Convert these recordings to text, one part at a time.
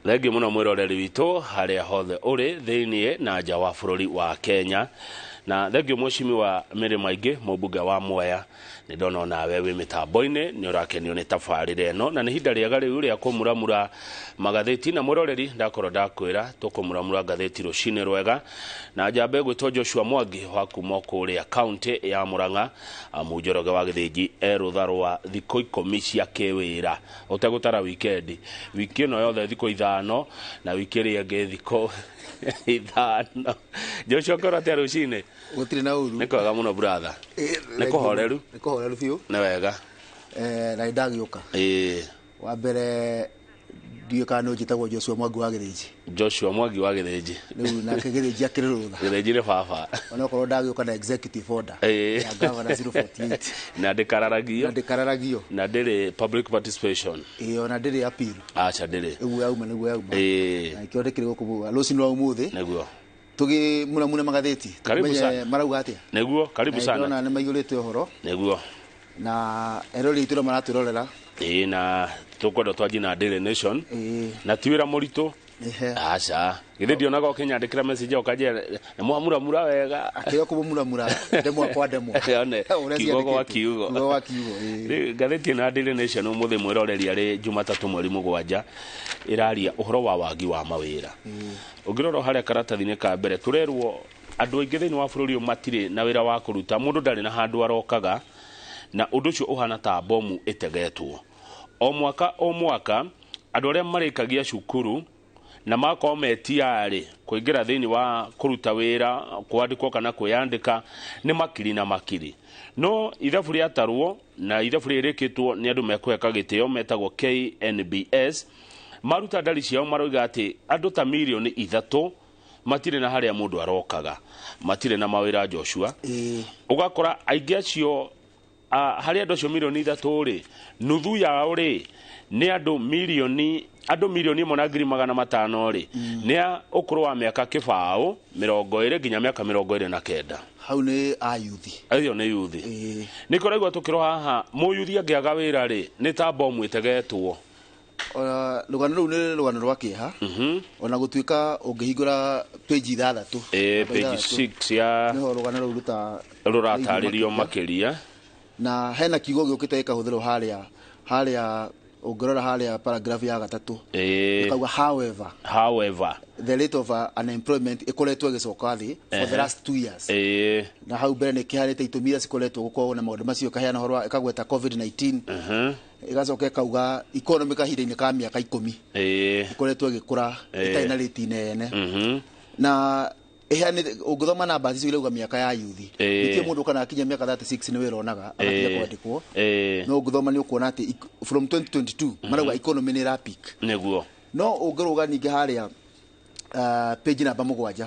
Thengiũ mũno mwĩroreri witũ harĩa hothe ũrĩ thĩiniĩ na nja wa bũrũri wa Kenya, na thengiũ mwĩcimi wa mĩrĩ maingĩ mũmbunge wa Mwea. Nĩ ndona onawe wĩ mĩtambo-inĩ, nĩ ũrakenio nĩ tabarĩra ĩno, na nĩ ihinda rĩega rĩu rĩa kũmuramura magathĩti. Na mwĩroreri, ndakorwo ndakwĩra tũkũmuramura ngathĩti rũcinĩ rwega na njambe gwĩtwo Joshua Mwangi wa kuma kũrĩa kaunti ya Murang'a. Mũnjoroge wa Gĩthĩnji e rũtha rwa thikũ 10 cia kĩwĩra ũtegũtara wikendi, wiki ĩno yothe thikũ 5 na wiki ĩrĩa ĩngĩ thikũ 5. Joshua, ngoro atĩa rũcinĩ? Gũtirĩ na ũru. Nĩ kwega mũno, brother. Nĩ kũhoreru? Nĩ kũhoreru biũ. Nĩ wega. Na nĩ ndagĩũka. Wa mbere, ndiũĩ kana nĩ ũnjĩtagwo Joshua Mwangi wa Gĩthĩnji. Joshua Mwangi wa Gĩthĩnji. Rĩu nake Gĩthĩnji akĩrĩ rũtha. Gĩthĩnji nĩ baba. Onokorwo ndagĩũka na executive order ya governor 048. Na ndĩkararagio. Na ndĩkararagio. Na ndĩrĩ public participation. Ĩĩ, ona ndĩrĩ appeal. Aca, ndĩrĩ. Ũguo yauma nĩguo yauma. Na ikĩo ndĩkĩrĩ gũkũ rũcinĩ rwa ũmũthĩ. Tũgĩmuramura magathĩti. Karibu Tũmenye sana. marauga atĩa. Nĩguo, karibu Na sana. ndĩrona nĩ maiyũrĩte ũhoro. Na erori aitũ no maratwĩrorera. Ĩĩ, na tũkwenda twanjie na Daily Nation. Na ti wĩra mũritũ. Aca, githĩ ndionaga ũkĩnyandĩkĩra message ũkanjĩra nĩ mwamuramura wega? Akĩo kũmũmuramura ndemwa kwa ndemwa. One, Ũrĩa kiugo gwa ciandĩkĩtwo. kiugo. Kiugo gwa kiugo, ĩĩ. Rĩu ngathĩti ĩno ya Daily Nation ũmũthĩ, mwĩroreri, arĩ Jumatatũ mweri 7, ĩraria ũhoro wa wagi wa mawĩra. Ũngĩrora harĩa karatathi-inĩ ka mbere, tũrerwo andũ aingĩ thĩinĩ wa bũrũri ũyũ matirĩ na wĩra wa kũruta, mũndũ ndarĩ na handũ arokaga, na ũndũ ũcio ũhana ta bomu ĩtegetwo. O mwaka o mwaka, andũ arĩa marĩkagia cukuru na makorwo me tiarĩ kũingĩra thĩinĩ wa kũruta wĩra, kwandĩkwo kana kwĩyandĩka, nĩ makiri na makiri. No ithabu rĩatarwo, na ithabu rĩrĩ rĩkĩtwo nĩ andũ mekũheka gĩtĩo metagwo KNBS, maruta ndari ciao maroiga atĩ andũ ta mirioni 3 matirĩ na harĩa mũndũ arokaga, matirĩ na mawĩra, Joshua. Ũgakora aingĩ acio, harĩ andũ acio mirioni 3 rĩ, nuthu yao rĩ nĩ andũ 1,500,000 rĩ, nĩ a ũkũrũ wa mĩaka 20 nginya mĩaka 29. Hau nĩ ayuthi. Acio nĩ yuthi. Nĩ kũraigua tũkĩrwo haha mũyuthi angĩaga wĩra rĩ, nĩ ta bomu ĩtegetwo. Ona rũgano rũu nĩ rũgano rwa kĩeha, ona gũtuĩka ũngĩhingũra page 6, namba page 6, 6 ya nĩho rũgano rũu ruta rũratarĩrio makĩria. Na hena kiugo gĩũkĩte gĩkahũthĩrwo harĩa ũngĩrora harĩa paragraph ya gatatũ, ĩkauga "however". However. The rate of unemployment ĩkoretwo ĩgĩcoka thĩ for the last 2 years. Na hau mbere nĩ kĩharĩte itũmi iria cikoretwo gũkorwo na maũndũ macio, ĩkaheana ũhoro wa, ĩkagweta COVID-19, ĩgacoka ĩkauga economy kahinda-inĩ ka mĩaka 10 ĩkoretwo ĩgĩkũra ĩtarĩ na rĩti nene. Na ĩheanĩte, ũngĩthoma namba icio irauga mĩaka ya yuthi. Nĩkĩo mũndũ kana akinya mĩaka 36 nĩ wĩra onaga agatiga kwandĩkwo. No ũngĩthoma nĩ ũkuona atĩ from 2022 marauga economy nĩ ĩra peak. No ũngĩrũga ningĩ harĩa page namba 7,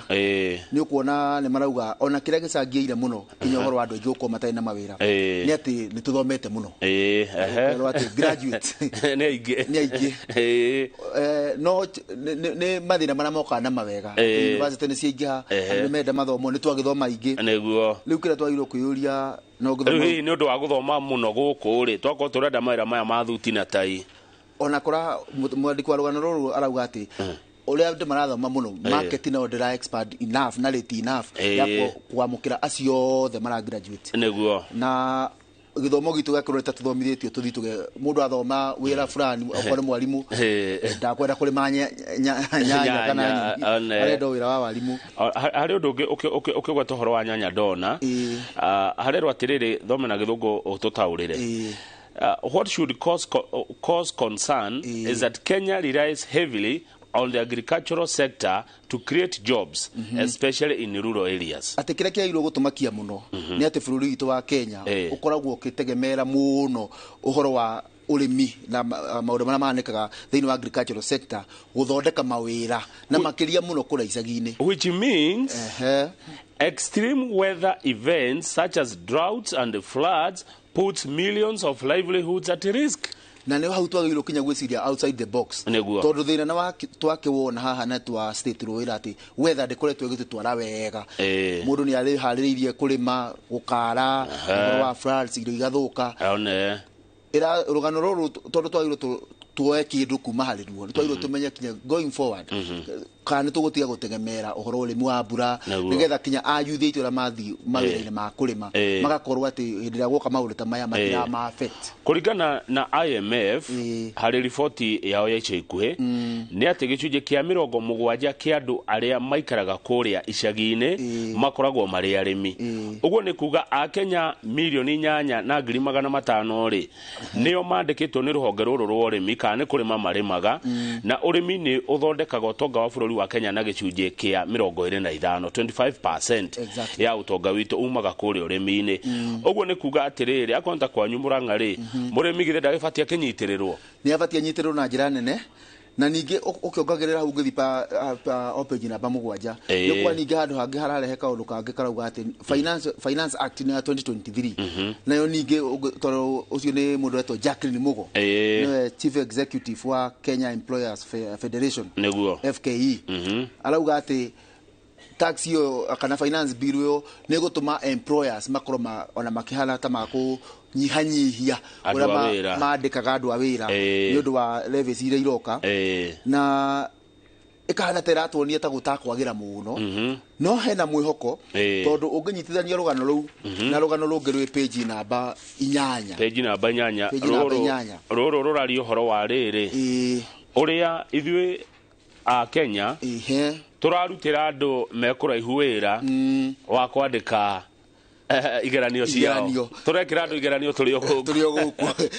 nĩ ũkuona nĩ marauga ona kĩrĩa gĩcangĩire mũno nginya ũhoro wa andũ aingĩ gũkorwo matarĩ na mawĩra nĩ atĩ nĩ tũthomete mũno. Ũkerwo atĩ graduate nĩ aingĩ. Nĩ aingĩ. No nĩ mathĩna marĩa mokaga na mawega. University nĩ ciaingĩha, andũ nĩ menda mathomo, nĩ twagĩthoma aingĩ. Rĩu kĩrĩa twagĩrĩirwo kwĩyũria no Rĩu ngĩthoma hihi nĩ ũndũ wa gũthoma mũno gũkũ rĩ, twakorwo tũrenda mawĩra maya ma thuti na tai? Ona kora mwandĩki wa rũgano rũrũ arauga atĩ ũrĩa andũ marathoma mũno, market no ndĩra expand enough na rate enough ya kwamũkĩra acio othe mara graduate. Na gĩthomo gitũ gĩakorwo ta tũthomithĩtio tũthiĩ tũge mũndũ athoma wĩra fulani, okorwo nĩ mwarimũ, ndakwenda kũrĩma nyanya kana Nyanya, nyeni, one. arenda o wĩra wa warimũ. Harĩ ũndũ ũngĩ ũkĩgweta ũhoro wa nyanya ndona. Harerwo atĩrĩrĩ, thome na Gĩthũngũ ũtũtaũrĩre. What should cause concern is that Kenya relies heavily on the agricultural sector to create jobs, especially in rural areas. Atĩ kĩrĩa kĩagĩrĩirwo gũtũmakia mũno nĩ atĩ bũrũri witũ wa Kenya ũkoragwo ũkĩtegemera mũno ũhoro wa ũrĩmi na maũndũ marĩa mahanĩkaga thĩinĩ wa agricultural sector gũthondeka mawĩra, na makĩria mũno kũrĩa icagi-inĩ. Which means extreme weather events such as droughts and floods puts millions of livelihoods at risk. Na nĩ hau twagĩrĩirwo kinya gwĩciria outside the box. Tondũ thĩna na twakĩwona haha na twa state rwĩra atĩ weather ndĩkoretwo ĩgĩtũtwara wega. Mũndũ nĩ arĩharĩrĩirie kũrĩma, gũkara, ũhoro wa floods, irio igathũka. One. Ĩra rũgano rũrũ tondũ twagĩrĩirwo Tuoe kindu kuma harĩ ruo, nĩ twagĩrĩirwo tũmenye kinya going forward kana nĩ tũgũtiga gũtegemera ũhoro wa ũrĩmi wa mbura, nĩgetha kinya ayuthi aitũ arĩa mathiĩ mawĩra-inĩ ma kũrĩma magakorwo atĩ hĩndĩ ĩrĩa guoka maũndũ ta maya matirama affect. Kũringana na IMF, harĩ riboti yao ya ica ikuhĩ, nĩ atĩ gĩcunjĩ kĩa 70 kĩa andũ arĩa maikaraga kũrĩa icagi-inĩ makoragwo marĩ arĩmi. Ũguo nĩ kuga akenya 8,500,000 rĩ, nĩo mandĩkĩtwo nĩ rũhonge rũrũ rwa ũrĩmi kana nĩ kũrĩma marĩmaga, na ũrĩmi nĩ ũthondekaga ũtonga wa bũrũri wa Kenya na gĩcunjĩ kĩa 25, 25% ya ũtonga witũ umaga kũrĩa ũrĩmi-inĩ. Ũguo nĩ kuga atĩrĩrĩ, akorwo ta kwanyu Mũrang'a rĩ, mũrĩmi githĩ ndagĩbatiĩ akĩnyitĩrĩrwo? Nĩ abatiĩ anyitĩrĩrwo na njĩra nene, na ningĩ ũkĩongagĩrĩra hau ũngĩthiĩ pa o page namba 7, nĩ kwa ningĩ handũ hangĩ hararehe kaũndũ kangĩ karauga atĩ Finance Act ya 2023 nayo ningĩ, tondũ ũcio nĩ mũndũ wetwo Jacqueline Mugo, nĩwe Chief Executive wa Kenya Employers Federation, FKE, arauga atĩ tax ĩyo kana finance bill ĩyo nĩ ĩgũtũma employers makorwo ona makĩhana ta makũnyihanyihia Andũ ũrĩa a wĩra. mandĩkaga andũ a wĩra nĩ ũndũ wa levies iria iroka, na ĩkahana ta ĩratuonia ta gũtakwagĩra mũno, no hena mwĩhoko, tondũ ũngĩnyitithania rũgano rũu na rũgano rũngĩ rwĩ page namba 8. Page namba 8. Page namba Rũrũ 8. Rũrũ rũraria ũhoro wa rĩrĩ, ũrĩa ithuĩ a Kenya tũrarutĩra andũ me kũraihu wĩra wa kwandĩka igeranio ciao. Igeranio. Tũrekĩra andũ igeranio tũrĩ o gũkũ. Tũrĩ o gũkũ.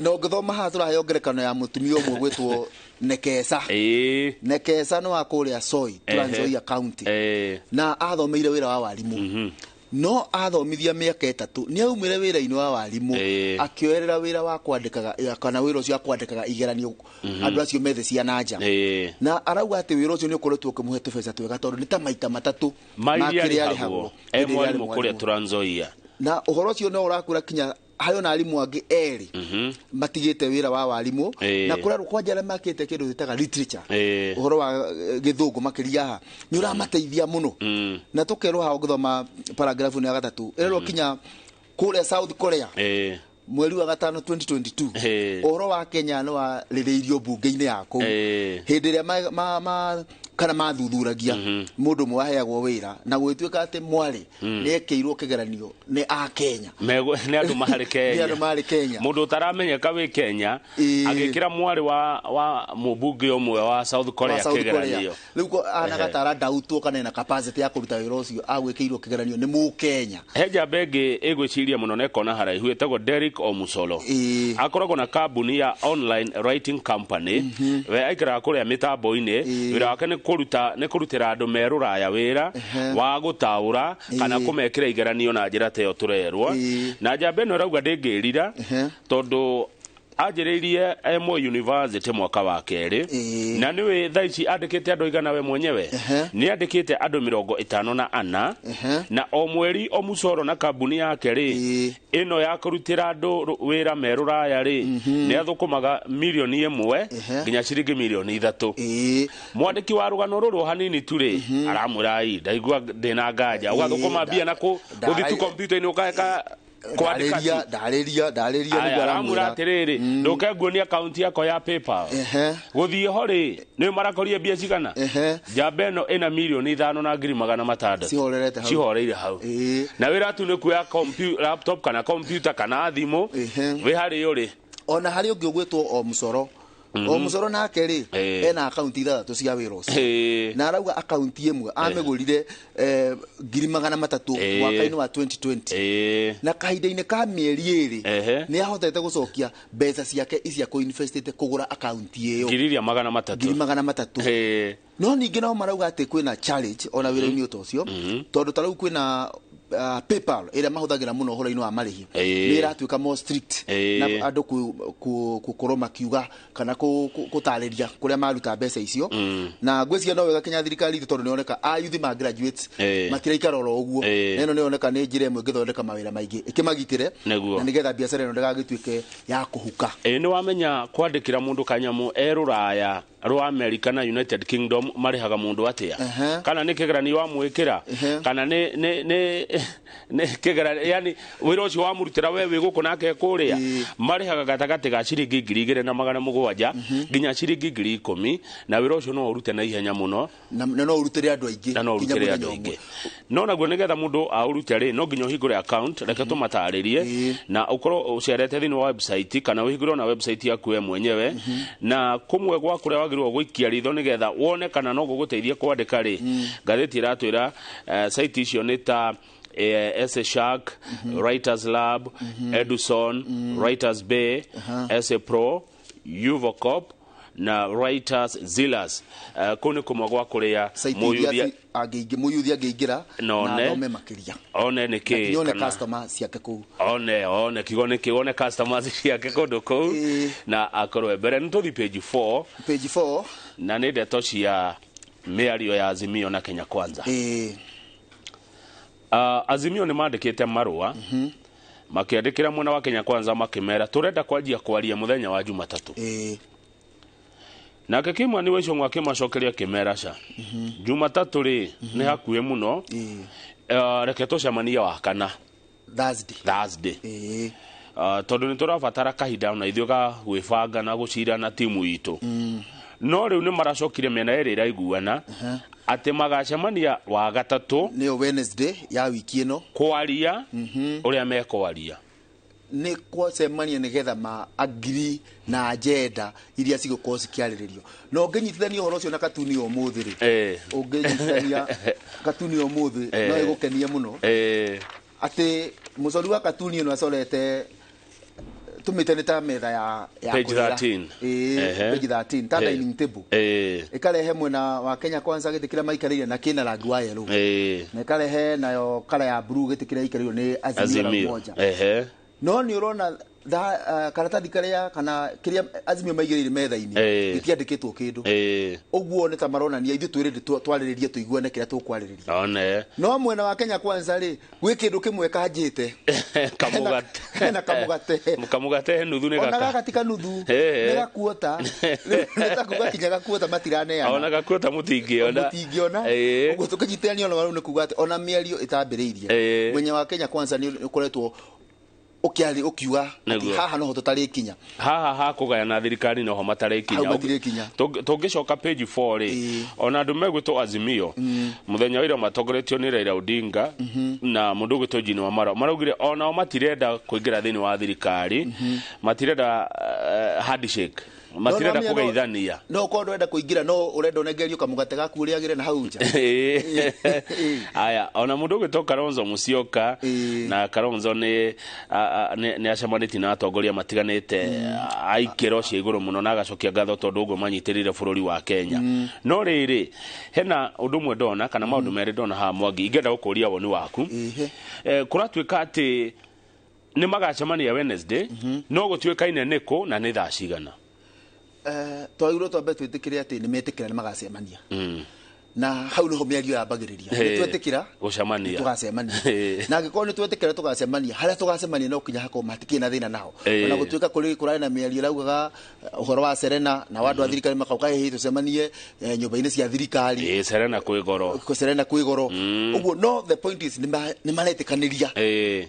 Na ũngĩthoma haha, tũraheo ngerekano ya mũtumia ũmwe gwĩtwo Nekesa. Nekesa nĩ wa kũrĩa Soi, Trans Nzoia County, na athomeire wĩra wa warimũ, no athomithia mĩaka 3 nĩ aumire wĩra-inĩ wa warimũ, akĩoerera wĩra wa kwandĩkaga, kana wĩra ũcio wa kwandĩkaga igeranio andũ acio methe ciana nja, na arauga atĩ wĩra ũcio nĩ ũkoretwo ũkĩmũhe tũbeca twega, tondũ nĩ ta maita matatũ ma ma iria kĩrĩa arĩhagwo arĩhagwo e hĩndĩ ĩrĩa arĩ mwarimũ kũrĩa mwarimũ. Trans Nzoia. Na ũhoro ũcio no ũrakũra kinya harĩ ona arimũ angĩ erĩ matigĩte wĩra wa warimũ, na kũrerwo kwanja arĩa makĩte kĩndũ gĩtaga literature, ũhoro wa gĩthũngũ makĩria haha nĩ ũramateithia mũno, na tũkerwo haha ũngĩthoma paragraph ya gatatũ, ĩrerwo kinya kũrĩa South Korea, mweri wa gatano 2022, ũhoro wa Kenya nĩ warĩrĩirio mbunge-inĩ ya kũu, hĩndĩ ĩrĩa kana mathuthuragia mũndũ ũmwe waheagwo wĩra, na gũgĩtuĩka atĩ mwarĩ nĩ ekĩirwo kĩgeranio nĩ a Kenya. Nĩ andũ marĩ Kenya. Nĩ andũ marĩ Kenya. Mũndũ ũtaramenyeka wĩ Kenya agĩkĩra mwarĩ wa mũmbunge ũmwe wa South Korea wa South Korea. kĩgeranio. Rĩu ahana gatara ndautwo kana ena capacity ya kũruta wĩra ũcio agwĩkĩirwo kĩgeranio nĩ mũkenya. He njamba ĩngĩ ĩgwĩciria mũno na ĩkona haraihu ĩtagwo Derek Omusolo. Akoragwo na kambuni ya online writing company. We aikaraga kũrĩa mĩtambo-inĩ. Wĩra wake nĩ kũruta, nĩ kũrutĩra andũ me rũraya wĩra wa gũtaũra kana kũmekĩra igeranio na njĩra ta ĩyo tũrerwo. Na njamba ĩno ĩrauga ndĩngĩrira, tondũ anjĩrĩirie Moi University mwaka wa kerĩ, na nĩwĩ thaa ici andĩkĩte andũ aigana we mwenyewe? Nĩ andĩkĩte andũ 54, na o mweri Omusoro na kambuni yake rĩ, ĩno ya kũrutĩra andũ wĩra me rũraya rĩ, nĩ athũkũmaga 1 mirioni nginya ciringi 3 mirioni. Mwandĩki wa rũgano rũrũ hanini tu rĩ, aramwĩra, ai, ndaigua ndĩna nganja ũgathũkũma mbia na gũthiĩ tu kompiuta-inĩ ũkaeka kwandĩka tu. Ndarĩria, ndarĩria. Aya, nĩguo aramwĩra aramwĩra. Atĩrĩrĩ, ndũke nguonia akaunti yakwa ya PayPal. Gũthiĩ ho rĩ, nĩ marakorie mbia cigana? Njamba ĩno ĩna 5,600,000 Cihorerete hau. Cihoreire hau. Na wĩra tu nĩ kuoya laptop kana computer kana thimũ, wĩ harĩa ũrĩ. Ona harĩ ũngĩ ũgwĩtwo o Mũcoro, o Mũcoro nake rĩ, ena akaunti ithathatũ cia wĩra ũcio, na arauga akaunti ĩmwe amĩgũrire 300,000 mwaka-inĩ wa 2020, na kahinda-inĩ ka mĩeri 2 nĩ ahotete gũcokia mbeca ciake icia kũinvestĩte kũgũra akaunti ĩyo. Ngiri iria magana matatũ. 300,000. No ningĩ no marauga atĩ kwĩna challenge ona wĩra-inĩ ũta ũcio, tondũ ta rĩu kwĩna PayPal ĩrĩa mahũthagĩra mũno ũhoro-inĩ wa marĩhi, nĩ ĩratuĩka more strict na andũ gũkorwo makiuga kana gũtarĩria kũrĩa maruta mbeca icio, na ngwĩciria no wega kinya thirikari itũ, tondũ nĩyoneka a youth ma graduates matiraikara oro ũguo, na ĩno nĩyoneka nĩ njĩra ĩmwe ĩngĩthondeka mawĩra maingĩ ĩkĩmagitĩre, na nĩgetha biacara ĩno ndĩgagĩtuĩke ya kũhuka. Ĩ, nĩ wamenya kwandĩkĩra mũndũ kanyamũ e rũraya rwa America na United Kingdom marĩhaga mũndũ atĩa? Kana nĩ kĩgeranio wamwĩkĩra, kana nĩ Nĩ kĩgera, yani wĩra ũcio wamũrutĩra we wĩ gũkũ nake kũrĩa. Marĩhaga gatagatĩ ga ciringi 2700 nginya ciringi 10,000, na wĩra ũcio no ũrute na ihenya mũno. Na no ũrutĩre andũ aingĩ. Na no nginya ũrutĩre mũthenya andũ ũmwe. aingĩ. No naguo nĩgetha mũndũ aũrute rĩ, no nginya ũhingũre account. Reke tũmatarĩrie. Na ũkorwo ũcerete thĩinĩ wa website kana ũhingũre na website yaku we mwenyewe, na kũmwe gwa kũrĩa wagĩrĩirwo gũikia ritho nĩgetha wone kana no gũgũteithie kwandĩka rĩ, ngathĩti ĩratwĩra site icio nĩ ta SA Shark, Writers Lab, Edison, Writers Bay, SA Pro, Uvocop na Writers Zillas. Kũu nĩ kũmwe gwa kũrĩa site iria mũyuthi mũyuthi angĩingĩra Na na one. athome makĩria. One nĩ kĩ nyone kana- customer ciake kũu. One kiugo nĩ kĩ, one customers ciake kũndũ kũu. Na akorwo mbere nĩ tũthi page 4. Page 4. Na nĩ ndeto cia mĩario ya Azimio na Kenya Kwanza. Azimio nĩ mandĩkĩte marũa makĩandĩkĩra mwena wa Kenya Kwanza makĩmera tũrenda kwanjia kwaria mũthenya wa Jumatatũ. Nake Kimani wa Ichung'wa akĩmacokeria akĩmera ca Jumatatũ rĩ nĩ hakuhĩ mũno. Reke tũcemanie wa kana. Thursday. Thursday. Tondũ nĩ tũrabatara kahinda ona ithuĩ ga gwĩbanga na gũcira na timu itũ. No rĩu nĩ maracokire mĩena ĩrĩ ĩraiguana atĩ magacemania wa gatatũ. Nĩyo Wednesday ya wiki ĩno. Kwaria ũrĩa mekwaria. Nĩ kwacemania nĩgetha ma agree na agenda iria cigũkorwo cikĩarĩrĩrio. Na ũngĩnyitithania ũhoro ũcio na katuni ya ũmũthĩ rĩ, ũngĩnyitithania katuni ya ũmũthĩ no ĩgũkenie mũno, atĩ mũcori wa katuni ĩno acorete tũmĩte nĩ ta metha ya Page kũrĩra. 13. Page 13 ta dining table. Ĩkarehe mwena wa Kenya Kwanza gĩtĩ kĩrĩa maikarĩire na kĩna rangi wa yellow, na ĩkarehe nayo kara ya blue gĩtĩ kĩrĩa gĩikarĩirwo nĩ Azimio la Umoja. No nĩ ũrona karatathi karĩa kana kĩrĩa Azimio maigĩrĩire metha-inĩ gĩtiandĩkĩtwo kĩndũ. Ũguo nĩ ta maronania ithuĩ twĩrĩ twarĩrĩrie tũiguane kĩrĩa tũkwarĩrĩria. One. No mwena wa Kenya Kwanza rĩ, gwĩ kĩndũ kĩmwe kanjĩte. Kamũgate. Hena kamũgate. Kamũgate nuthu nĩ Ona gaka. Gaka ti kanuthu, nĩ gakuota. Nĩ ta kuga kinya gakuota matiraneana. Ona gakuota mũtingĩona. Mũtingĩona. Ũguo tũkĩnyitithania ona rĩu nĩ kuga atĩ ona mĩario ĩtambĩrĩirie, mwenya wa Kenya Kwanza nĩ ũkoretwo ũkĩari ũkiuga atĩ haha noho tũtarĩkinya. Haha hakũgayana thirikari noho matarĩkinya. Hau matirĩkinya. Tũngĩcoka page 4 rĩ, ona andũ megwĩtwo Azimio mũthenya wa ira matongoretio nĩ Raila Odinga na mũndũ ũgwĩtwo Eugene Wamalwa maraugire onao matirenda kũingĩra thĩinĩ wa thirikari, matirenda handshake, matirenda No, no, kũgeithania. No ũkorwo ndũrenda kũingĩra, no ũrenda ũnengerio kamũgate gaku ũrĩagĩre na hau nja. Aya, ona mũndũ ũgwĩtwo Kalonzo Musyoka, na Kalonzo nĩ nĩ acemanĩtie na atongoria matiganĩte a ikĩro cia igũrũ mũno na agacokia ngatho tondũ ũguo manyitĩrĩire bũrũri wa Kenya. No rĩrĩ, hena ũndũ ũmwe ndona kana maũndũ merĩ ndona haha, Mwangi, ingĩenda gũkũria woni waku. Kũratuĩka atĩ nĩ magacemania Wednesday, no gũtuĩkaine nĩkũ na nĩ thaa cigana. Twagĩrĩirwo twambe twĩtĩkĩre atĩ nĩ metĩkĩra nĩ magacemania, na hau niho mĩario yambagĩrĩria. Nĩ twetĩkĩra Gũcemania. tũgacemania, na angĩkorwo nĩ twetĩkĩra tũgacemania, harĩa tũgacemania no kinya hakorwo matikĩrĩ na thĩna naho. Ona gũtuĩka kũrĩ kũrarĩ na mĩario ĩraugaga ũhoro wa Serena na wa andũ a thirikari makauga hihi tũcemanie nyũmba-inĩ cia thirikari. Serena kwĩ goro. Kũ Serena kwĩ goro ũguo. No the point is nĩ maretĩkanĩria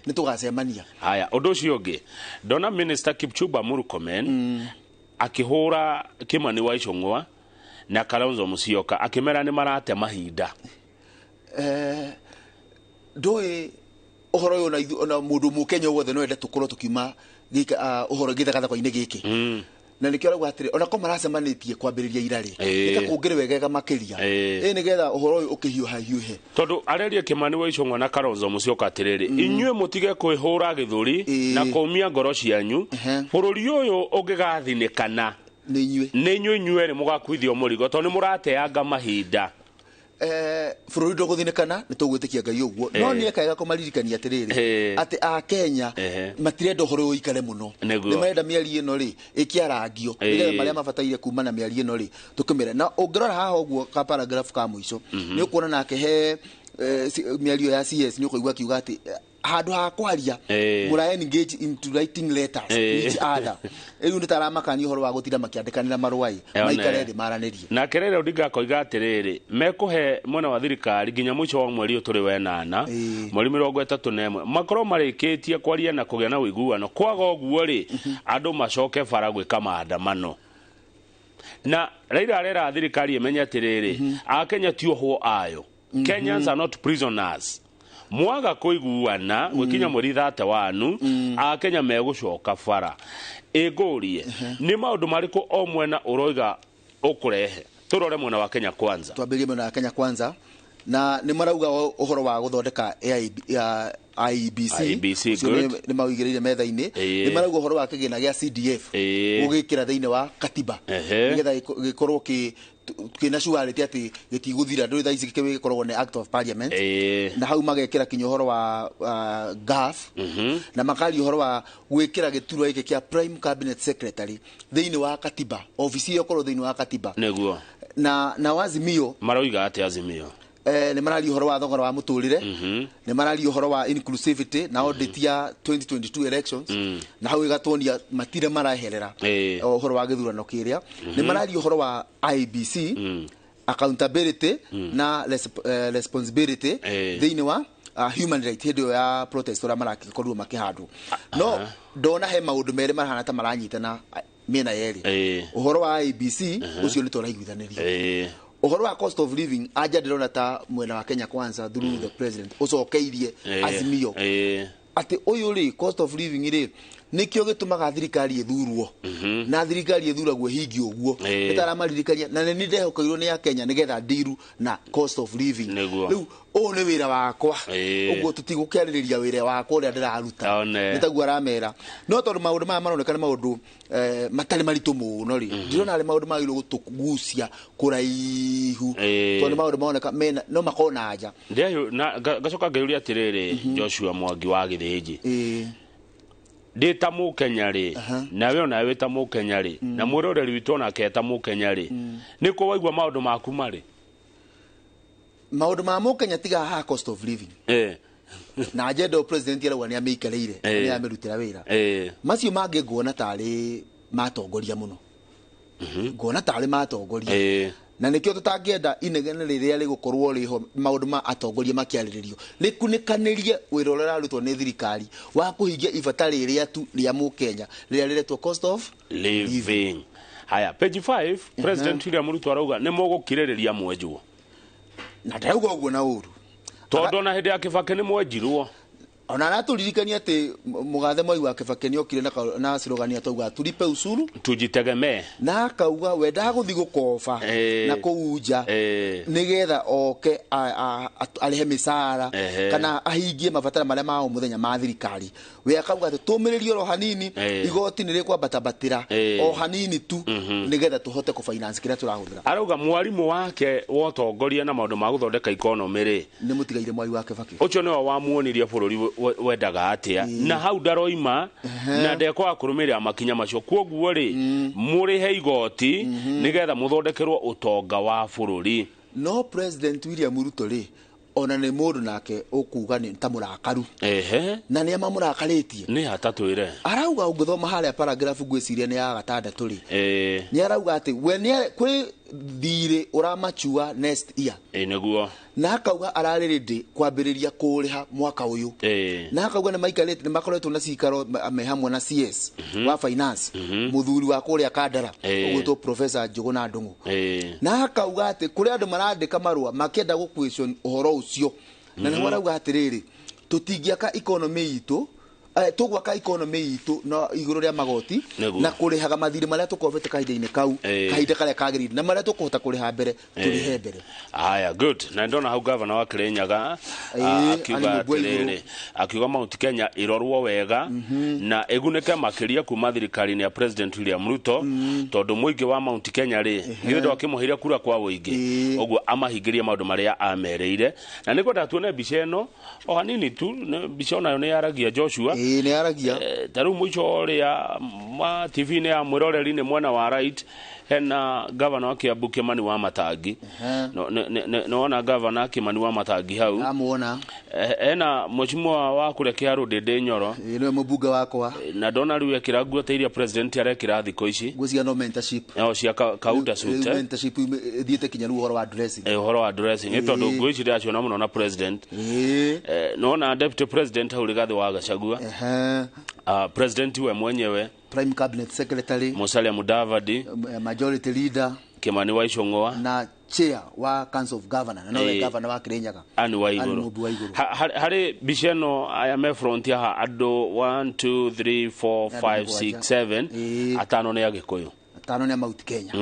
nĩ tũgacemania. Haya, ũndũ ũcio ũngĩ ndona Minister Kipchumba Murkomen akĩhũra Kimani wa Ichung'wa na Kalonzo Musyoka akĩmera nĩ marate mahinda. Ndũĩ ũhoro ũyũ ona mũndũ mũkenya wothe no ende tũkorwo tũkiuma ũhoro gĩthagathako-inĩ gĩkĩ, na nĩkĩo arauga atĩrĩ ona ko maracemanĩtie kwambĩrĩria irarĩ nĩka kũngĩrĩ wegega makĩria ĩ nĩgetha ũhoro ũyũ ũkĩhiũha hiũhe. Tondũ arerie Kimani wa Ichung'wa na Kalonzo Musyoka atĩrĩrĩ, inyuĩ mũtige kwĩhũra gĩthũri na kũmia ngoro cianyu. Bũrũri ũyũ ũngĩgathinĩkana nĩ inyuĩ. Nĩ inyuĩ inyuerĩ mũgakuithio mũrigo tondũ nĩ mũrateanga mahinda. Bũrũri ndũgũthinĩkana, nĩ tũgwĩtĩkia Ngai ũguo, no nĩ ekega kũmaririkania atĩrĩrĩ atĩ a Kenya matirenda ũhoro ũyũ ũikare mũno. Nĩ marenda mĩario ĩno rĩ ĩkĩarangio nĩgetha marĩa mabataire kuma na mĩario ĩno rĩ tũkĩmĩre. Na ũngĩrora haha ũguo ka paragraph ka mũico nĩ ũkuona nake he mĩario ya CS nĩ ũkũigua akiuga atĩ Handũ ha kwaria mũra engage into writing letters each other. Rĩu nĩ taramakania ũhoro wa gũtinda makĩandĩkanĩra marũa maikare thĩ maranĩrie. Nake Raila Odinga akoiga atĩrĩrĩ, mekũhe mwena wa thirikari nginya mũico wa mweri ũyũ tũrĩ wenana, mweri 31, makorwo marĩkĩtie kwaria na kũgĩa na ũiguano. Kwaga ũguo rĩ, andũ macoke bara gwĩka maandamano. Na Raila arera thirikari ĩmenye atĩrĩrĩ, Akenya ti ohwo ayo. Kenyans are not prisoners. Mwaga kũiguana gwĩkinya mweri 31, Akenya megũcoka bara. Ĩngũrie, nĩ maũndũ marĩkũ o mwena ũroiga ũkũrehe? Tũrore mwena wa Kenya Kwanza. Twambĩrĩrie mwena wa Kenya Kwanza, na nĩ marauga ũhoro wa gũthondeka IEBC. IEBC, ũcio good. Nĩ mawĩigĩrĩire metha-inĩ. Nĩ marauga ũhoro wa kĩgĩna gĩa CDF gũgĩkĩra thĩinĩ wa katiba, nĩgetha gĩkorwo kĩna surety atĩ gĩtigũthira. Ndũĩ thaa ici gĩkoragwo nĩ act of parliament. Na hau magekĩra kinya ũhoro wa GAF, na makaria ũhoro wa gwĩkĩra gĩturwa gĩkĩ kĩa prime cabinet secretary thĩinĩ wa katiba, obici ĩyo ĩkorwo thĩinĩ wa katiba. Nĩguo. Na Azimio maroiga atĩ Azimio nĩ mararia ũhoro wa thogora wa mũtũrĩre, nĩ mararia ũhoro wa inclusivity na audit ya 2022 elections, na hau ĩgatuonia matirĩ maraeherera ũhoro wa gĩthurano kĩrĩa. Nĩ mararia ũhoro wa IEBC, accountability na responsibility thĩinĩ wa human right hĩndĩ ĩyo ya protest ũrĩa marakorirwo makĩhandwo. No ndona he maũndũ merĩ marahana ta maranyitana mĩena yerĩ. Ũhoro wa IEBC ũcio nĩ tũraiguithanĩria. Ũhoro wa cost of living, anja ndĩrona ta mwena wa Kenya Kwanza through the president ũcokeirie Azimio atĩ ũyũ rĩ, cost of living rĩ, nĩkĩo gĩtũmaga thirikari ĩthurwo, na thirikari ĩthuragwo ĩhingie ũguo. Nĩtaramaririkania na nĩ ndehokeirwo nĩ Akenya nĩgetha ndiru na cost of living. Rĩu ũyũ nĩ wĩra wakwa, ũguo tũtigũkĩarĩrĩria wĩra wakwa ũrĩa ndĩraruta. Nĩ taguo aramera. No tondũ maũndũ maya maroneka nĩ maũndũ matarĩ maritũ mũno rĩ, ndirona arĩ maũndũ magĩrĩirwo gũtũgucia kũraihu, tondũ nĩ maũndũ maroneka mena no makorwo na anja. Ngacoka ngĩũria atĩrĩrĩ, Joshua Mwangi wa Gĩthĩnji, ndĩ ta mũkenya rĩ, nawe onawe wĩ ta mũkenya rĩ, na mwĩroreri witũ onake ta mũkenya rĩ, nĩ kũ waigua maũndũ maku marĩ? Maũndũ ma mũkenya tiga haha cost of living na agenda o president arauga nĩ amĩikarĩire, nĩ amĩrutĩra wĩra. Macio mangĩ nguona tarĩ matongoria mũno, nguona tarĩ matongoria, na nĩkĩo tũtangĩenda inegene rĩrĩa rĩgũkorwo rĩho maũndũ ma atongoria makĩarĩrĩrio rĩkunĩkanĩrie wĩra ũrĩa ũrarutwo nĩ thirikari wa kũhingia ibata rĩrĩa tu rĩa mũkenya rĩrĩa rĩretwo cost of living. Haya, page 5, President William Ruto arauga nĩ mũgũkirĩrĩria mwenjwo. Na ndarauga ũguo na ũru, tondũ ona hĩndĩ ya Kibaki nĩ mwenjirwo. Ona aratũririkania atĩ mũgathe Mwai wa Kibaki nĩokire na slogan atauga tulipe ushuru tujitegemee, na akauga we ndagũthiĩ gũkoba na kũu nja nĩgetha oke arĩhe mĩcara kana ahingie mabatara marĩa ma o mũthenya ma thirikari. We akauga atĩ tũmĩrĩrie oro hanini, igoti nĩ rĩkwambatambatĩra o hanini tu nĩgetha tũhote kũ-finance kĩrĩa tũrahũthĩra. Arauga mwarimũ wake wa ũtongoria na maũndũ ma gũthondeka economy rĩ, nĩ mũtigaire Mwai wa Kibaki, ũcio nĩwe wamuonirie bũrũri wendaga atĩa, na hau ndaroima na ndekwaga kũrũmĩrĩra makinya macio. Kwoguo rĩ, mũrĩhe igoti nĩgetha mũthondekerwo ũtonga wa bũrũri. No President William Ruto rĩ, ona nĩ mũndũ nake ũkuga nĩ ta mũrakaru. Na nĩ amamũrakarĩtie. Nĩ atatwĩre. Arauga ũngĩthoma harĩa paragraph ngwĩciria nĩ ya gatandatũ rĩ, nĩ arauga atĩ we nĩ kũrĩ thirĩ ũramachua next year. Nĩguo. Na akauga ararĩ ready kwambĩrĩria kũrĩha mwaka ũyũ. Na akauga nĩ maikarĩte, nĩ makoretwo na cikaro me hamwe na CS wa finance, mũthuri wa kũrĩa Kandara, ũgwĩtwo Professor Njuguna Ndung'u. Na akauga atĩ kũrĩ andũ marandĩka marũa makĩenda gũ question ũhoro ũcio. Na nĩho arauga atĩrĩrĩ, tũtingĩaka economy itũ, tũgwaka economy itũ no igũrũ rĩa magoti na kũrĩhaga mathirĩ marĩa tũkobete kahinda-inĩ kau, kahinda karĩa kagĩrĩire, na marĩa tũkũhota kũrĩha mbere tũrĩhe mbere. Haya, good. Na ndona hau gavana wa Kirinyaga akiuga atĩrĩrĩ, akiuga Mount Kenya irorwo wega na ĩgunĩke makĩria kuma thirikari-inĩ ya President William Ruto, tondũ mũingĩ wa Mount Kenya rĩ, githĩ ndwakĩmũheire kura kwa ũingĩ, ũguo amahingĩrie maũndũ marĩa amerĩire. Na nĩngwenda tuone mbica ĩno o hanini tu, mbica onayo nĩ yaragia Joshua. Ĩĩ, nĩ aragia. Ta rĩu mũico ũrĩa ma TV-inĩ ya mwĩroreri nĩ mwena wa right hena gavana wa Kiambu Kimani wa Matangi. Nĩwona gavana Kimani wa Matangi hau? Amuona. Hena mheshimiwa wa kũrĩa Kĩharũ Ndĩndĩ Nyoro. Ĩĩ, nĩwe mũmbunge wakwa. Na ndona rĩu ekĩra nguo ta iria president arekĩra thikũ ici. Ngwĩciria no mentorship. No cia kauda suit. Rĩu mentorship ĩthiĩte kinya rĩu ũhoro wa dressing. Ũhoro wa dressing nĩ tondũ nguo ici ndĩraciona mũno na president. Nona deputy president hau Rigathi wa Gachagua. President we mwenyewe, Prime Cabinet Secretary Musalia Mudavadi, Majority Leader Kimani wa Ichung'wa, na chair wa Council of Governor, na nowe governor wa Kirinyaga, Anne Waiguru. Mumbi Waiguru. Harĩ mbica ĩno aya me front haha andũ 1 2 3 4 5 6 7 atano nĩ Agĩkũyũ. Atano nĩ a Mount Kenya.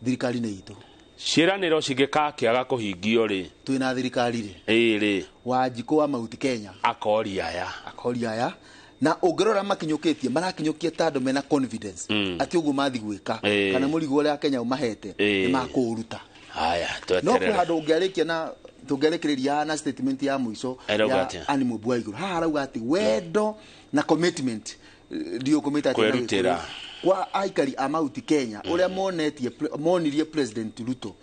Thirikari nĩ itũ. Ciĩranĩro cingĩkakĩaga kũhingio rĩ, twĩna thirikari rĩ, ĩĩ rĩ, Wanjikũ wa Mount Kenya akoria aya. Akoria aya. Na ũngĩrora makinyũkĩtie, marakinyũkia ta andũ mena confidence atĩ ũguo mathi gwĩka kana mũrigo ũrĩa Kenya ũmahete nĩ makũũruta. Haya, No kwĩ tweterere. handũ ũngĩarĩkia na tũngĩarĩkĩrĩria na statement ya mũico Arauga ya atĩa? Anne Mumbi Waiguru. Haha arauga atĩ wendo na commitment, ndiũ kũmĩta atĩa na Kwĩrutĩra. Gĩkũyũ, kwa aikari a Mount Kenya ũrĩa monetie monirie President Ruto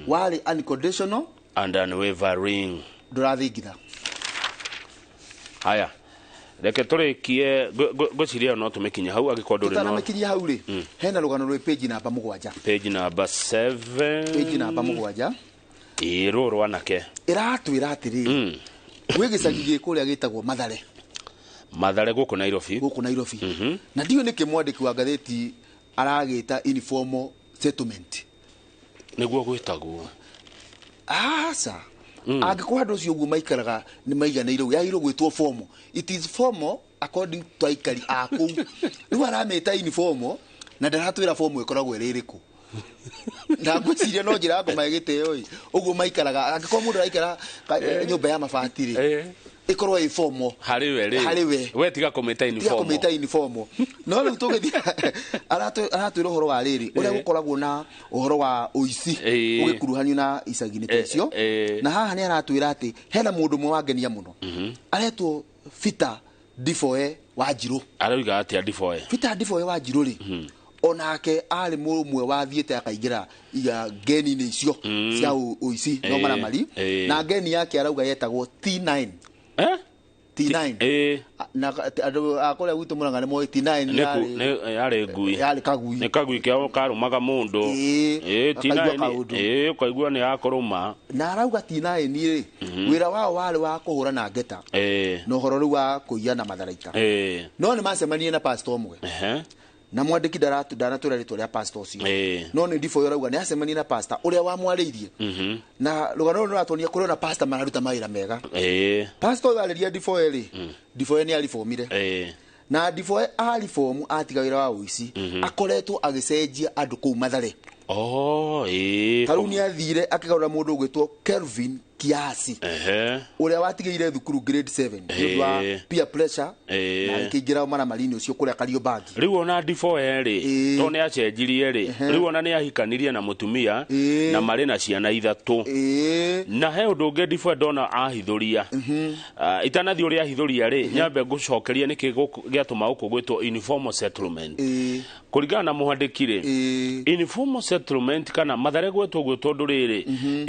warĩ unconditional and unwavering. Ndũrathingitha. Haya, reke tũrĩkie, ngwĩciria ĩyo no tũmĩkinye hau angĩkorwo ndũrĩ no. Tũtanamĩkinyia hau rĩ, hena rũgano rwĩ page namba 7. Page number 7. Page namba 7. Ĩĩ, rũũ rwanake. Ĩratwĩra atĩrĩrĩ, gwĩ gĩcagi gĩ kũrĩa gĩtagwo Mathare. Mathare gũkũ Nairobi. Gũkũ Nairobi. Na ndiũĩ nĩkĩ mwandĩki wa ngathĩti aragĩta informal settlement. Nĩguo gwĩtagwo. Aca, angĩkorwo andũ ũcio ũguo maikaraga nĩ maiganĩire, yagĩrĩirwo gwĩtwo formal. It is formal according to aikari a kũu. Rĩu aramĩta informal na ndaratwĩra formal ĩkoragwo ĩrĩ ĩrĩkũ. Na ngwĩciria no njĩra ya kũmahe gĩtĩo ĩ ũguo maikaraga. Angĩkorwo mũndũ araikara nyũmba ya mabati rĩ, ĩkorwo ĩ formal harĩ we rĩ. Harĩ we. We tiga kũmĩta tiga informal. Kũmĩta informal. No rĩu tũgĩthiĩ aratwĩra ũhoro wa rĩrĩ ũrĩa gũkoragwo na ũhoro wa ũici ũgĩkuruhanio na icagi-inĩ ta icio. Na haha nĩ aratwĩra atĩ hena mũndũ ũmwe wangenia mũno aretwo Peter Ndiboe Wanjirũ. Arauga atĩa Ndiboe? Peter Ndiboe Wanjirũ rĩ, onake arĩ mũmwe wathiĩte akaingĩra iga ngeni-inĩ icio cia ũici no maramari. Na ngeni yake arauga yetagwo T9. Eh? T9. Na andũ a kũrĩa gwitũ Mũrang'a nĩ moĩ T9. Nĩ yarĩ ngui. Yarĩ kagui. Nĩ kagui kĩao karũmaga mũndũ. Ĩĩ, akaigua T9. kaũndũ. Ĩĩ, ũkaigua nĩ yakũrũma. Na arauga T9 rĩ, wĩra wao warĩ wa kũhũra na ngeta na ũhoro rĩu wa kũiya na matharaita. No nĩ macemanirie na pastor ũmwe. Na mwandĩki ndanatwĩra rĩtwa rĩa pastor ũcio. No nĩ Ndiboe ũrauga nĩ acemanirie na pastor ũrĩa wamwarĩirie. Na rũgano rũrũ rũratuonia kũrĩ ona pastor mararuta mawĩra mega. Pastor ũyũ arĩria Ndiboe rĩ, Ndiboe nĩ aribomire. Na Ndiboe aribomu atiga wĩra wa ũici, akoretwo agĩcenjia andũ kũu Mathare. Oh, ĩĩ. Ta rĩu nĩ athire akĩgarũra mũndũ ũgwĩtwo Kelvin Kiasi ũrĩa watigĩire thukuru grade 7 nĩ ũndũ wa peer pressure na agĩkĩingĩra maramari-inĩ ũcio kũrĩa Kariobangi. Rĩu ona Ndiboe rĩ, to nĩ acenjirie rĩ, rĩu ona nĩ ahikanirie na mũtumia na marĩ na ciana 3. Na he ũndũ ũngĩ Ndiboe ndona ahithũria. Itanathiĩ ũrĩa ahithũria rĩ, nyambe ngũcokerie nĩkĩ gĩatũma gũkũ gwĩtwo informal settlement. Kũringana na mwandĩki rĩ, informal settlement kana Mathare gwĩtwo ũguo tondũ rĩrĩ,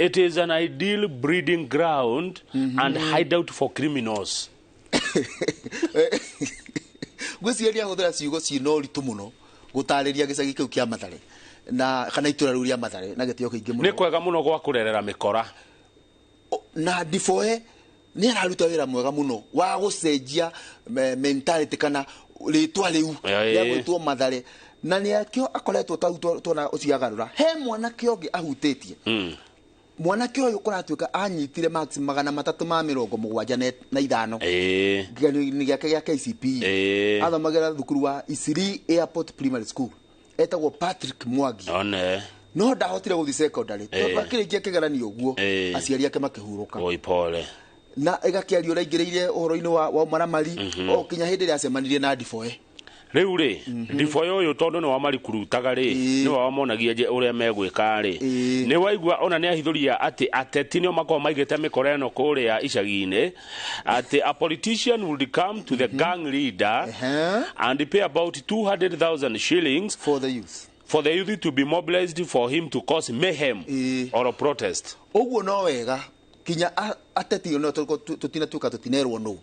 it is an ideal breeding ground and hideout for criminals. Ngwĩciria ahũthĩra ciugo ciĩna ũritũ mũno gũtarĩria gĩcagi kĩu kĩa Mathare na kana itũra rĩu rĩa Mathare na gĩtĩo kĩingĩ Nĩ mũno. kwega mũno gwa kũrerera mĩkora. Na Ndiboe nĩ araruta wĩra mwega mũno wa gũcenjia mentality kana rĩtwa rĩu rĩa gwĩtwo Mathare, na nĩ akĩo akoretwo tau tuona ũcio agarũra. He mwanake ũngĩ ahutĩtie. Mwanake ũyũ kũratuĩka anyitire marks 375 kĩgeranio-inĩ gĩake gĩa KCPE. Athomagĩra thukuru wa Isiri Airport Primary School, etagwo Patrick Mwangi. One. No ndahotire gũthiĩ secondary tondũ akĩrĩkia kĩgeranio ũguo, aciari ake makĩhurũka. Oi, pole. Na ĩgakĩaria ũrĩa aingĩrĩire ũhoro-inĩ wa ũmaramari o kinya hĩndĩ ĩrĩa acemanirie na Ndiboe. Rĩu rĩ, ndiboyo ũyũ tondũ nĩ wamarikurutaga rĩ, nĩwe wamonagia ũrĩa megwĩka rĩ, nĩ waigua ona nĩ ahithũria atĩ ateti nĩo makoragwo maigĩte mĩkora ĩno kũrĩa icagi-inĩ, atĩ a politician would come to the gang leader and pay about 200,000 shillings for the youth, for the youth to be mobilized for him to cause mayhem or a protest. Ũguo no wega kinya ateti no tũtinatuĩka tũtinerwo nũ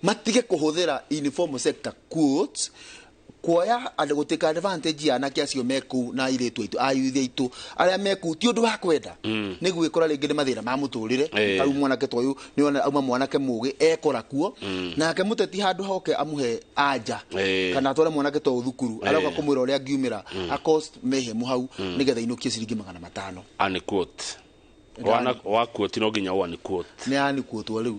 matige kũhũthĩra informal sector quotes kuoya andũ gũtuĩka advantage ya anake acio mekũu na airĩtu aitũ ayuthi aitũ arĩa mekũu ti ũndũ wa kwenda nĩ gwĩkora rĩngĩ nĩ mathĩna ma mũtũrĩre. Tarĩu mwanake ta ũyũ nĩ ona auma mwanake mũgĩ ekora kuo, nake mũteti handũ hoke amũhe anja kana atware mwanake ta ũyũ thukuru, aroka kũmwĩra ũrĩa angiumĩra acost mehemu hau nĩgetha inũkie ciringi 500. Unquote. Wana wa quote no nginya one quote. Nĩ anikuotwo rĩu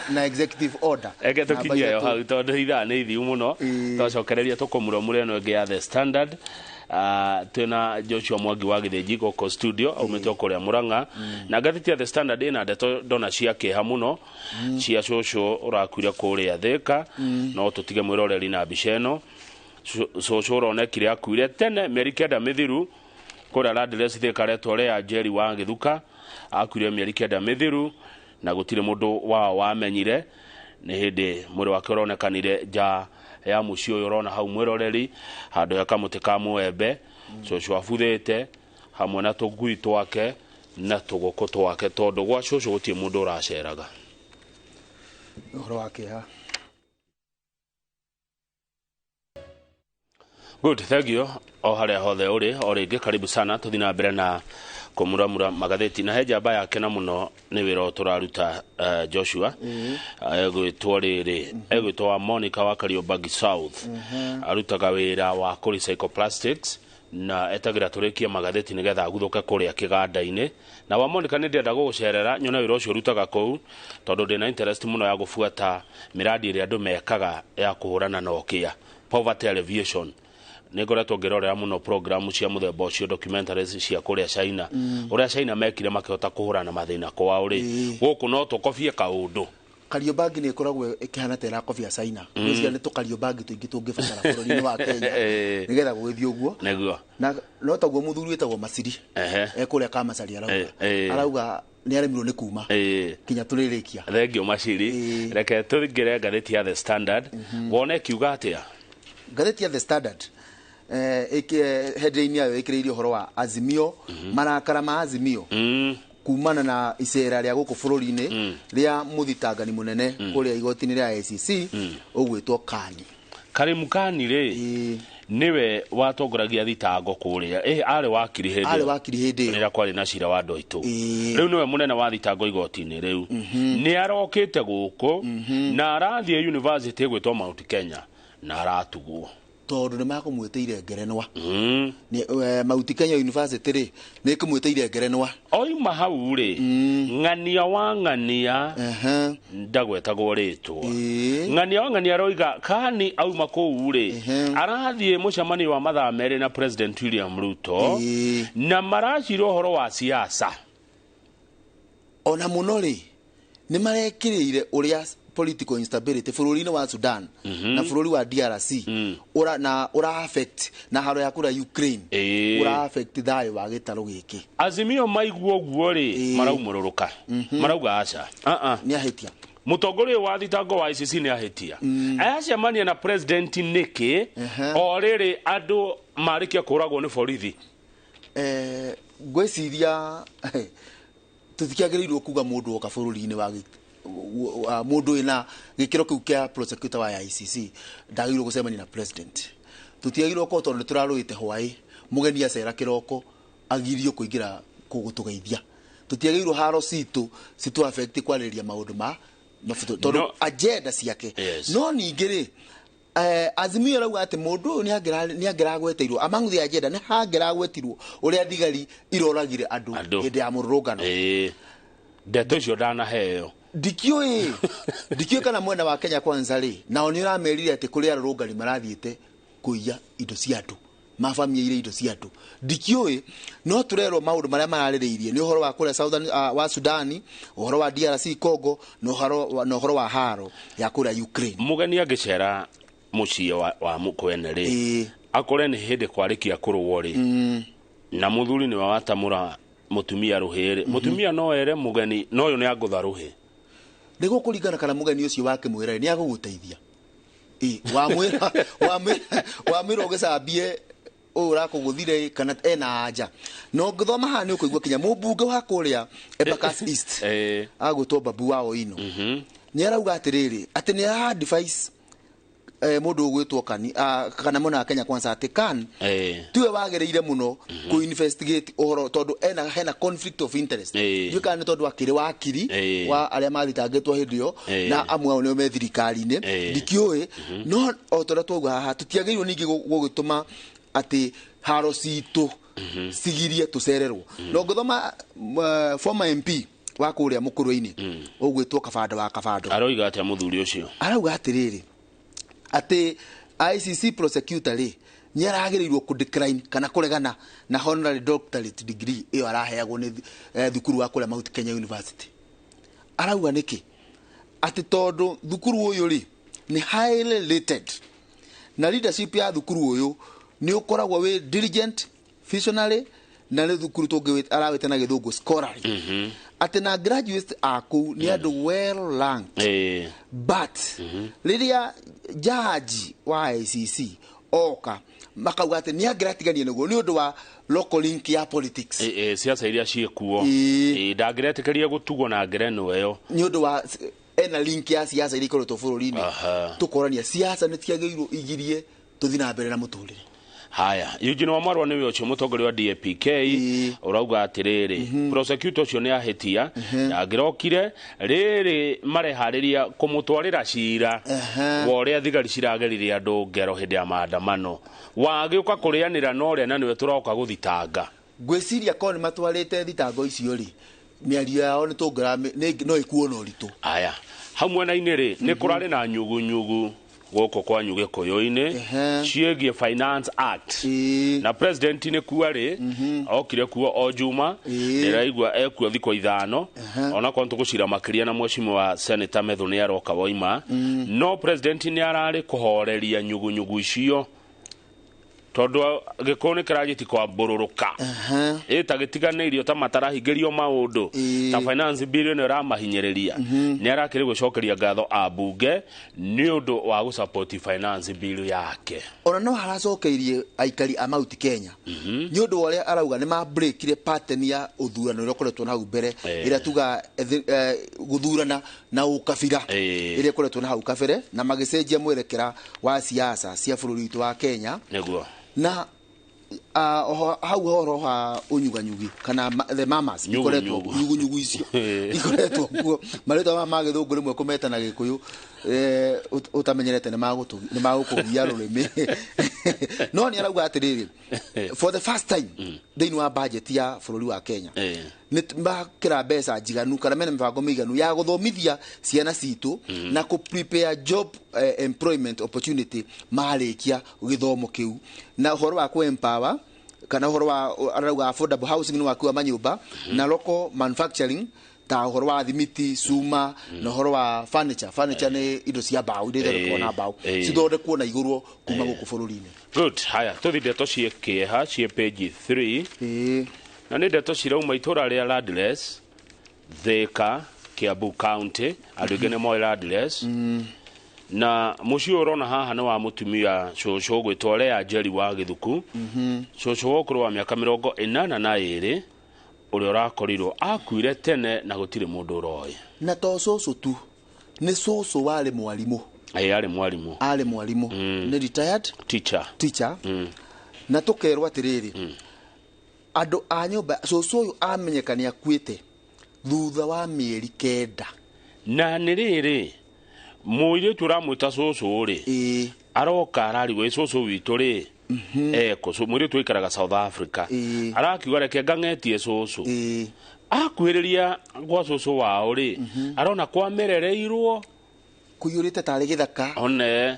na executive order. Eke Namba tũkinyie yo 3. Hau tondũ ithaa nĩ ithiu mũno. Twacokereria tũkũmũramũra ĩno ĩngĩ ya The Standard. Twĩna Joshua Mwangi wa Gĩthĩnji gũkũ studio aumĩte o kũrĩa Mũrang'a, na ngathĩti ya The Standard ĩna ndeto ndona cia kĩeha mũno cia cũcũ ũrakuire kũrĩa Thĩka. No tũtige mwĩroreri na mbica ĩno. Cũcũ ũronekire akuire tene mĩeri 9 mĩthiru kũrĩa Landless Thĩka, retwo rĩa Njeri wa Gĩthuka. Akuire mĩeri 9 mĩthiru na gũtirĩ mũndũ wao wamenyire. Nĩ hĩndĩ mwĩrĩ wake ũronekanire nja ya mũciĩ ũyũ ũrona hau mwĩroreri, handũ he kamũtĩ ka mũembe. Cũcũ abuthĩte hamwe na tũngui twake na tũgũkũ twake, tondũ gwa cũcũ gũtirĩ mũndũ ũraceraga. Ũhoro wa kĩeha. Good, thank you. O harĩa hothe ũrĩ, o rĩngĩ karibu sana. Tũthiĩ na mbere na kũmuramura magathĩti, na he njamba yakena mũno nĩ wĩra ũyũ tũraruta. Joshua egwĩtwo rĩrĩ, egwĩtwo wa Monica wa Kariobangi South, arutaga wĩra wa kũ recycle plastics na etagĩra tũrĩkie magathĩti nĩgetha aguthũke kũrĩa kĩganda-inĩ. Na wa Monica, nĩ ndĩrenda gũgũcerera nyone wĩra ũcio ũrutaga kũu, tondũ ndĩna interest mũno ya gũbuata mĩradi ĩrĩa andũ mekaga ya kũhũrana na ũkĩa, poverty alleviation. Nĩ ngoretwo ngĩrorera mũno programu cia mũthemba ũcio, documentaries cia kũrĩa China, ũrĩa China mekire makĩhota kũhũrana na mathĩna kwao rĩ, gũkũ no tũkobie kaũndũ. Kariobangi nĩ ĩkoragwo ĩkĩhana ta ĩrakobia China. Ngwĩciria nĩ tũkariobangi tũingĩ tũngĩbatara bũrũri-inĩ wa Kenya nĩgetha gũgĩthiĩ ũguo. Nĩguo. Na no taguo mũthuri wĩtagwo Masiri ekũrĩa Kamasari arauga, arauga nĩ aremirwo nĩ kuma kinya tũrĩrĩkia. Thengio Maciri. Reke tũingĩre ngathĩti ya The Standard wone kiuga atĩa. Ngathĩti ya The Standard headline yayo ĩkĩrĩirie ũhoro wa Azimio, marakara ma Azimio kumana na icera rĩa gũkũ bũrũri-inĩ rĩa mũthitangani mũnene kũrĩa igoti-inĩ rĩa ICC ũgwĩtwo Kani. Karimu Kani rĩ, nĩwe watongoragia thitango kũrĩa, arĩ wakiri hĩndĩ Arĩ ĩyo. wakiri hĩndĩ ĩyo. Rĩrĩa kwarĩ na cira wa Ndoitũ. Rĩu nĩwe mũnene wa thitango igoti-inĩ rĩu. Nĩ arokĩte gũkũ na arathiĩ university ĩgwĩtwo Mount Kenya na aratugwo. Tondũ nĩ makũmwĩtĩire ngerenwa. Mount Kenya University rĩ, nĩ ĩkũmwĩtĩire ngerenwa. Oima hau rĩ, ng'ania wa ng'ania ndagwetagwo rĩtwa. Ng'ania wa ng'ania aroiga Kani auma kũu rĩ, arathiĩ mũcemanio wa mathaa 2 na President William Ruto na maracira ũhoro wa siasa. Ona mũno rĩ, nĩ marekĩrĩire ũrĩa political instability bũrũri-inĩ wa Sudan na bũrũri wa DRC ũra, na ũra affect na haro ya kũrĩa Ukraine, ũra affect thayũ wa gĩtarũ gĩkĩ. Azimio maigua ũguo rĩ, maraumũrũrũka, marauga aca. Nĩ ahĩtia. Mũtongoria wa thitango wa ICC nĩ ahĩtia ayacemania na president nĩkĩ o rĩrĩ andũ marĩkia kũragwo nĩ borithi? Ngwĩciria tũtikĩagĩrĩirwo kuga mũndũ oka bũrũri-inĩ wa mũndũ wĩna gĩkĩro kĩu kĩa prosecutor wa ICC ndagĩrĩirwo gũcemania na president. Tũtiagĩrĩirwo korwo tondũ nĩ tũrarũĩte hwaĩ, mũgeni acera kĩroko agirio kũingĩra gũtũgeithia. Tũtiagĩrĩirwo haro citũ citũ affect kwarĩrĩria maũndũ ma mabũrũri tondũ agenda ciake. No ningĩ rĩ, Azimio arauga atĩ mũndũ ũyũ nĩ angĩragweteirwo among the agenda, nĩ hangĩragwetirwo ũrĩa thigari iroragire andũ Andũ. hĩndĩ ya mũrũrũngano. Ndeto icio ndanaheo. Ndikĩũĩ kana mwena wa Kenya Kwanza rĩ, nao nĩ ũramerire atĩ kũrĩ arũrũngani marathiĩte kũiya indo cia andũ, mabamiaire indo cia andũ. Ndikĩũĩ, no tũrerwo maũndũ marĩa mararĩrĩirie nĩ ũhoro wa kũrĩa Southern, wa Sudani, ũhoro wa DRC Congo, na ũhoro wa haro ya kũrĩa Ukraine. Mũgeni angĩcera Mũciĩ wa mũkwene rĩ, akore nĩ hĩndĩ kwarĩkia kũrũo rĩ, na mũthuri nĩwe watamũra mũtumia rũhĩ rĩ, mũtumia no ere mũgeni no ũyũ nĩ angũtha rũhĩ. Nĩ gũkũringana kana mũgeni ũcio wakĩmwĩra nĩ agũgũteithia. Wamwĩra wamwĩra ũgĩcambie ũyũ ũrakũgũthire kana ena anja. Na ũngĩthoma haha nĩ ũkũigua kinya mũmbunge wa kũrĩa Embakasi East agwĩtwo Babu wa Owino nĩ arauga atĩrĩrĩ, atĩ nĩ ara advise mũndũ ũgwĩtwo Kani kana mwena wa Kenya Kwanza atĩ Kan tiwe wagĩrĩire mũno kũ investigate ũhoro tondũ ena hena conflict of interest. Ndiũĩ kana nĩ tondũ akĩrĩ wakiri wa arĩa mathitangĩtwo hĩndĩ ĩyo na amwe ao nĩo me thirikari-inĩ, ndikĩũĩ. No o ta ũrĩa twauga haha, tũtiagĩrĩirwo ningĩ gũgĩtũma atĩ haro citũ cigirie tũcererwo. Na ũngĩthoma former MP wa kũrĩa Mũkũrwe-inĩ ũgwĩtwo Kabando wa Kabando, aroiga atĩa mũthuri ũcio? Arauga atĩrĩrĩ, atĩ ICC prosecutor rĩ nĩ aragĩrĩirwo kũ decline kana kũregana na honorary doctorate degree ĩyo araheagwo nĩ thukuru wa kũrĩa Mount Kenya University. Arauga nĩkĩ? Atĩ tondũ thukuru ũyũ rĩ nĩ highly rated na leadership ya thukuru ũyũ nĩ ũkoragwo wĩ diligent, visionary, na nĩ thukuru tũngĩ arawĩta na gĩthũngũ scholarly, atĩ na graduates a kũu nĩ andũ well ranked. But rĩrĩa jaji wa ICC oka makauga atĩ nĩ angĩratigania naguo nĩ ũndũ wa local link ya politics, siasa iria ciĩkuo, ndangĩretĩkĩria gũtugwo na ngerenwa ĩyo nĩ ũndũ wa ena link ya siasa iria ikoretwo bũrũri-inĩ. Tũkorania siasa nĩ ciagĩrĩirwo igirie tũthiĩ na mbere na mũtũrĩre. Haya, Eugene Wamalwa nĩwe ũcio mũtongoria wa DAPK ũrauga atĩrĩrĩ, prosecutor ũcio nĩ ahĩtia, angĩrokire rĩrĩ mareharĩria kũmũtwarĩra cira wa ũrĩa thigari cirageririe andũ ngero hĩndĩ ya maandamano, wagĩũka kũrĩanĩra na ũrĩa na nĩwe tũroka gũthitanga. Ngwĩciria korwo nĩ matwarĩte thitango icio rĩ, mĩario yao nĩ tũngĩra no ĩkuo na ũritũ. Haya, hau mwena-inĩ rĩ nĩ kũrarĩ na nyugunyugu gũkũ kwanyu Gĩkũyũ-inĩ ciĩgiĩ Finance Act, na president nĩ kuo rĩ okire kuo o juma, ndĩraigua ekuo thikũ 5, onakorwo tũgũcira makĩria na mheshimiwa Senator Methu nĩ aroka woima. No president nĩ ararĩ kũhoreria nyugunyugu icio tondũ Gĩkũyũ nĩ kĩranjĩti kwambũrũrũka ĩ ta gĩtiganĩirio ta matarahingĩrio maũndũ ta finance bill ĩno ĩramahinyĩrĩria. Nĩ arakĩrĩ gũcokeria ngatho ambunge nĩ ũndũ wa gũsupport finance bill yake. Ona no haracokeirie aikari a Mount Kenya nĩ ũndũ wa ũrĩa arauga nĩ mabreakire pattern ya ũthurano ũrĩa ũkoretwo na hau mbere, ĩrĩa tuga gũthurana na ũkabira ĩrĩa ĩkoretwo na hau kabere, na magĩcenjia mwerekera wa siasa cia bũrũri witũ wa Kenya. Nĩguo. Na hau horo ha ũnyuganyugi kana the mamas ikoretwo nyugunyugu icio ikoretwo kuo, marĩtwa ma gĩthũngũ rĩmwe kũmeta na Gĩkũyũ ũtamenyerete nĩ magũkũgia rũrĩmĩ. No nĩ arauga atĩrĩrĩ, for the first time thĩinĩ wa budget ya bũrũri wa Kenya nĩ makĩra mbeca njiganu kana mena mĩbango mĩiganu ya gũthomithia ciana citũ na kũ prepare job employment opportunity marĩkia gĩthomo kĩu, na ũhoro wa kũ empower kana ũhoro wa arauga affordable housing nĩ wakiwa manyũmba na local manufacturing ta ũhoro wa thimiti, cuma na ũhoro wa furniture. Furniture nĩ indo cia mbaũ iria ithondekagwo na mbaũ cithondekwo na igũrwo kuma gũkũ bũrũri-inĩ. Good. Haya, tũthiĩ ndeto ciĩ kĩeha ciĩ page 3, na nĩ ndeto cirauma itũra rĩa Landless, Thika, Kiambu County. Andũ aingĩ nĩ moĩ Landless. Na mũciĩ ũyũ ũrona haha nĩ wa mũtumia cũcũ ũgwĩtwo Lea Njeri wa Gĩthuku, cũcũ wa ũkũrũ wa mĩaka 82 ũrĩa ũrakorirwo akuire tene na gũtirĩ mũndũ ũroĩ. Na to cũcũ tu, nĩ cũcũ warĩ mwarimũ. Arĩ mwarimũ. Arĩ mwarimũ. Nĩ retired teacher. Na tũkerwo atĩrĩrĩ, andũ a nyũmba cũcũ ũyũ amenyeka nĩ akuĩte thutha wa mĩeri 9. Na nĩ rĩrĩ mũirĩtu ũramwĩta cũcũ rĩ aroka ararigwo ĩ cũcũ witũ rĩ eko mũirĩtu ũikaraga South Africa arakiuga reke ngang'etie cũcũ. Akuhĩrĩria gwa cũcũ wao rĩ arona kwamerereirwo kũiyũrĩte tarĩ gĩthaka one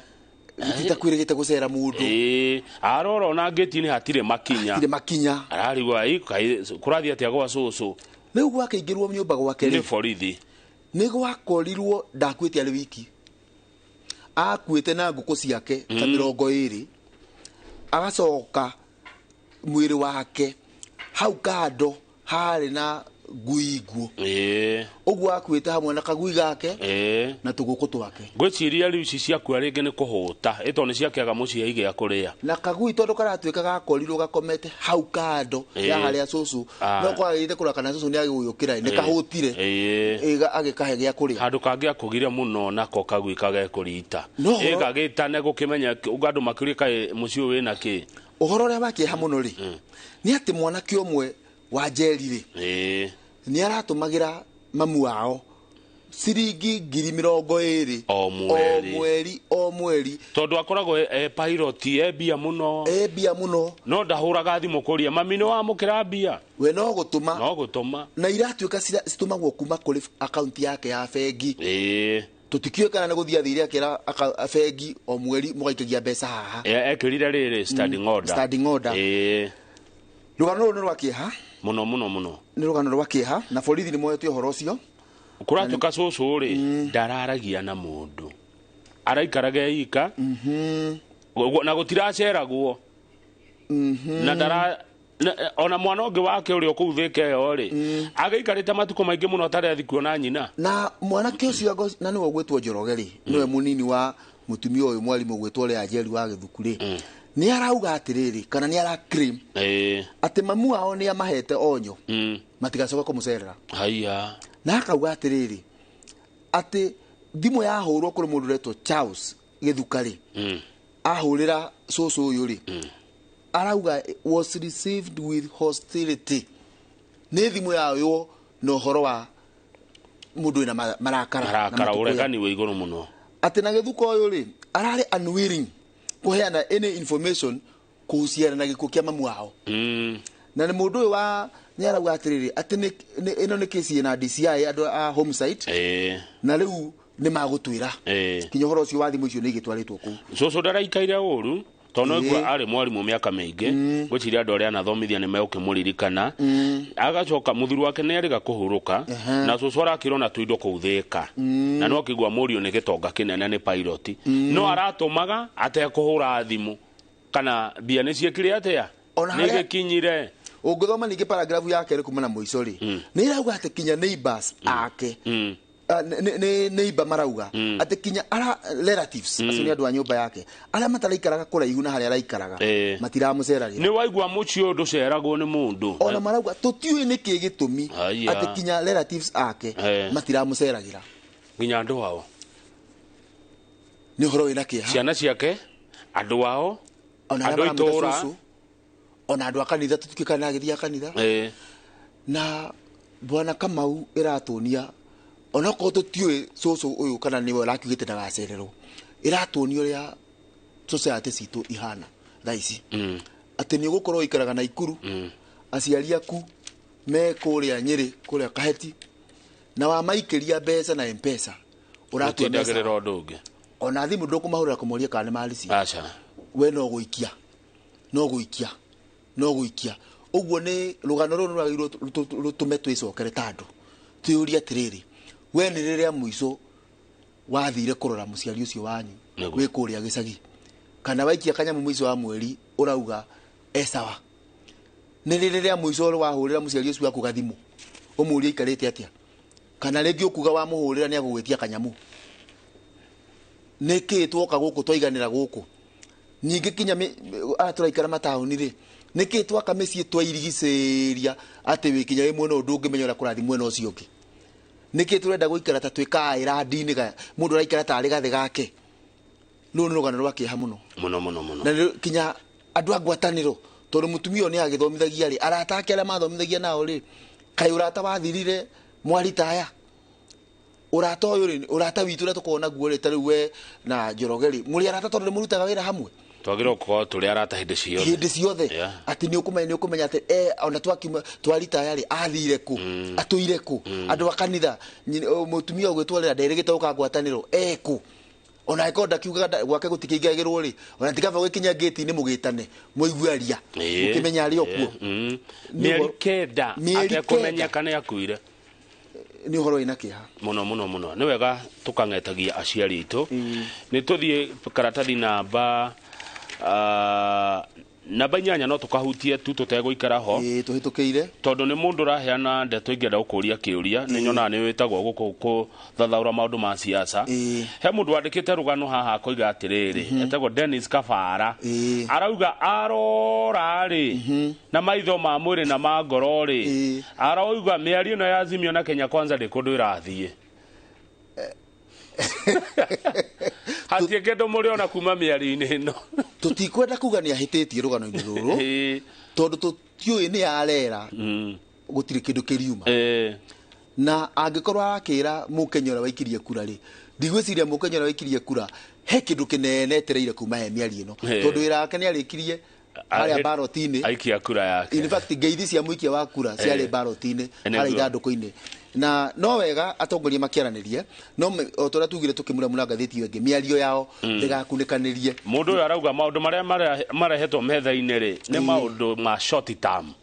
gĩtitakwĩrĩgĩte gũcera mũndũ. Arora ona ngĩti-inĩ hatirĩ makinya, hatirĩ makinya. Ararigwo kũrathiĩ atĩa gwa cũcũ. Rĩu gwakĩingĩrwo nyũmba gwake nĩ borithi nĩ gwakorirwo ndakuĩte arĩ wiki, Akuĩte na ngũkũ ciake ta 20, agacoka mwĩrĩ wake hau kando harĩ na ngui nguo. Ũguo akuĩte hamwe na kagui gake na tũgũkũ twake. Ngwĩciria rĩu ici ciakua rĩngĩ nĩ kũhũta, ĩtondũ nĩ ciakĩaga mũciĩ gĩa kũrĩa. Na kagui tondũ karatuĩka gakorirwo gakomete hau kando ya harĩa cũcũ, no kwagĩrĩire kũrora kana cũcũ nĩ agĩgũyũkĩra, nĩ kahũtire, agĩkahe gĩa kũrĩa. Handũ kangĩ akũgire mũno nako kagui kagekũrita. Ĩgagĩtane gũkĩmenya andũ makĩũrie kaĩ mũciĩ ũyũ wĩna kĩ. Ũhoro ũrĩa wa kĩeha mũno rĩ, nĩ atĩ mwanake ũmwe wa Njeri rĩ, nĩ aratũmagĩra mamu wao ciringi 20,000 o mweri, o mweri, tondũ akoragwo e pilot, e mbia mũno, e mbia mũno, no ndahũraga thimũ kũria mami nĩ wamũkĩra mbia, we no gũtũma, no gũtũma, na iratuĩka citũmagwo kuma kũrĩ akaunti yake ya bengi. Tũtikĩũĩ kana nĩ gũthiĩ athire akĩra bengi o mweri mũgaikagia mbeca haha. Ekĩrire rĩrĩ standing order, standing order. Rũgano rũrũ nĩ rwa kĩeha mũno mũno mũno, nĩ rũgano rwa kĩeha, na borithi nĩ moete ũhoro ũcio. Kũratuĩka cũcũ rĩ, ndararagia na mũndũ, araikaraga ika na gũtiraceragwo, na ndara ona mwana ũngĩ wake ũrĩa kũu Thĩka ĩyo rĩ, agĩikarĩte matukũ maingĩ mũno atarĩ athiĩ kuona nyina. Na mwanake ũcio na nĩwe ũgwĩtwo Njoroge rĩ, nĩwe mũnini wa mũtumia ũyũ mwarimũ ũgwĩtwo Lea Njeri wa Gĩthuku rĩ, nĩ arauga atĩrĩrĩ, kana nĩ ara claim atĩ mamu wao nĩ amahete onyo matigacoka kũmũcerera. Haiya. Na akauga atĩrĩrĩ, atĩ thimũ yahũrwo kũrĩ mũndũ ũretwo Charles Gĩthuka rĩ, ahũrĩra cũcũ ũyũ rĩ, arauga was received with hostility. Nĩ thimũ yayo na ũhoro wa mũndũ wĩna marakara, marakara, ũregani wĩ igũrũ mũno. Atĩ na Gĩthuka ũyũ rĩ, ararĩ unwilling kũheana any information kuhusiana na gĩkuũ kĩa mamu wao. Na nĩ mũndũ ũyũ wa nĩ arauga atĩrĩrĩ, atĩ ĩno nĩ kesi na DCI andũ a homicide, na rĩu nĩ magũtwĩra kinya ũhoro ũcio wa thimũ icio nĩ igĩtwarĩtwo kũu. Cũcũ ndaraikaire ũru, tondũ no igua arĩ mwarimũ mĩaka mĩingĩ, ngwĩciria andũ arĩa anathomithia nĩ megũkĩmũririkana. Agacoka mũthuri wake nĩ arĩga kũhurũka, na cũcũ arakĩrwo na tũindo kũu Thĩka, na no akĩigua mũriũ nĩ gĩtonga kĩnene nĩ pilot, no aratũmaga atekũhũra thimũ kana mbia nĩ ciĩkire atĩa, nĩ gĩkinyire. Ũngĩthoma ningĩ paragraph ya kerĩ kuma na mũico rĩ, nĩ ĩrauga atĩ kinya neighbors ake, nĩ neighbor marauga atĩ kinya ara relatives acio nĩ andũ a nyũmba yake arĩa mataraikaraga kũraihu na harĩa araikaraga matiramũceragĩra. Nĩ waigua mũciĩ ũyũ ndũceragwo nĩ mũndũ. Ona marauga tũtiũĩ nĩkĩ gĩtũmi atĩ kinya relatives ake matiramũceragĩra, nginya andũ ao. Nĩ ũhoro wĩna kĩeha. Ciana ciake, andũ ao, andũ itũũra, ona andũ a kanitha, tũtikĩũĩ kana agĩthiĩ kanitha. Na Bwana Kamau ĩratuonia onokorwo tũtiũĩ cũcũ ũyũ kana nĩwe ũrakiugĩte ndagacererwo, ĩratuonia ũrĩa society citũ ihana thaa ici, atĩ nĩ ũgũkorwo ũikaraga Naikuru, aciari aku me kũrĩa Nyĩrĩ, kũrĩa Kaheti, na wamaikĩria mbeca na M-Pesa ũratua mbeca ũndũ ũngĩ, ona thimũ ndũkũmahũrĩra kũmoria kana nĩ marĩci. Aca, we no gũikia, no gũikia, no gũikia. Ũguo nĩ rũgano rũrũ rwagĩrĩirwo rũtũme twĩcokere ta andũ, twĩyũrie atĩrĩrĩ, we nĩ rĩrĩa mũico wathire kũrora mũciari ũcio wanyu wĩ kũrĩa gĩcagi, kana waikia kanyamũ mũico wa mweri ũrauga e sawa, nĩ rĩrĩa mũico wahũrĩra mũciari ũcio waku gathimũ ũmũrie aikarĩte atĩa, kana rĩngĩ ũkuga wamũhũrĩra nĩ agũgwĩtia kanyamũ. Nĩ kĩĩ twoka gũkũ twaiganĩra gũkũ? Ningĩ kinya aya tũraikara mataũni rĩ, nĩ kĩĩ twaka mĩciĩ twairigicĩria atĩ wĩ kinya wĩ mwena ũyũ ndũngĩmenya ũrĩa kũrathiĩ mwena ũcio ũngĩ? Nĩ kĩĩ tũrenda gũikara ta twĩ kaĩrandi-inĩ gaya, mũndũ araikara tarĩ gathĩ gake? Rũrũ nĩ rũgano rwa kĩeha mũno mũno mũno mũno. Na kinya andũ a ngwatanĩro, tondũ mũtumia ũyũ nĩ agĩthomithagia rĩ, arata ake arĩa mathomithagia nao rĩ, kaĩ ũrata wathirire mwaritaya? Ũrata ũyũ rĩ, ũrata witũ ũrĩa tũkoragwo naguo rĩ, ta rĩu we na Njoroge rĩ, mũrĩ arata tondũ nĩ mũrutaga wĩra hamwe? Twagĩrĩirwo gũkorwo tũrĩ arata hĩndĩ ciothe, hĩndĩ ciothe, atĩ nĩ ũkũmenya, nĩ ũkũmenya atĩ ona twakiuma twaritaya rĩ, athire kũ, atũire kũ, andũ a kanitha, mũtumia ũgwĩtwo rĩra nderĩgĩte gũka ngwatanĩro ekũ, ona angĩkorwo ndakiugaga gwake gũtikĩingagĩrwo rĩ, ona ti kaba gũgĩkinya ngĩti-inĩ mũgĩtane mũigue aria, mũkĩmenya arĩ o kuo. Mĩeri 9 atekũmenya kana akuire. Nĩ ũhoro wĩna kĩeha. Muno muno muno. Nĩ wega tũkang'etagia aciari aitũ. Nĩ tũthiĩ karatathi namba namba 8, no tũkahutie tu tũtegũikara ho. Ĩĩ, tũhĩtũkĩire. Tondũ nĩ mũndũ ũraheana ndeto ingĩenda gũkũria kĩũria, nĩ nyonaga nĩ wĩtagwo gũkũ kũthathaũra maũndũ ma siasa. He mũndũ wandĩkĩte rũgano haha akoiga atĩrĩrĩ, etagwo Dennis Kabara. Arauga arora rĩ na maitho ma mwĩrĩ na ma ngoro rĩ, arauga mĩario ĩno ya Azimio na Kenya Kwanza ndĩ kũndũ ĩrathiĩ, hatirĩ kĩndũ mũrĩona kuma mĩario-inĩ ĩno. Tũtikwenda kuga nĩ ahĩtĩtie rũgano-inĩ rũrũ, tondũ tũtiũĩ nĩ yarera gũtirĩ kĩndũ kĩriuma. Na angĩkorwo arakĩra mũkenya ũrĩa waikirie kura rĩ, ndigwĩciria mũkenya ũrĩa waikirie kura he kĩndũ kĩnene etereire kuma he mĩario ĩno, tondũ wĩra wake nĩ arĩkirie harĩa ballot-inĩ. Aikia kura yake. In fact, ngeithi cia mũikia wa kura ciarĩ ballot-inĩ harĩa ithandũkũ-inĩ. Na no wega atongoria makĩaranĩrie, no o ta ũrĩa tugire tũkĩmuramura ngathĩti ĩyo ĩngĩ, mĩario yao ndĩgakunĩkanĩrie. Mũndũ ũyũ arauga maũndũ marĩa marehetwo metha-inĩ rĩ, nĩ maũndũ ma short term.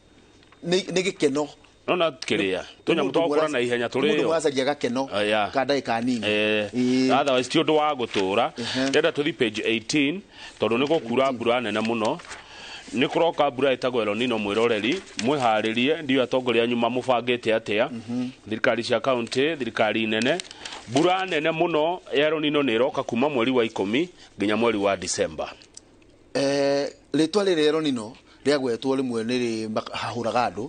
Nĩ gĩkeno. Nona kĩrĩa tũnyamũ twakũra na ihenya Mũndũ tũrĩo mũracaria gakeno ka ndagĩka nini. Otherwise ti ũndũ wa gũtũra. Ndĩrenda tũthi page 18, tondũ nĩ gũkura mbura nene mũno. Nĩ kũroka mbura ĩtagwo El Nino. Mwĩroreri, mwĩharĩrie. Ndiũĩ atongoria anyu mamũbangĩte atĩa, thirikari cia kaunti, thirikari nene. Mbura nene mũno ya El Nino nĩ ĩroka kuma mweri wa 10 nginya mweri wa December. Rĩtwa rĩrĩ El Nino rĩagwetwo rĩmwe nĩ rĩhahũraga andũ,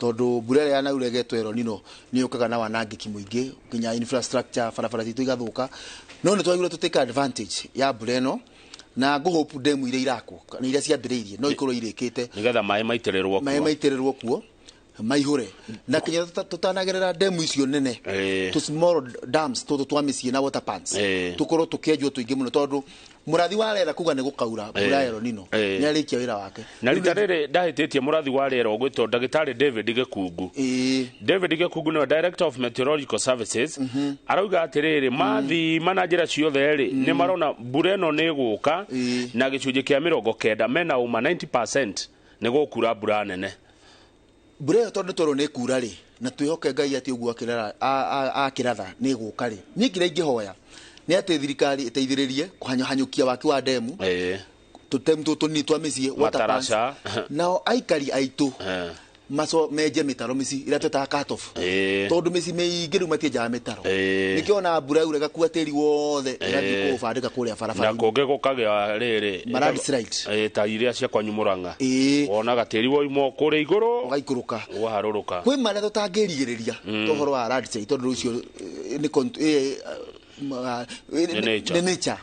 tondũ mbura ĩrĩa yanaura ĩgetwo El Nino nĩ yũkaga na wanangĩki mũingĩ, nginya infrastructure, barabara citũ igathũka. No nĩ twagĩrĩirwo tũ take advantage ya mbura ĩno, na ngũhope ndemu iria irakwo kana iria ciambĩrĩirie no ikorwo irĩkĩte, nĩgetha maĩ maitĩrĩrwo maĩ kuo. Maitĩrĩrwo kuo maihũre, na kinya tũtanagerera ndemu icio nene, tũ small dams tũtũ twa mĩciĩ na water pans tũkorwo tũkĩenjwo tũingĩ mũno, tondũ mũrathi wa rĩera kuga nĩ gũkaura mbura ya El Nino, nĩ arĩkia wĩra wake. Na rita rĩrĩ ndahĩtĩtie, mũrathi wa rĩera ũgwĩtwo ndagĩtarĩ David Gĩkungu. David Gĩkungu nĩwe Director of Meteorological Services. Arauga atĩrĩrĩ, mathima na njĩra ciothe rĩ, nĩ marona mbura ĩno nĩ ĩgũka na gĩcunjĩ kĩa 90, mena ũma 90% nĩ gũkura mbura nene. Mbura ĩyo tondũ twerwo nĩ kura rĩ, na twĩhoke Ngai atĩ ũguo akĩratha nĩ ĩgũka rĩ, niĩ kĩrĩa ingĩhoya nĩ atĩ thirikari ĩteithĩrĩrie kũhanyũkia waki wa ndemu, tũtemu tũtũ tũnini twa mĩciĩ, water pans. Mataraca. Nao aikari aitũ maco menje mĩtaro mĩciĩ ĩrĩa twĩtaga cut off, tondũ mĩciĩ mĩingĩ rĩu matienjaga mĩtaro. Nĩkĩo ona mbura yaura ĩgakua tĩri wothe, ĩgathiĩ kũũbandĩka kũrĩa Na barabara-inĩ. kũngĩ gũkagĩa rĩrĩ Ma landslide. Ta iria cia kwanyu Mũrang'a. Wonaga tĩri woima kũrĩa igũrũ ũgaikũrũka, ũgaharũrũka. Kwĩ marĩa tũtangĩrigĩrĩria ta ũhoro wa landslide, tondũ ũcio Nĩ nature. nĩ nature.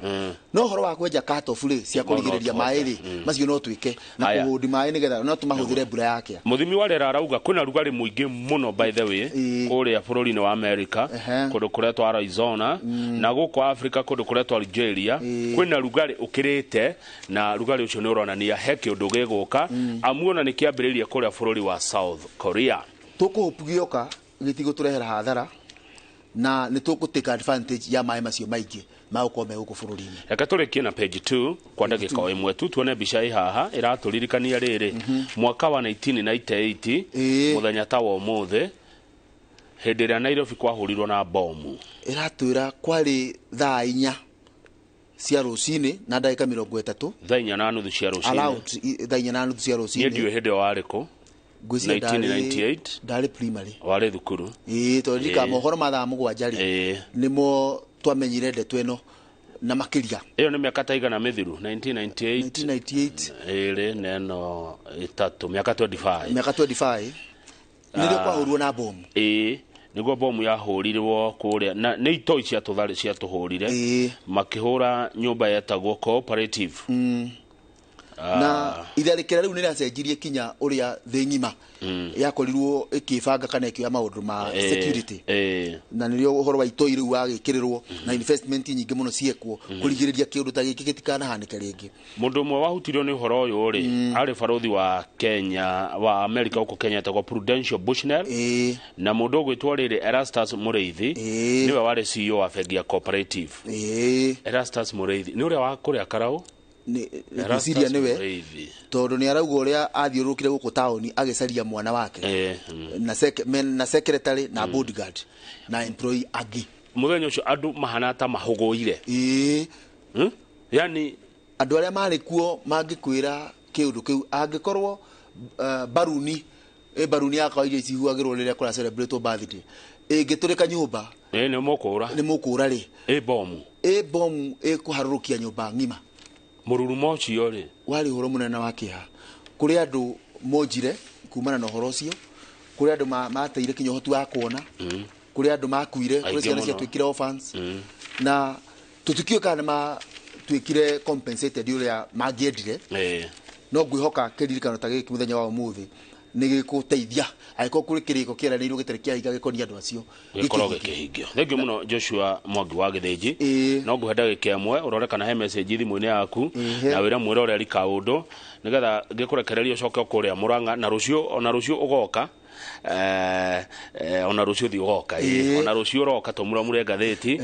No ũhoro wa kwenja cut off rĩ, cia No, no kũrigĩrĩria maĩ rĩ, macio no twĩke na Haya. kũhũndi maĩ nĩgetha no tũmahũthĩre mbura yakĩa. Mũthimi wa rĩera arauga kwĩna rugarĩ mũingĩ mũno, by the way, kũrĩa bũrũri-inĩ wa America, kũndũ kũretwo Arizona, na gũkũ Africa kũndũ kũretwo Algeria. Kwĩna rugarĩ ũkĩrĩte, na rugarĩ ũcio nĩ ũronania he kĩũndũ gĩgũka, amu ona nĩ kĩambĩrĩirie kũrĩa bũrũri wa South Korea. Tũkũhopu gĩoka gĩtigũtũrehera hathara, na nĩ tũkũ take advantage ya maĩ macio maingĩ magũkorwo me gũkũ bũrũri-inĩ. Reke tũrĩkie na page 2 kwa ndagĩka o ĩmwe tu, tuone mbica ĩ haha ĩratũririkania rĩrĩ mwaka wa 1998, mũthenya ta wa ũmũthĩ, hĩndĩ ĩrĩa Nairobi kwahũrirwo na bomu. Ĩratwĩra kwarĩ thaa 4 cia rũcinĩ na ndagĩka 30. Thaa 4:30 cia rũcinĩ. Around thaa 4:30 cia Niĩ rũcinĩ. ndiũĩ hĩndĩ ĩyo warĩ kũ. Ngwĩciria 1998. Ndarĩ primary. Warĩ thukuru. Ĩĩ, tondũ ndirikana mohoro ma thaa 7 rĩ, nĩmo twamenyire ndeto ĩno na makĩria. Ĩyo nĩ mĩaka ta igana mĩthiru, 1998? 1998. Ĩrĩ na ĩno ĩtatũ, mĩaka 25. Mĩaka 25 nĩrĩo kwahũrirwo na bomu. Ĩĩ, nĩguo bomu yahũrirwo kũrĩa, na nĩ itoi ciatũhũrire. Makĩhũra nyũmba yetagwo Cooperative. Na itharĩkĩra rĩu nĩ rĩacenjirie kinya ũrĩa thĩ ng'ima yakorirwo ĩkĩbanga kana ĩkĩoya maũndũ ma security, na nĩrĩo ũhoro wa itoi rĩu wagĩkĩrĩrwo na investment nyingĩ mũno ciekwo kũrigĩrĩria kĩũndũ ta gĩkĩ gĩtikanahanĩke rĩngĩ. Mũndũ ũmwe wahutirio nĩ ũhoro ũyũ rĩ, arĩ barothi wa Kenya, wa America gũkũ Kenya, etagwo Prudential Bushnell, na mũndũ ũgwĩtwo rĩrĩ Erastus Mũrĩithi, nĩwe warĩ CEO wa bengi ya Cooperative. Erastus Mũrĩithi nĩ ũrĩa wa kũrĩa Karaũ. ngwĩciria nĩwe tondũ nĩ arauga ũrĩa athiũrũrũkire gũkũ taũni agĩcaria mwana wake na secretary na bodyguard na employee angĩ. Mũthenya ũcio andũ mahana ta mahũgũire. Yani andũ arĩa marĩ kuo mangĩkwĩra kĩũndũ kĩu angĩkorwo baruni ya kawaida icihuagĩrwo rĩrĩa kũra celebrate birthday ĩngĩtũrĩka nyũmba nĩ mũkũra nĩ mũkũra rĩ ĩ bomu ĩkũharũrũkia nyũmba ng'ima. Mũrurumo ũcio rĩ warĩ ũhoro mũnene wa kĩeha. Kũrĩ andũ monjire kumana na ũhoro ũcio, kũrĩ andũ mateire kinya ũhoti wa kuona, kũrĩ andũ makuire, kũrĩ ciana ciatuĩkire orphans, na tũtikĩũĩ kana nĩ matuĩkire compensated ũrĩa mangĩendire. No ngwĩhoka kĩririkano ta gĩkĩ mũthenya wa ũmũthĩ nĩ gĩkũteithia angĩkorwo kũrĩ kĩrĩko kĩeranĩirwo gĩtarĩ kĩahinga gĩkoniĩ andũ acio gĩkorwo gĩkĩhingio. Thengiũ mũno Joshua Mwangi wa Gĩthĩnji. No ngũhe ndagĩka ĩmwe ũrore kana he message thimũ-inĩ yaku na wĩre mwĩroreri kaũndũ nĩgetha ngĩkũrekereria ũcoke kũrĩa Mũrang'a na rũciũ ona rũciũ ũgoka ona rũciũ thiĩ ũgoka ona rũciũ ũroka tũmuramure ngathĩti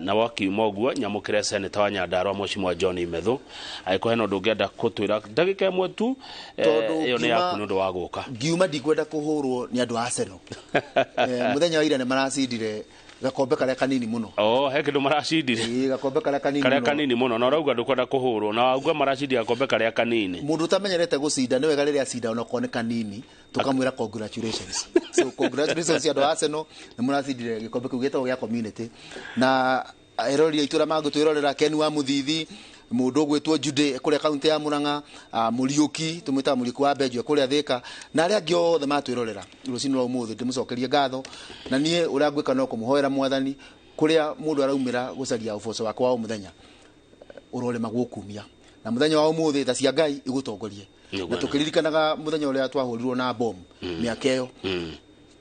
na wakiuma ũguo nyamũkĩre seneta wa Nyandarua Mheshimiwa John Methu angĩkorwo hena ũndũ ũngĩenda kũtwĩra ndagĩka ĩmwe tu ĩyo nĩ yaku nĩ ũndũ wa gũka. Ngiuma ndikwenda kũhũrwo nĩ andũ a Arsenal. Mũthenya wa ira nĩ maracindire gakombe karĩa kanini mũno. He kĩndũ maracindire. Gakombe karĩa kanini mũno. Karĩa kanini mũno na ũrauga ndũkwenda kũhũrwo na wauga maracindire gakombe karĩa kanini. Mũndũ ũtamenyerete gũcinda nĩ wega rĩrĩa acinda onakorwo nĩ kanini tũkamwĩra congratulations. So congratulations andũ a Arsenal nĩ mũracindire gĩkombe kĩu gĩtagwo gĩa community. Na eroreri aitũ arĩa mangĩtwĩrorera Ken wa Mũthithi, mũndũ ũgwĩtwo Jude kũrĩa kaunti ya Murang'a, Mũriũki tũmwĩtaga Mũriũki wa Benjo kũrĩa Thĩka na arĩa angĩ othe matwĩrorera rũcinĩ rwa ũmũthĩ ndĩmũcokerie ngatho na niĩ ũrĩa ngwĩka no kũmũhoera mwathani kũrĩa mũndũ araumĩra gũcaria ũboco wake wa o mũthenya ũrorema gũkumia na mũthenya wa ũmũthĩ tha cia Ngai igũtongorie na tũkĩririkanaga mũthenya ũrĩa twahũrirwo na bomu mĩaka ĩyo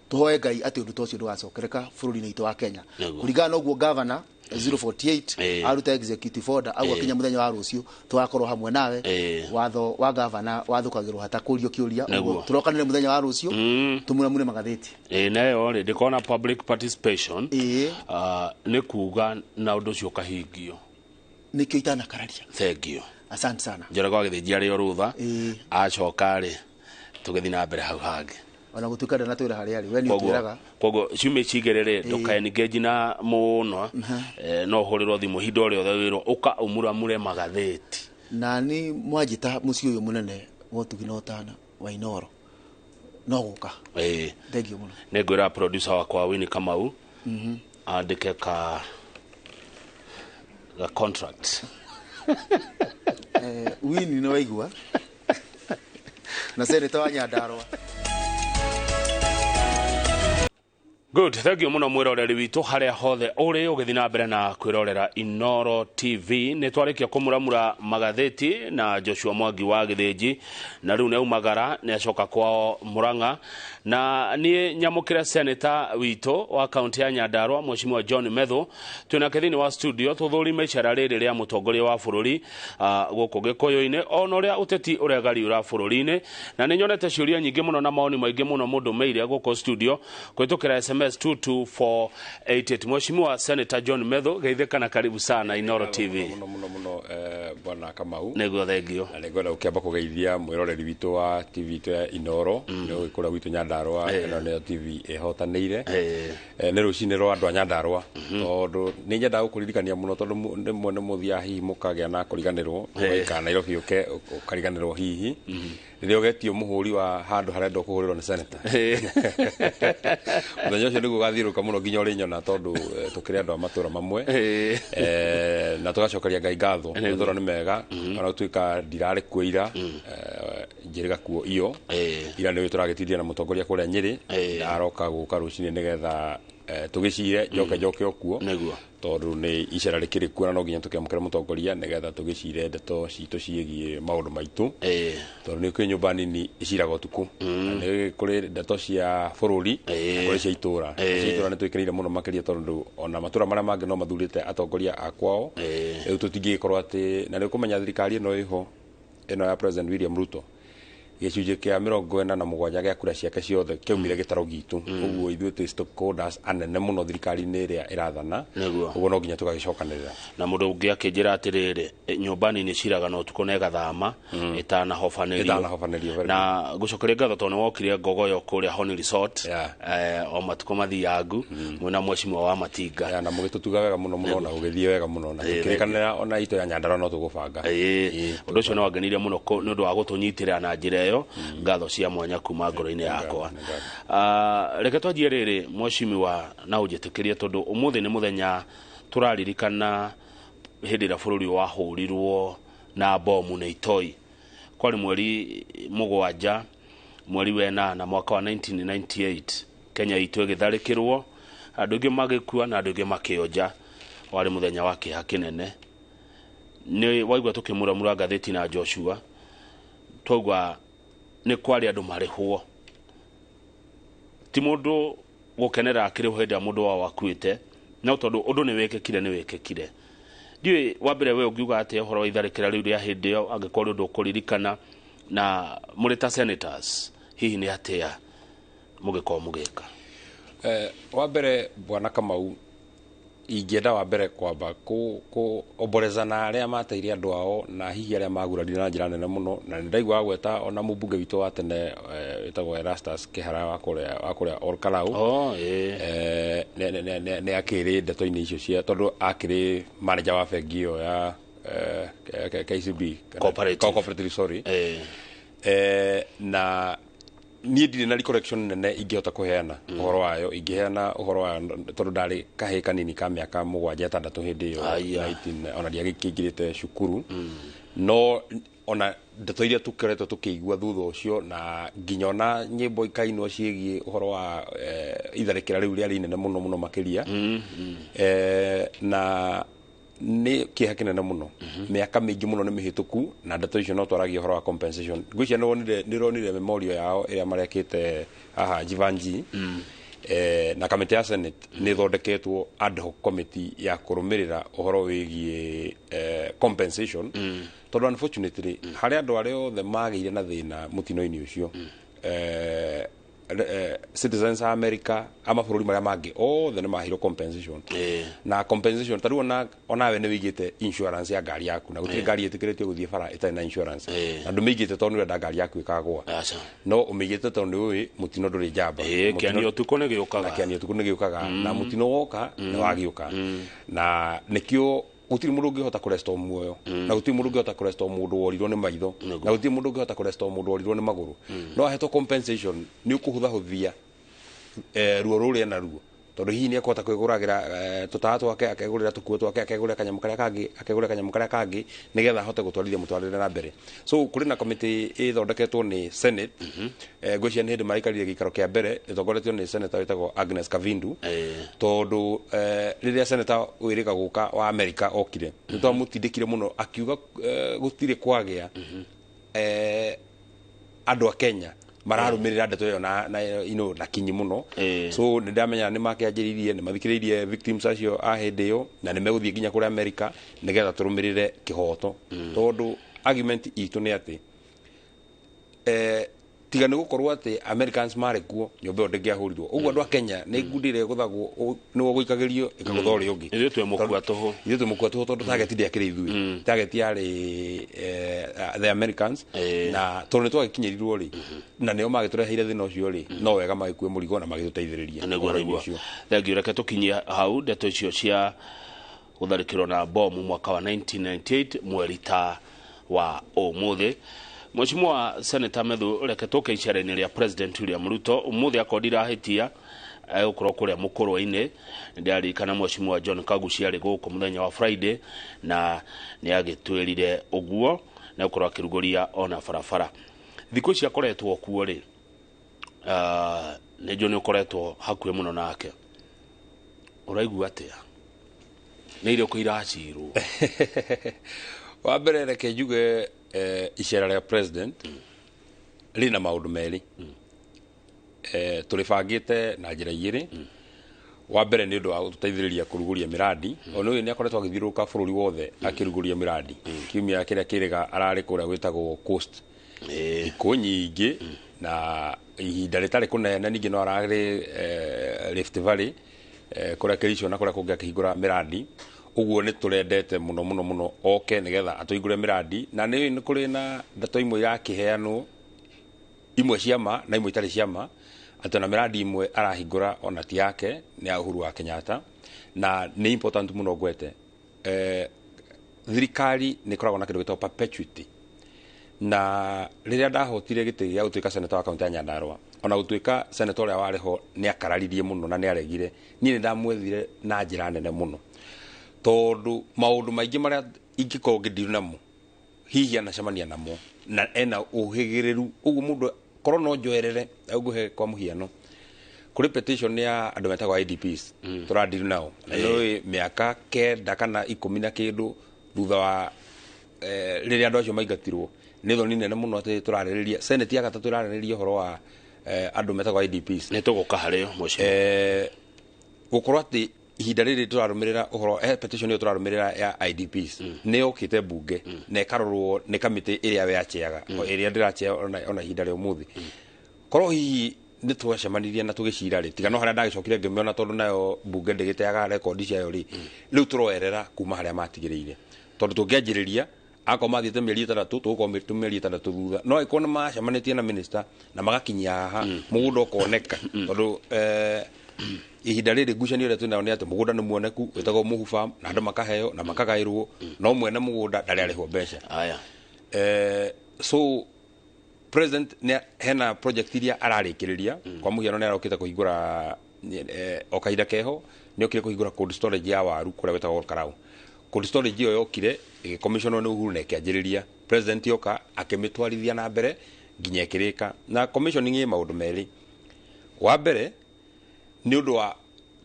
tũhoe Ngai atĩ ũndũ ta ũcio ndũgacokereka bũrũri-inĩ witũ wa Kenya. Kũringana na ũguo governor 048 aruta executive order au akinya muthenya wa rucio tugakorwo hamwe nawe. Watho wa governor wathukagirwo hatakũrio kĩũria ũguo turokanire muthenya wa rucio tumuramure magathĩti. Nayo rĩ ndikona public participation nĩ kuga na ũndũ ũcio ũkahingio nĩkĩo itanakararia. Thank you, asante sana. Njoroge wa Gĩthĩnji arĩ o rutha acoka rĩ tũgĩthiĩ na mbere hau hangĩ ona gutuika ndanatwĩra harĩa arĩ we nĩ ũtwĩraga. Koguo ciumia ici igĩrĩ rĩ ndũkaengage na mũno no ũhũrĩrwo thimũ ihinda o rĩothe wĩrwo ũka ũmuramure magathĩti. Na nĩ mwanjĩta mũciĩ ũyũ mũnene wa ũtugi na ũtana wa Inooro no gũka. Thank you mũno. Nĩ ngwĩra producer wakwa Winnie Kamau andĩke ka contract. Winnie nĩ waigua na seneta wa Nyandarua. Good, thank you muno mwiroreri witũ harĩa hothe ũrĩ ũgĩthiĩ na mbere na kwĩrorera Inooro TV. Nĩ twarĩkia kũmuramura magathĩti na Joshua Mwangi wa Gĩthĩnji na rĩu nĩ aumagara nĩ acoka kwao Murang'a na niĩ nyamũkĩre seneta witũ wa kaunti ya Nyandarua Mheshimiwa John Methu twĩnake thĩinĩ wa studio tũthũrime icera rĩrĩ rĩa mũtongoria wa bũrũri gũkũ Gĩkũyũ-inĩ ona ũrĩa ũteti ũregariũra bũrũri-inĩ na nĩ nyonete ciũria nyingĩ mũno na maoni maingĩ mũno mũndũ meire gũkũ studio kũhĩtũkĩra SMS 22488. Mheshimiwa Senator John Methu, geithĩka na karibu sana Inooro TV. Muno muno muno bwana Kamau. Nĩguo thengio. Na nĩngwenda gũkĩamba kũgeithia mwĩroreri witũ wa TV itũ ya Inooro nĩ kũrĩa gwitũ Nyandarua ĩno nĩyo TV ĩhotanĩire. Nĩ rũcinĩ rwa andũ a Nyandarua tondũ nĩ nyendaga gũkũririkania mũno tondũ rĩmwe nĩ mũthiaga hihi mũkagĩa na kũriganĩrwo ũgaikara Nairobi ũke ũkariganĩrwo hihi rĩrĩa ũgetio mũhũri wa handũ harendwo kũhũrĩrwo nĩ senator. Mũthenya ũcio nĩguo ũgathiũrũrũka mũno nginya ũrĩnyona tondũ tũkĩrĩ andũ a matũra mamwe na tũgacokeria Ngai ngatho matũra nĩ mega ona gũtuĩka ndirarĩ kuo ira njĩrĩga kuo iyo ira nĩ tũragĩtindia na mũtongoria kũrĩa Nyĩrĩ ndaroka gũka rũcinĩ nĩgetha tũgĩcire njoke njoke o kuo tondũ nĩ icera rĩkĩrĩ kuo na no nginya tũkĩamũkĩre mũtongoria nĩgetha tũgĩcire ndeto citũ ciĩgiĩ maũndũ maitũ tondũ nĩ kwĩ nyũmba nini iciraga ũtukũ na nĩ kũrĩ ndeto cia bũrũri na kũrĩ cia itũra. Cia itũra nĩ twĩkĩrĩire mũno makĩria tondũ ona matũra marĩa mangĩ no mathurĩte atongoria a kwao rĩu tũtingĩgĩkorwo atĩ na nĩ ũkũmenya thirikari ĩno ĩho ĩno ya President William Ruto Gĩcunjĩ kĩa 47 gĩa kura ciake ciothe kĩaumire gĩtaro gitũ. Ũguo ithuĩ twĩ stakeholders anene mũno thirikari-inĩ ĩrĩa ĩrathana. Ũguo no nginya tũgagĩcokanĩrĩra. Na mũndũ ũngĩ akĩnjĩra atĩrĩrĩ, nyũmba nini ciraga na ũtukũ na ĩgathama ĩtanahobanĩrio. Ĩtanahobanĩrio, very. Na ngũcokeria ngatho tondũ nĩ wokire Ngogoyo kũrĩa Honi Resort. O matukũ mathiangu mwĩna mheshimiwa wa Matinga. Ya, na mũgĩtũtuga wega mũno mũno na gũgĩthiĩ wega mũno na tũkĩrĩkanĩra ona itũ ya Nyandarua no tũgũbanga. Ũndũ ũcio nĩ wangenirie mũno nĩ ũndũ wa gũtũnyitĩrĩra na njĩra ĩyo. Ngatho cia mwanya kuma ngoro-inĩ yakwa. Reke twanjie rĩrĩ, mheshimiwa, na ũnjĩtĩkĩrie tondũ ũmũthĩ nĩ mũthenya tũraririkana hĩndĩ ĩrĩa bũrũri wahũrirwo na bomu nĩ itoi. Kwarĩ mweri 7 mweri wa 8 mwaka wa 1998, Kenya itũ ĩgĩtharĩkĩrwo, andũ aingĩ magĩkua na andũ aingĩ makĩonja. Warĩ mũthenya wa kĩeha kĩnene. Nĩ waigua tũkĩmuramura ngathĩti na Joshua, twaigua nĩ kwarĩ andũ marĩhwo, ti mũndũ gũkenera akĩrĩhwo hĩndĩ ĩrĩa mũndũ wao akuĩte, no tondũ ũndũ nĩ wĩkĩkire, nĩ wĩkĩkire. Ndiũĩ wa mbere we ũngiuga atĩa ũhoro wa itharĩkĩra rĩu rĩa hĩndĩ ĩyo, angĩkorwo nĩ ũndũ ũkũririkana, na mũrĩ ta senators hihi nĩ atĩa mũgĩkorwo mũgĩka? Wa mbere, bwana Kamau, ingĩenda wa mbere kwamba ku omboreza na arĩa mateire andũ ao na hihi arĩa magurarire na njĩra nene mũno. Na nĩ ndaigua gweta ona mũmbunge witũ wa tene, wĩtagwo Erastus Kĩhara wa kũrĩa Olkalau. Oh, ĩĩ. Nĩ akĩrĩ ndeto-inĩ icio cia tondũ akĩrĩ manager wa bengi ĩyo ya KCB. Cooperative. Cooperative, sorry. Na niĩ ndirĩ na recollection nene ingĩhota kũheana ũhoro wayo, ingĩheana ũhoro wayo tondũ ndarĩ kahĩĩ kanini ka mĩaka 7, 6 hĩndĩ ĩyo. Aya. 19 ona ndiagĩkĩingĩrĩte cukuru, no ona ndeto iria tũkoretwo tũkĩigua thutha ũcio na nginya ona nyĩmbo ikainwo ciĩgiĩ ũhoro wa itharĩkĩra rĩu rĩarĩ inene mũno mũno makĩria. Na nĩ kĩeha kĩnene mũno. Mĩaka mĩingĩ mũno nĩ mĩhĩtũku na ndeto icio no twaragia ũhoro wa compensation. Ngwĩciria nĩronire memorial yao ĩrĩa marekĩte haha Jivanji. Na kamĩtĩ ya Senate nĩ ĩthondeketwo, ad hoc committee ya kũrũmĩrĩra ũhoro wĩgiĩ compensation, tondũ unfortunately harĩ andũ arĩa othe magĩire na thĩna mũtino-inĩ ũcio, citizens a America, a mabũrũri marĩa mangĩ othe nĩ maheirwo compensation. Na compensation ta rĩu onawe nĩ wĩigĩte insurance ya ngari yaku, na gũtirĩ ngari ĩtĩkĩrĩtio gũthiĩ bara ĩtarĩ na insurance. Na ndũmĩigĩte tondũ nĩ ũrenda ngari yaku ĩkagũa, Aca. no ũmĩigĩte tondũ nĩ ũĩ mũtino ndũrĩ njamba. Kĩani ũtukũ nĩ gĩũkaga. Na kĩani ũtukũ nĩ gĩũkaga, na mũtino woka nĩ wagĩũka, na nĩkĩo gũtirĩ mũndũ ũngĩhota kũrestore muoyo, na gũtirĩ mũndũ ũngĩhota kũrestore mũndũ worirwo nĩ maitho, na gũtirĩ mũndũ ũngĩhota kũrestore mũndũ worirwo nĩ magũrũ, no ahetwo compensation nĩ ũkũhũthahũthia ruo rũrĩa naruo, tondũ hihi nĩ ekũhota kwĩgũragĩra tũtawa twake, akegũrĩra tũkuo twake, akegũrĩra kanyamũ karĩa kangĩ, akegũrĩra kanyamũ karĩa kangĩ, nĩgetha ahote gũtwarithia mũtwarĩre na mbere. So kũrĩ na committee ĩthondeketwo nĩ Senate. Ngwĩciria nĩ hĩndĩ maraikarire gĩikaro kĩa mbere, ĩtongoretio nĩ senator wĩtagwo Agnes Kavindu, tondũ rĩrĩa senator wĩrĩga gũka wa America okire, nĩ twamũtindĩkire mũno akiuga gũtirĩ kwagĩa andũ a Kenya mararũmĩrĩra ndeto ĩyo na kinyi mũno. So nĩ ndamenya nĩ makĩanjĩrĩirie, nĩ mathikĩrĩirie victims acio a hĩndĩ ĩyo, na nĩ megũthiĩ nginya kũrĩa America nĩgetha tũrũmĩrĩre kĩhoto, tondũ argument itũ nĩ atĩ tiga nĩ gũkorwo atĩ Americans marĩ kuo, nyũmba ĩyo ndĩngĩahũrirwo ũguo. Andũ a Kenya nĩ ngundi ĩrĩa ĩgũthagwo nĩwe gũikagĩrio ĩkagũtha ũrĩa ũngĩ. Ithuĩ twĩ mũkua tũhũ. Ithuĩ twĩ mũkua tũhũ, tondũ target ndĩakĩrĩ ithuĩ, target yarĩ the Americans. Na tondũ nĩ twagĩkinyĩrirwo rĩ, na nĩo magĩtũreheire thĩna ũcio rĩ, no wega magĩkue mũrigo na magĩtũteithĩrĩria Nĩguo. ũhoro-inĩ Nĩguo. ũcio. Thengiũ. Reke tũkinyie hau ndeto icio cia gũtharĩkĩrwo na bomu mwaka wa 1998 mweri ta wa ũmũthĩ. Mheshimiwa Senator Methu, reke tũke icera-inĩ rĩa President William Ruto ũmũthĩ. Akorwo ndirahĩtia, egũkorwo kũrĩa mũkũrwe-inĩ. Nĩndaririkana Mheshimiwa John Kaguci arĩ gũkũ mũthenya wa Friday na nĩ agĩtwĩrire ũguo na gũkorwo akĩrugũria ona barabara. Thikũ ici akoretwo kuo rĩ, nĩ njũĩ nĩ ũkoretwo hakuhĩ mũno nake, ũraigua atĩa? Nĩ irĩkũ iracirwo? Wa mbere, reke njuge icera rĩa president rĩna maũndũ merĩ. Tũrĩbangĩte na njĩra igĩrĩ. Wa mbere nĩ ũndũ wa gũtũteithĩrĩria kũrugũria mĩrandi. Ona ũyũ nĩ akoretwo agĩthiũrũrũka bũrũri wothe akĩrugũria mĩrandi. Kiumia kĩrĩa kĩrĩga ararĩ kũrĩa gwĩtagwo Coast. Thikũ nyingĩ na ihinda rĩtarĩ kũnene ningĩ no ararĩ Rift Valley, kũrĩa Kericho na kũrĩa kũngĩ akĩhingũra mĩrandi. Ũguo nĩ tũrendete mũno mũno mũno oke nĩgetha atũhingũre mĩrandi. Na nĩ kũrĩ na ndeto imwe irakĩheanwo, imwe cia ma na imwe itarĩ cia ma, atĩ ona mĩrandi imwe arahingũra ona ti yake, nĩ ya Uhuru wa Kenyatta. Na nĩ important mũno ngwete, thirikari nĩ ĩkoragwo na kĩndũ gĩtagwo perpetuity. Na rĩrĩa ndahotire gĩtĩ gĩa gũtuĩka senator wa kaunti ya Nyandarua, ona gũtuĩka senator ũrĩa warĩ ho nĩ akararirie mũno na nĩ aregire, niĩ nĩ ndamwethire na njĩra nene mũno, tondũ maũndũ maingĩ marĩa ingĩkorwo ngĩndiru namo hihi anacemania namo na ena ũhĩgĩrĩru. Ũguo mũndũ korwo no njoerere, ngũhe kwa mũhiano, kũrĩ petition ya andũ metagwo IDPs tũrandiru nao, na nĩ mĩaka 9 kana 10 na kĩndũ thutha wa rĩrĩa andũ acio maingatirwo. Nĩ thoni nene mũno atĩ tũrarĩrĩria senate ya gatatũ ĩrarĩrĩria ũhoro wa andũ metagwo IDPs. Nĩ tũgũka harĩo mũciĩ. Gũkorwo atĩ ihinda rĩrĩ tũrarũmĩrĩra ũhoro petition ĩyo tũrarũmĩrĩra ya IDPs nĩ yokĩte mbunge na ĩkarorwo nĩ kamĩtĩ ĩrĩa we acheaga, ĩrĩa ndĩrachea ona ihinda rĩa ũmũthĩ. Korwo hihi nĩ twacemanirie na tũgĩcira rĩ, tiga no harĩa ndagĩcokire ngĩmĩona, tondũ nayo mbunge ndĩgĩteaga rekondi ciayo rĩ, rĩu tũroerera kuma harĩa matigĩrĩire, tondũ tũngĩanjĩrĩria akorwo mathiĩte mĩeri 6, tũgũkorwo mĩeri 6 thutha. No ĩkorwo nĩ macemanĩtie na minister na magakinyia haha, mũgũnda ũkoneka, tondũ ihinda rĩrĩ ngucanio ĩrĩa twĩnayo nĩ atĩ mũgũnda nĩ muoneku, wĩtagwo Mũhu Farm, na andũ makaheo na makagaĩrwo, no mwene mũgũnda ndarĩ arĩhwo mbeca. So president nĩ hena project iria ararĩkĩrĩria. Kwa mũhiano, nĩ arokĩte kũhingũra o kahinda keho, nĩ okire kũhingũra cold storage ya waru kũrĩa gwĩtagwo Karau. Cold storage ĩyo yokire ĩgĩcommissionwo nĩ Uhuru na ĩkĩanjĩrĩria, president yoka akĩmĩtwarithia na mbere nginya ĩkĩrĩka. Na commissioning ĩ maũndũ merĩ. Wa mbere, nĩ ũndũ wa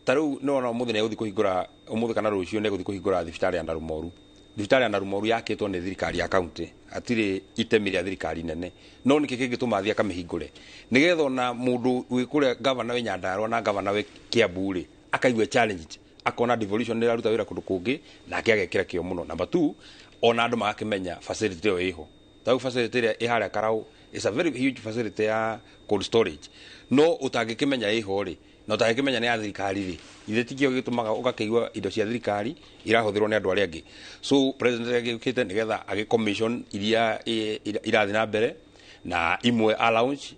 ta rĩu nĩwona ũmũthĩ nĩ egũthiĩ kũhingũra, ũmũthĩ kana rũciũ nĩ egũthiĩ kũhingũra thibitarĩ ya Narumoru. Thibitarĩ ya Narumoru yakĩtwo nĩ thirikari ya kaunti, hatirĩ itemi rĩa thirikari nene. No nĩkĩ kĩngĩtũma athiĩ akamĩhingũre? Nĩgetha ona mũndũ wĩ kũrĩa, gavana wĩ Nyandarua na gavana wĩ Kiambu rĩ, akaigua challenged, akona devolution nĩ ĩraruta wĩra kũndũ kũngĩ, nake agekĩra kĩo mũno. Number 2, ona andũ magakĩmenya facility ĩyo ĩho. Ta rĩu facility ĩrĩa ĩ harĩa Karau is a very huge facility ya cold storage, no ũtangĩkĩmenya ĩho rĩ, na ũtangĩkĩmenya nĩ ya thirikari rĩ, ithe tikĩo gĩtũmaga ũgakĩigua indo cia thirikari irahũthĩrwo nĩ andũ arĩa angĩ. So president agĩũkĩte nĩgetha agĩ commission iria irathiĩ na mbere, na imwe a launch,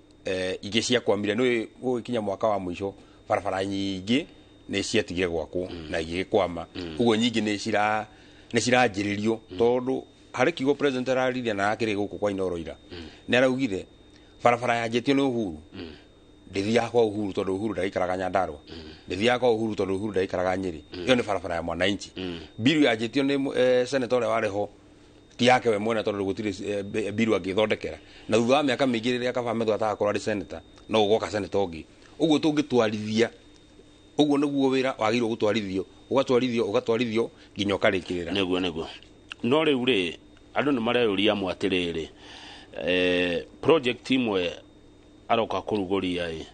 ingĩ ciakwamire. Nĩ gũgĩkinya mwaka wa mũico, barabara nyingĩ nĩ ciatigire gwakwo na igĩgĩkwama. Ũguo nyingĩ nĩ ciranjĩrĩrio, tondũ harĩ kiugo president araririe na akĩrĩ gũkũ kwa Inooro ira, nĩ araugire barabara yanjĩtio nĩ Uhuru ndĩthiaga kwa Uhuru, tondũ Uhuru ndagĩikaraga Nyandarua, ndĩthiaga kwa Uhuru tondũ Uhuru ndagĩikaraga Nyĩrĩ. Ĩyo nĩ barabara ya mwananchi. Biru yanjĩtio nĩ senator ũrĩa warĩ ho ti yake we mwene, tondũ gũtirĩ biru angĩthondekera. Na thutha wa mĩaka mĩingĩ rĩrĩa Kaba Methu atagakorwo arĩ senator, no gũgoka senator ũngĩ. Ũguo tũngĩtwarithia ũguo nĩguo wĩra wagĩrĩirwo gũtwarithio, ũgatwarithio, ũgatwarithio nginya ũkarĩkĩrĩra. Nĩguo. No rĩu rĩ, andũ nĩ mareyũria amwe atĩrĩrĩ, project imwe aroka kũrugũria ĩ,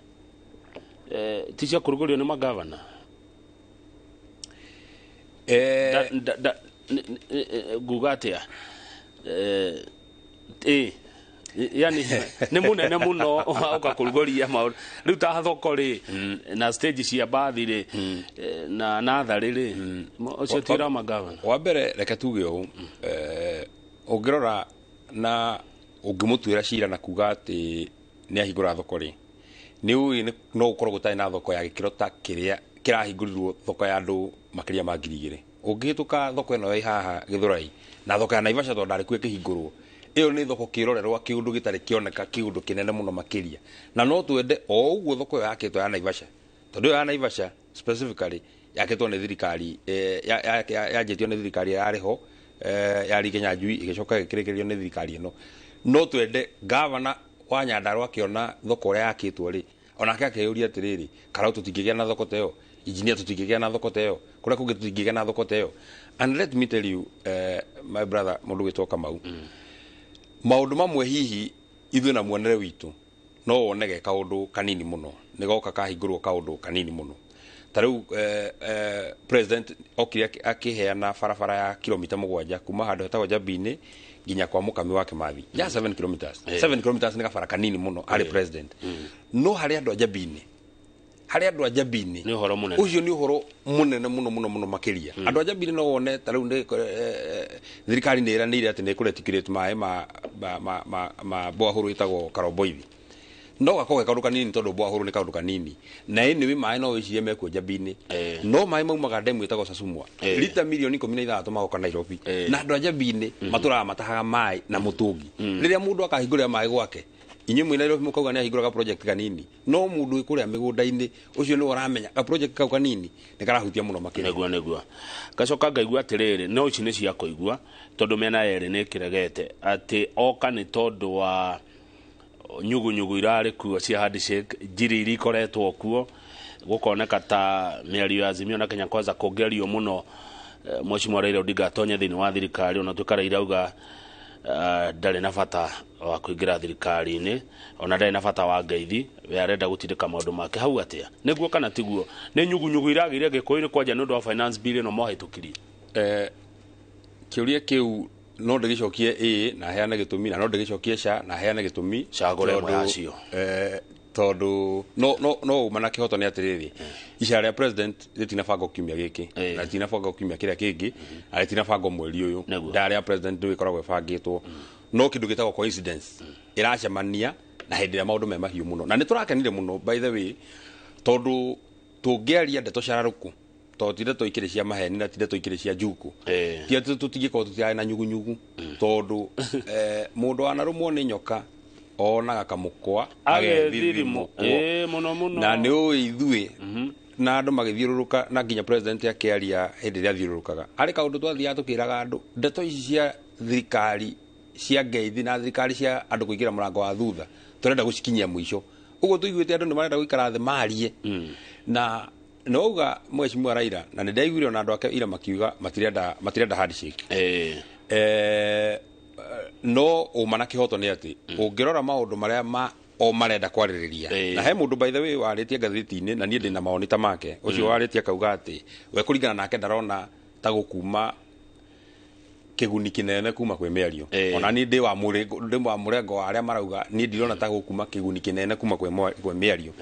ti cia kũrugũrio nĩ magavana? Nguga atĩa, yani nĩ mũnene mũno oka kũrugũria maũndũ rĩu ta thoko rĩ, na stage cia mbathi rĩ, na natharĩ rĩ, ũcio ti wĩra wa magavana? Wa mbere, reke tuge ũũ, ũngĩrora na ũngĩmũtuĩra cira na kuga atĩ nĩ ahingũra thoko rĩ, nĩ ũĩ no gũkorwo gũtarĩ na thoko ya gĩkĩro ta kĩrĩa kĩrahingũrirwo, thoko ya andũ makĩria ma 2,000. Ũngĩhĩtũka thoko ĩno ĩ haha Gĩthũrai na thoko ya Naivasha, tondũ ndarĩ kuo ĩkĩhingũrwo, ĩyo nĩ thoko kĩrorerwa, kĩũndũ gĩtarĩ kĩoneka, kĩũndũ kĩnene mũno makĩria. Na no twende o ũguo thoko ĩyo yakĩtwo ya Naivasha, tondũ ĩyo ya Naivasha specifically yakĩtwo nĩ thirikari, yanjĩtio nĩ thirikari yarĩ ho ya Kenya Njui, ĩgĩcoka ĩgĩkĩrĩkĩrĩrio nĩ thirikari ĩno. No twende gavana wa Nyandarua akĩona thoko ũrĩa yakĩtwo rĩ, onake akeyũria atĩrĩrĩ, Karau tũtingĩgĩa na thoko ta ĩyo, engineer tũtingĩgĩa na thoko ta ĩyo, kũrĩa kũngĩ tũtingĩgĩa na thoko ta ĩyo. And let me tell you, my brother, mũndũ gwĩtwo Kamau, maũndũ mamwe hihi ithuĩ na muonere witũ no wonege kaũndũ kanini mũno, nĩ goka kahingũrwo kaũndũ kanini mũno. Ta rĩu president okire akĩheana barabara ya kilomita 7 kuma handũ hetagwo Njambi-inĩ Nginya kwa mukami wa Kimathi, just 7 kilometers. 7 kilometers nĩ gabara kanini mũno arĩ president, no harĩ andũ a Njabini, harĩ andũ a Njabini Nĩ ũhoro mũnene. Ũcio nĩ ũhoro mũnene mũno mũno mũno makĩria. Andũ a Njabini no wone ta rĩu nĩ thirikari nĩ ĩranĩire atĩ nĩ ĩkũreticulate maĩ ma borehole ĩtagwo Karomboithi, no gakorwo ke kaũndũ kanini tondũ borehole nĩ kaũndũ kanini na anyway maĩ no wĩcirie mekuo Njabini, no maĩ maumaga ndemu ĩtagwo Sasumwa, lita milioni 16 magoka Nairobi, na andũ a Njabini matũraga matahaga maĩ na mũtũngi. Rĩrĩa mũndũ akahingũrĩra maĩ gwake, inyuĩ mwĩ Nairobi mũkauga nĩ ahingũra ga project kanini, no mũndũ wĩ kũrĩa mĩgũnda-inĩ ũcio nĩwe ũramenya ga project kau kanini nĩ karahutia mũno makĩria. Nĩguo ngacoka ngaigua atĩrĩrĩ, no ici nĩ cia kũigua tondũ mĩena yerĩ nĩ ĩkĩregete atĩ oka nĩ tondũ wa nyugunyugu irarĩ kuo cia handshake, njiri iria ikoretwo kuo, gũkoneka ta mĩario ya Azimio na Kenya Kwanza kũngĩario mũno, Mheshimiwa Raila Odinga atonye thĩinĩ wa thirikari, ona tuĩka Raila auga ndarĩ na bata wa kũingĩra thirikari-inĩ, ona ndarĩ na bata wa ngeithi, we arenda gũtindĩka maũndũ make hau. Atĩa, nĩguo kana tiguo, nĩ nyugunyugu iragĩire Gĩkũyũ-inĩ kwanja nĩ ũndũ wa finance bill ĩno mwahĩtũkirie? Kĩũria kĩu no ndĩgĩcokie ĩĩ na heane gĩtũmi, na no ndĩgĩcokie ca na heane gĩtũmi. Cagũra ĩmwe Tondũ, yacio. Tondũ no uma na kĩhoto nĩ atĩrĩrĩ, icera rĩa president rĩtinabangwo kiumia gĩkĩ, na rĩtinabangwo kiumia kĩrĩa kĩngĩ, na rĩtinabangwo mweri ũyũ. Ndara rĩa president nĩ ĩkoragwo ĩbangĩtwo, no kĩndũ gĩtagwo coincidence ĩracemania na hĩndĩ ĩrĩa maũndũ me mahiũ mũno, na nĩ tũrakenire mũno, by the way, tondũ tũngĩaria ndeto cararũkũ, tondũ ti ndeto ikĩrĩ cia maheni na ti ndeto ikĩrĩ cia njuku, ti atĩ tũtingĩkorwo tũtirarĩ na nyugunyugu, tondũ mũndũ wanarũmwo nĩ nyoka onaga kamũkwa agethithimũkwo. Mũno mũno. Na nĩ ũĩ ithuĩ na andũ magĩthiũrũrũka na nginya president akĩaria hĩndĩ ĩrĩa athiũrũrũkaga, harĩ kaũndũ twathiaga tũkĩraga andũ, ndeto ici cia thirikari cia ngeithi na thirikari cia andũ kũingĩra mũrango wa thutha, tũrenda gũcikinyia mũico. Ũguo tũiguĩte andũ nĩ marenda gũikara thĩ marie, na nĩwauga Mheshimiwa Raila, na nĩ ndaiguire ona andũ ake ira makiuga matirenda handshake. No ũma na kĩhoto nĩ atĩ ũngĩrora maũndũ marĩa ma o marenda kwarĩrĩria, na he mũndũ, by the way, warĩtie ngathĩti-inĩ, na niĩ ndĩ na mawoni ta make, ũcio warĩtie akauga atĩ we kũringana nake ndarona ta gũkuma kĩguni kĩnene kuma kwĩ mĩario. Ona niĩ ndĩ wa mũrengo wa arĩa marauga niĩ ndirona ta gũkuma kĩguni kĩnene kuma kwĩ mĩario.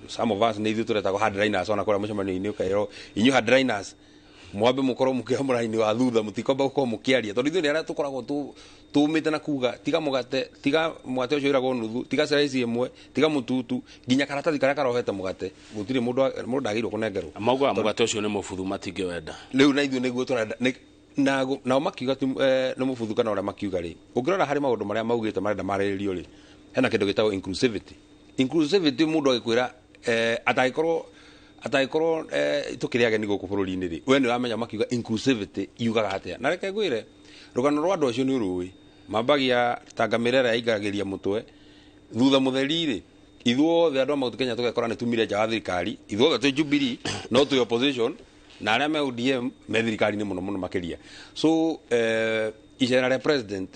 Some of us nĩ ithuĩ tũretagwo hardliners, ona kũrĩa mũcemanio-inĩ ũkerwo inyuĩ hardliners mwambe mũkorwo mũkĩoya mũraini wa thutha, mũtikwamba gũkorwo mũkĩaria, tondũ ithuĩ nĩ arĩa tũkoragwo tũmĩte na kuga tiga mũgate, tiga mũgate ũcio wĩragwo nuthu, tiga slice ĩmwe, tiga mũtutu, nginya karatathi karĩa karohete mũgate, gũtirĩ mũndũ ndagĩrĩirwo kũnengerwo. Maugaga mũgate ũcio nĩ mũbuthu, matingĩwenda. Rĩu na ithuĩ nĩguo tũrenda nao makiuga nĩ mũbuthu kana ũrĩa makiuga rĩ, ũngĩrora harĩ maũndũ marĩa maugĩte marenda marĩrĩrio rĩ, hena kĩndũ gĩtagwo inclusivity. Inclusivity, mũndũ agĩkwĩra atangĩkorwo tũkĩrĩ ageni gũkũ bũrũri-inĩ rĩ, we nĩ ũramenya makiuga inclusivity yugaga atĩa. Na reke ngwĩre, rũgano rwa andũ acio nĩ ũrũĩ mambagia ta ngamĩra ĩrĩa yaingagĩria mũtwe thutha mũtheri rĩ, ithuothe andũ a Mount Kenya tũgekora nĩ tumire nja wa thirikari. Ithuothe twĩ Jubilee no twĩ opposition, na arĩa me ODM me thirikari-inĩ mũno mũno makĩria. So icera rĩa president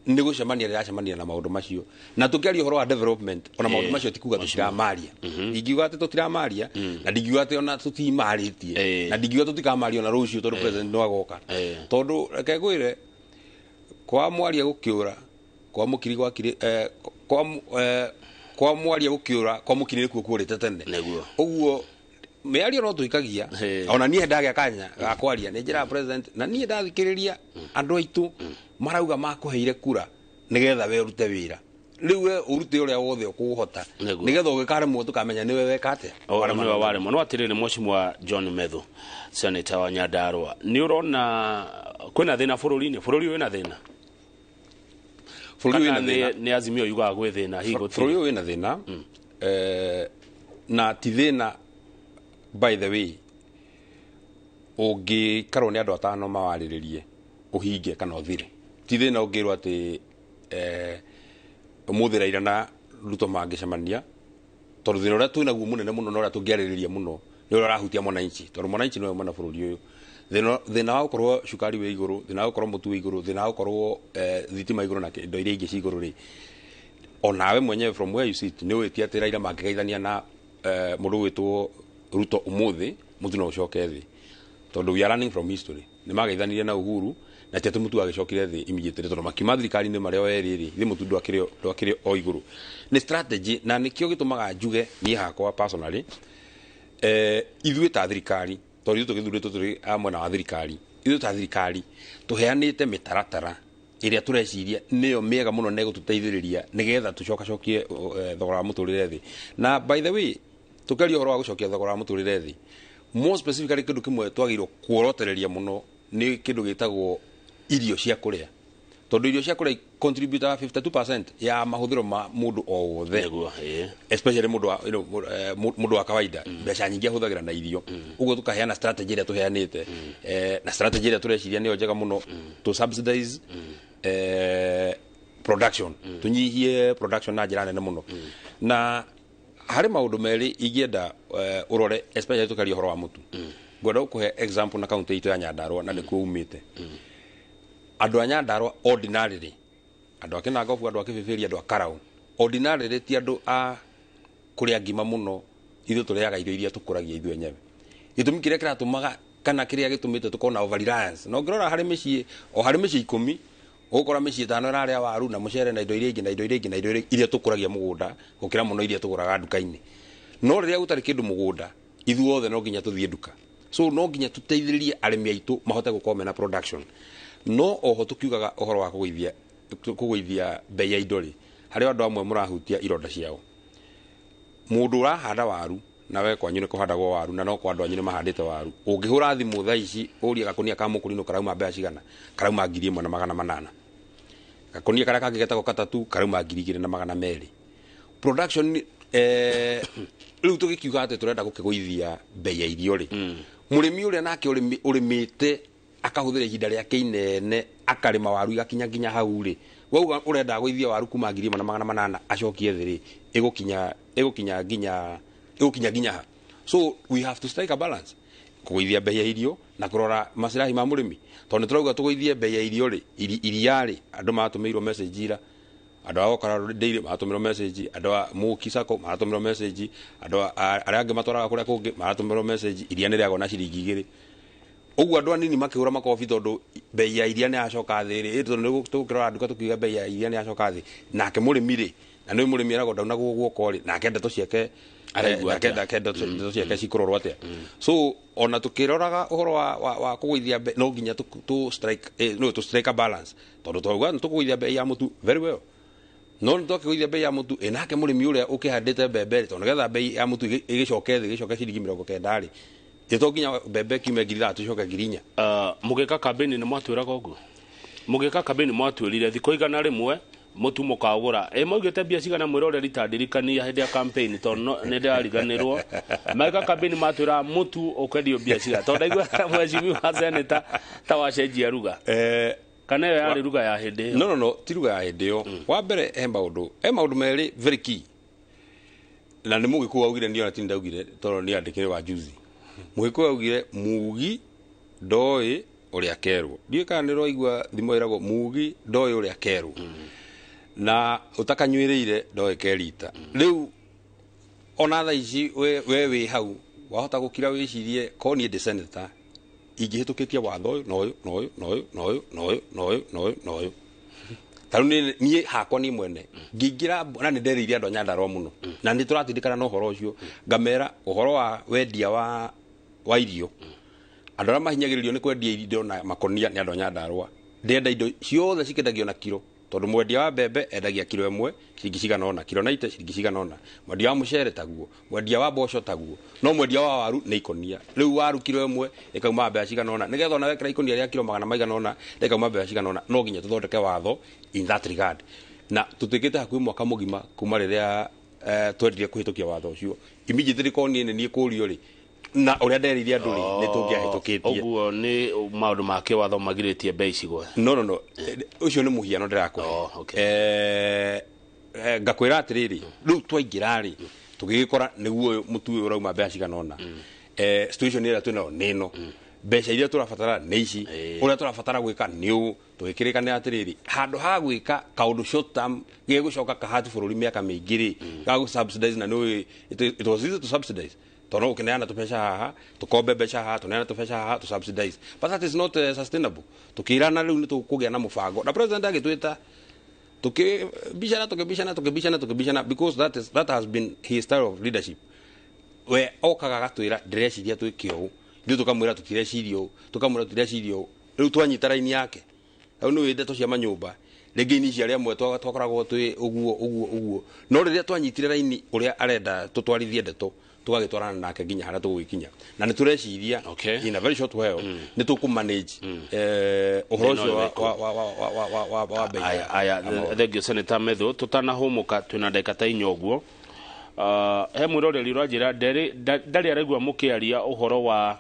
nĩ gũcemania rĩracemania na maũndũ macio, na tũkĩaria ũhoro wa development, ona maũndũ macio ti kuga tũtiramaria. Ndingiuga atĩ tũtiramaria, na ndingiuga atĩ ona tũtimarĩtie, na ndingiuga tũtikamaria ona rũciũ, tondũ president no agoka. Tondũ reke ngwĩre, kwa mwaria gũkĩũra kwa mũkiri gwakiri, kwa mwaria gũkĩũra kwa mũkiri nĩkuo kuũrĩte tene. Ũguo mĩario no tũikagia. Ona niĩ ndagĩa kanya ga kwaria nĩ njĩraga president, na niĩ ndathikĩrĩria andũ aitũ marauga makũheire kura nĩgetha we ũrute wĩra, rĩu we ũrute ũrĩa wothe ũkũhota, nĩgetha ũgĩkaremwo tũkamenya nĩwe weka atĩa. Nĩwe waremwo. No atĩrĩrĩ, Mheshimiwa John Methu, senator wa Nyandarua, nĩ ũrona kwĩna thĩna bũrũri-inĩ? Bũrũri wĩna thĩna? Bũrũri Kana wĩna thĩna. Nĩ Azimio yugaga gwĩ thĩna hihi Bũrũri gũtirĩ? ũyũ wĩna thĩna, na ti thĩna, by the way, ũngĩkarwo nĩ andũ atano mawarĩrĩrie ũhinge kana ũthire. Ti thĩna ũngĩrwo atĩ ũmũthĩ Raila na Ruto mangĩcemania, tondũ thĩna ũrĩa twĩnaguo mũnene mũno na ũrĩa tũngĩarĩrĩria mũno nĩ ũrĩa ũrahutia mwananchi, tondũ mwananchi nĩwe mwena bũrũri ũyũ. Thĩna wa gũkorwo cukari wĩ igũrũ, thĩna wa gũkorwo mũtu wĩ igũrũ, thĩna wa gũkorwo thitima igũrũ na indo iria ingĩ ci igũrũ rĩ, onawe mwenyewe from where you sit nĩ ũĩtie atĩ Raila mangĩgeithania na mũndũ ũgwĩtwo Ruto ũmũthĩ, mũtu no ũcoke thĩ, tondũ we are learning from history. Nĩ mageithanirie na Uhuru Na ti atĩ mũtu wagĩcokire thĩ immediately, tondũ makiuma thirikari-inĩ marĩ o erĩ rĩ, ithe mũtu ndwakĩrĩ o igũrũ. Nĩ strategy, na nĩkĩo gĩtũmaga njuge niĩ hakwa personally, ithuĩ ta thirikari, tondũ ithuĩ tũgĩthurĩtwo tũrĩ a mwena wa thirikari, ithuĩ ta thirikari tũheanĩte mĩtaratara ĩrĩa tũreciria nĩyo mĩega mũno na ĩgũtũteithĩrĩria nĩgetha tũcokacokie thogora wa mũtũrĩre thĩ. Na by the way, tũkĩaria ũhoro wa gũcokia thogora wa mũtũrĩre thĩ, more specifically kĩndũ kĩmwe twagĩrĩirwo kuorotereria mũno nĩ kĩndũ gĩtagwo irio cia kũrĩa, tondũ irio cia kũrĩa contributaga 52% ya mahũthĩro ma mũndũ o wothe. Nĩguo, ĩĩ. Especially mũndũ wa, you know, mũndũ wa kawaida, mbeca nyingĩ ahũthagĩra na irio. Ũguo tũkaheana strategy ĩrĩa tũheanĩte, na strategy ĩrĩa tũreciria nĩyo njega mũno, to subsidize production, tũnyihie production na njĩra nene mũno. Na harĩ maũndũ merĩ ingĩenda ũrore, especially tũkaria ũhoro wa mũtu. Ngwenda gũkũhe example na kaunti itũ ya Nyandarua, na nĩkuo umĩte. Andũ a Nyandarua ordinarily, andũ a Kinangobu, andũ a Kĩbĩbĩri, andũ a Karau, ordinarily ti andũ a kũrĩa ngima mũno. Ithuĩ tũrĩaga irio iria tũkũragia ithuĩ enyewe. Gĩtũmi kĩrĩa kĩratũmaga kana kĩrĩa gĩtũmĩte tũkorwo na over reliance, na ũngĩrora harĩ mĩciĩ, o harĩ mĩciĩ 10, ũgũkora mĩciĩ 5 ĩrarĩa waru na mũcere na indo iria ingĩ na indo iria ingĩ na indo iria iria tũkũragia mũgũnda, gũkĩra mũno iria tũgũraga nduka-inĩ. No rĩrĩa gũtarĩ kĩndũ mũgũnda, ithuothe no nginya tũthiĩ nduka. So no nginya tũteithĩrĩrie arĩmi aitũ mahote gũkorwo mena production. No oho tũkiugaga ũhoro wa kũgũithia bei ya indo rĩ, harĩ andũ amwe mũrahutia ironda ciao. Mũndũ ũrahanda waru, na we kwanyu nĩ kũhandagwo waru, na no kwa andũ anyu nĩ mahandĩte waru, ũngĩhũra thimũ thaa ici ũrie gakũnia ka mũkũrinũ karauma mbeca cigana, karauma 1800. Gakũnia karĩa kangĩ getagwo katatu karauma 2200. Production, rĩu tũgĩkiuga atĩ tũrenda gũkĩgũithia bei ya irio rĩ, mũrĩmi ũrĩa nake ũrĩmĩte akahũthĩra ihinda rĩake inene akarĩma waru igakinya nginya hau rĩ, wauga ũrenda gũithia waru kuma 1800 acokie thĩ rĩ, ĩgũkinya nginya ha? So we have to strike a balance, kũgũithia bei ya irio na kũrora maslahi ma mũrĩmi. Tondũ nĩ tũrauga tũgũithie bei ya irio rĩ, iria rĩ, andũ matũmĩirwo message ira, andũ a Okara Dairy maratũmĩrwo message, andũ a Mũki Sacco maratũmĩrwo message, andũ arĩa angĩ matwaraga kũrĩa kũngĩ maratũmĩrwo message, iria nĩ rĩagwo na ciringi 2. Ũguo andũ anini makĩgũra makobi tondũ bei ya iria nĩ yacoka thĩ rĩ, tondũ nĩ tũkĩrora nduka tũkiuga bei ya iria nĩ yacoka thĩ. Nake mũrĩmi rĩ, na nĩ mũrĩmi eragwo ndaunagwo guoko rĩ, nake ndeto ciake Araigua nake atĩa? Nake ndeto ciake cikũrorwo atĩa? So ona tũkĩroraga ũhoro wa kũgũithia bei, no nginya tũ strike, no tũ strike a balance, tondũ twauga nĩ tũkũgũithia bei ya mũtu very well, no nĩ twakĩgũithia bei ya mũtu, nake mũrĩmi ũrĩa ũkĩhandĩte mbembe rĩ, tondũ nĩgetha bei ya mũtu ĩgĩcoke thĩ, ĩgĩcoke ciringi 90 rĩ, ĩ to nginya mbembe kiume 3000 icoke 4000. Mũgĩka kambĩni nĩ mwatwĩraga ũguo? Mũgĩka kambĩni mwatwĩrire thikũ 100 mũtu mũkagũra. Maugĩte mbia cigana mwĩroreri ta ndirikania hĩndĩ ya campaign, tondũ nĩ ndĩrariganĩrwo. Magĩka campaign matwĩra mũtu ũkwendio mbia cigana, tondũ ndaigua mheshimiwa senator ta wacenjia ruga. Kana ĩyo yarĩ ruga ya hĩndĩ ĩyo? No, no, no, ti ruga ya hĩndĩ ĩyo. Wa mbere, he maũndũ merĩ very key, na nĩ Mũgĩkũyũ augire, niĩ ona ti ndaugire tondũ nĩ andĩkĩre wa juzi. Mũgĩkũyũ augire mugi ndoĩ ũrĩa kerwo. Ndiũĩ kana nĩ ũraigua thimo ĩragwo mugi ndoĩ ũrĩa kerwo, na ũtakanyuĩrĩire ndoĩ kerita. Rĩu ona thaa ici we wĩ hau wahota gũkira wĩcirie, ko niĩ ndĩ senator ingĩhĩtũkĩtie watho ũyũ na ũyũ na ũyũ na ũyũ na ũyũ na ũyũ na ũyũ na ũyũ na ũyũ. Ta rĩu niĩ hakwa niĩ mwene ngĩingĩra, na nĩ nderĩire andũ a Nyandarua mũno, na nĩ tũratindĩkana na ũhoro ũcio, ngamera ũhoro wa wendia wa irio, andũ arĩa mahinyagĩrĩrio nĩ kwendia indo na makonia nĩ andũ a Nyandarua. Ndĩrenda indo ciothe cikendagio na kiro, tondũ mwendia wa mbembe endagia kiro ĩmwe ciringi cigana ũna, kiro 90 ciringi cigana ũna, mwendia wa mũcere taguo, mwendia wa mboco taguo, no mwendia wa waru nĩ ikonia. Rĩu waru kiro ĩmwe ĩkauma mbeca cigana ũna, nĩgetha ona wekĩra ikonia rĩa kiro magana maigana ũna rĩkauma mbeca cigana ũna. No nginya tũthondeke watho in that regard, na tũtuĩkĩte hakuhĩ mwaka mũgima kuma rĩrĩa twendire kũhĩtũkia watho ũcio. Immediately korwo niĩ nĩ niĩ kũrio rĩ, na ũrĩa nderĩire andũ rĩ, nĩ tũngĩahĩtũkĩtie. Ũguo nĩ maũndũ ma kĩwatho magirĩtie bei cigwe? No, no, no, ũcio nĩ mũhiano ndĩrakũhe. Oh, okay. Ngakwĩra atĩrĩrĩ, rĩu twaingĩra rĩ, tũgĩgĩkora nĩguo ũyũ mũtu ũyũ ũrauma mbeca cigana ũna, situation ĩrĩa twĩnayo nĩ ĩno, mbeca iria tũrabatara nĩ ici, ũrĩa tũrabatara gwĩka nĩ ũũ. Tũgĩkĩrĩkanĩra atĩrĩrĩ, handũ ha gwĩka kaũndũ short term gegũcoka kahati bũrũri mĩaka mĩingĩ rĩ, ga gũ subsidize, na nĩũĩ it was easy to subsidize. Tondũ no ũkĩneana tũbeca haha, tũkombe mbeca haha, tũneana tũbeca haha, tũ subsidize, but that is not sustainable. Tukirana rĩu nĩ tũkũgĩa na mũbango, na president agĩtwĩta tukibishana, tukibishana, tukibishana, tukibishana, because that has been his style of leadership. We okaga agatwĩra, "Ndĩreciria twĩke ũũ." Ithuĩ tũkamwĩra, "Tũtireciria ũũ." Tũkamwĩra, "Tũtireciria ũũ." Rĩu twanyita raini yake hau, nĩ ndeto cia manyũmba rĩngĩ ini cia arĩa amwe twakoragwo twĩ ũguo ũguo ũguo, no rĩrĩa twanyitire raini ũrĩa arenda tũtwarithie ndeto, tũgagĩtwarana nake nginya harĩa tũgũgĩkinya, na nĩ tũreciria in a very short while nĩ tũkũmanage ũhoro Thĩna ũcio ũyũ wa wĩkũ. wa bei Aya, aya, ya maũndũ. Thank you, Senator Methu. Tutanahũmũka, twĩna ndagĩka ta 4 ũguo. He mwĩroreri ũranjĩra ndarĩ araigua mũkĩaria ũhoro wa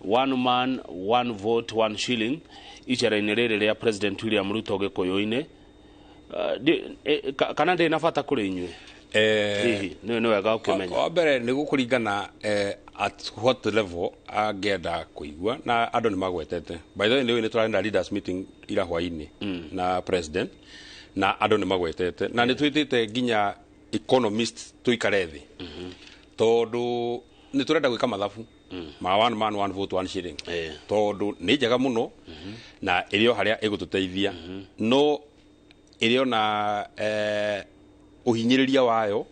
one man, one vote, one shilling icera-inĩ rĩrĩ rĩa President William Ruto Gĩkũyũ-inĩ. Kana ndĩ na bata kũrĩ inyuĩ? Hihi nĩ wega ũkĩmenya. Wa mbere nĩ gũkũringana at what level angĩenda kũigua, na andũ nĩ magwetete. By the way, nĩ tũrarĩ na leaders meeting ira hwainĩ na president, na andũ nĩ magwetete, na nĩ twĩtĩte nginya economist tũikare thĩ, tondũ nĩ tũrenda gwĩka mathabu ma one man, one vote, one shilling, tondũ nĩ njega mũno na ĩrĩ o harĩa ĩgũtũteithia, no ĩrĩ ona ũhinyĩrĩria wayo,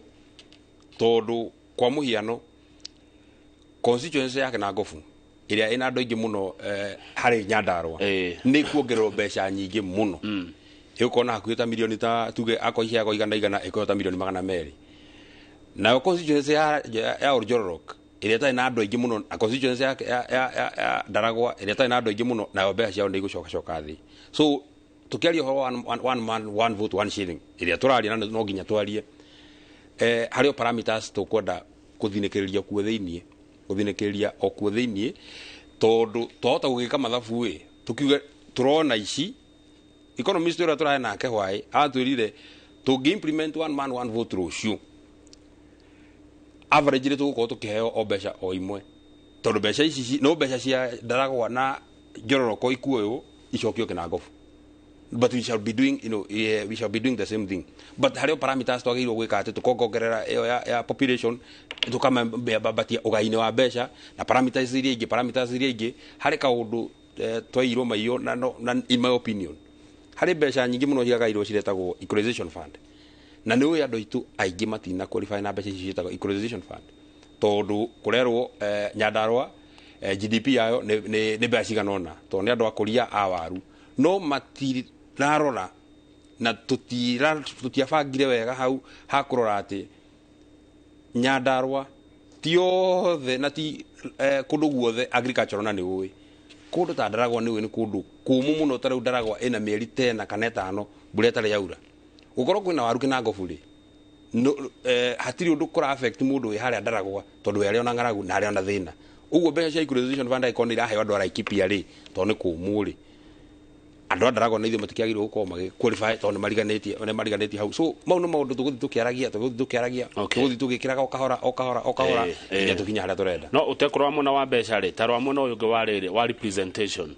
tondũ kwa mũhiano constituency ya Kinangofu ĩrĩa ĩna andũ aingĩ mũno harĩ Nyandarua nĩ kuongererwo mbeca nyingĩ mũno, ĩgũkorwo na hakuhĩ ta milioni, ta tuge akorwo iheagwo igana igana, ĩkorwo ta milioni 200. Nayo constituency ya Oljororok ĩrĩa ĩtarĩ na andũ aingĩ mũno, na constituency ya Ndaragwa ĩrĩa ĩtarĩ na andũ aingĩ mũno, nayo mbeca ciao nĩ igũcoka coka thĩ. So tukiaria ũhoro wa one man, one vote, one shilling ĩrĩa tũraria, na no nginya twarie, harĩ o parameters tũkwenda kũthinĩkĩrĩria kuo thĩiniĩ, gũthinĩkĩrĩria o kuo thĩiniĩ, tondũ twahota gũgĩka mathabu ĩ tukiuge tũrona ici. Economist ũrĩa tũrarĩ nake hwaĩ atwĩrire tũngĩ implement one man, one vote rũciũ, average rĩ tũgũkorwo tũkĩheo o mbeca o imwe, tondũ mbeca ici no mbeca cia Ndaragwa na Njororoko ikuoywo icokio Kinangofu, but we shall be doing you know yeah, we shall be doing the same thing, but harĩ o parameters twagĩrĩirwo gwĩka atĩ tũkongongerera ĩyo ya population, tũkamambatia ũgai-inĩ wa mbeca na parameters iria ingĩ, parameters iria ingĩ. Harĩ kaũndũ twairwo maiyo na, no, na in my opinion harĩ mbeca nyingĩ mũno ciagairwo ciretagwo equalization fund, na nĩ ũĩ andũ aitũ aingĩ matina qualify na mbeca ici ciĩtagwo equalization fund, tondũ kũrerwo Nyandarua GDP yayo nĩ mbeca cigana ũna, tondũ nĩ andũ akũria a waru, no matirarora na tũtiabangire wega hau hakũrora atĩ Nyandarua ti othe na ti kũndũ guothe agriculture, na nĩ ũĩ kũndũ ta Ndaragwa nĩ ũĩ nĩ kũndũ kũmũ mũno. Ta rĩu Ndaragwa ĩna mĩeri tena kana 5 mbura ĩtarĩ yaura. Gũkorwo kwĩna waru Kinangobu rĩ, no, hatirĩ ũndũ kũra affect mũndũ wĩ harĩa Ndaragwa, tondũ we arĩ ona ng'aragu na arĩ ona thĩna ũguo. Mbeca cia equalization fund angĩkorwo nĩ iraheo andũ a Laikipia rĩ, tondũ nĩ kũmũ rĩ, andũ a Ndaragwa na ithuĩ matikĩagĩrĩirwo gũkorwo magĩ qualify, tondũ nĩ mariganĩtie hau. So mau nĩ maũndũ tũgũthiĩ tũkĩaragia, tũgũthiĩ tũkĩaragia, tũgũthiĩ tũgĩkĩraga o kahora, o kahora, o kahora, nginya tũkinye harĩa tũrenda. No ũtekũrora mwena wa mbeca rĩ, ta rora mwena ũyũ ũngĩ wa rĩrĩ wa representation,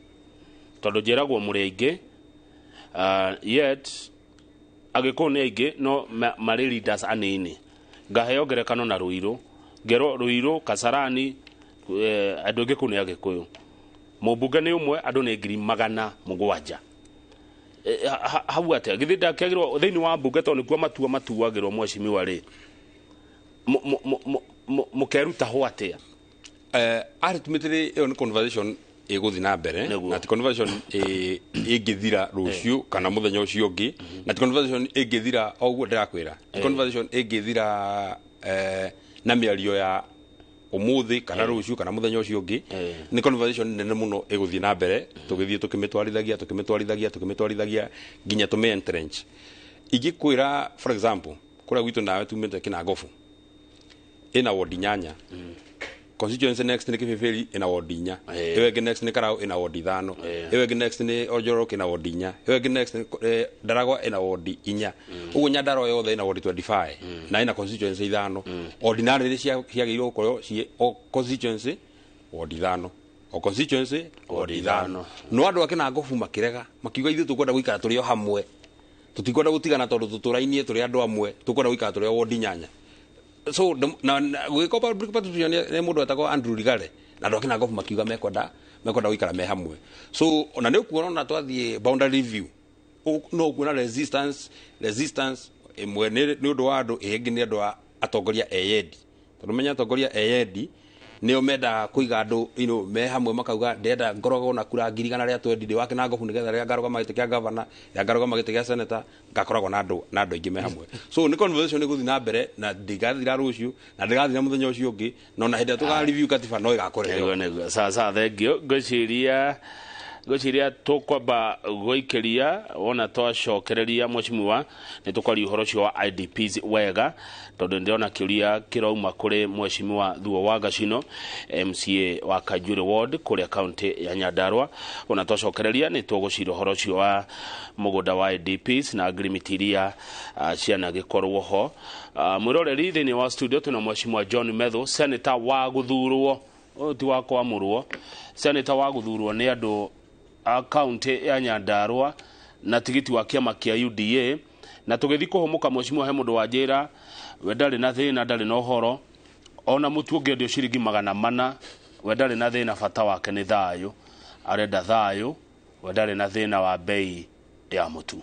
tondũ njĩragwo mũrĩ aingĩ, yet Agĩkũyũ nĩ aingĩ no marĩ leaders anini. Ngaheo ngerekano na Ruiru, ngerwo Ruiru Kasarani, andũ aingĩ kũu nĩ Agĩkũyũ, mũmbunge nĩ ũmwe, andũ nĩ 700,000. Hau atĩa githĩ ndakĩagĩrwo thĩinĩ wa mbunge, tondũ nĩkuo matua matuagĩrwo, mheshimiwa rĩ, mũkeruta ho atĩa? Ultimately ĩyo nĩ conversation ĩgũthiĩ na mbere, na ti conversation ĩngĩthira rũciũ kana mũthenya ũcio ũngĩ, na ti conversation ĩngĩthira o ũguo ndĩrakwĩra, ti conversation ĩngĩthira na mĩario ya ũmũthĩ kana rũciũ kana mũthenya ũcio ũngĩ. Nĩ conversation nene mũno ĩgũthiĩ na mbere, tũgĩthiĩ tũkĩmĩtwarithagia, tũkĩmĩtwarithagia, tũkĩmĩtwarithagia nginya tũmĩ entrench. Ingĩkwĩra, for example, kũrĩa gwitũ nawe tumĩte Kinangofu ĩna wodi 8, constituency next nĩ Kibibiri ĩna wodi 4, ĩyo ĩngĩ next nĩ Karau ĩna wodi 5, ĩyo ĩngĩ next nĩ Oljororok ĩna wodi 4, ĩyo ĩngĩ next nĩ Ndaragwa ĩna wodi 4. Ũguo Nyandarua yothe ĩna wodi 25 na ĩna constituency 5. Ordinarily ciagĩrĩirwo gũkorwo ciĩ o constituency wodi 5, o constituency wodi 5, no andũ a Kinangofu makĩrega, makiuga, "Ithuĩ tũkwenda gũikara tũrĩ o hamwe, tũtikwenda gũtigana, tondũ tũtũrainie tũrĩ andũ amwe, tũkwenda gũikara tũrĩ o wodi 8." So na gwĩka public participation nĩ mũndũ wetagwo Andrew Ligare na andũ a Kinangofu makiuga mekwenda gũikara me hamwe. So ona nĩ ũkuona ona twathiĩ boundary review no ũkuona resistance ĩmwe nĩ ũndũ wa andũ, ĩngĩ nĩ andũ a atongoria eyendi, tondũ menya atongoria eyendi nĩo mendaga kũiga andũ me hamwe, makauga ndĩrenda ngoragwo na kura 120,000 ndĩ wa Kinangofu nĩgetha rĩrĩa ngarũgama gĩtĩ kĩa gavana, rĩrĩa ngarũgama gĩtĩ gĩa senator, ngakoragwo na andũ aingĩ me hamwe. So nĩ conversation ĩgũthiĩ na mbere na ndĩgathira rũciũ na ndĩgathira mũthenya ũcio ũngĩ, no na hĩndĩ ĩrĩa tũka review katiba no ĩgakorwo. Nĩguo. Sawa, thank you. Ngwĩciria tũkwamba gũikĩria wona twacokereria mheshimiwa nĩ tũkwaria ũhoro ũcio wa IDPs wega, tondũ ndĩrona kĩũria kĩrauma kũrĩ mheshimiwa Thuo wa Gacino, MCA wa Kanjuĩrĩ Ward kũrĩa kaunti ya Nyandarua. Wona twacokereria nĩ tũgũcira ũhoro ũcio wa mũgũnda wa IDPs na ngirimiti iria cianagĩkorwo ho. Mwĩroreri thĩinĩ wa studio twĩna mheshimiwa John Methu, senator wa gũthurwo, ũyũ ti wa kwamũrwo, senator wa gũthurwo nĩ andũ a kaunti ya Nyandarua na tigiti wa kĩama kĩa UDA. Na tũgĩthiĩ kũhũmũka mheshimiwa, he mũndũ wanjĩra we ndarĩ na thĩna, ndarĩ na ũhoro, ona mũtu ũngĩendio ciringi 400, we ndarĩ na thĩna, bata wake nĩ thayũ, arenda thayũ, we ndarĩ na thĩna wa bei ya mũtu.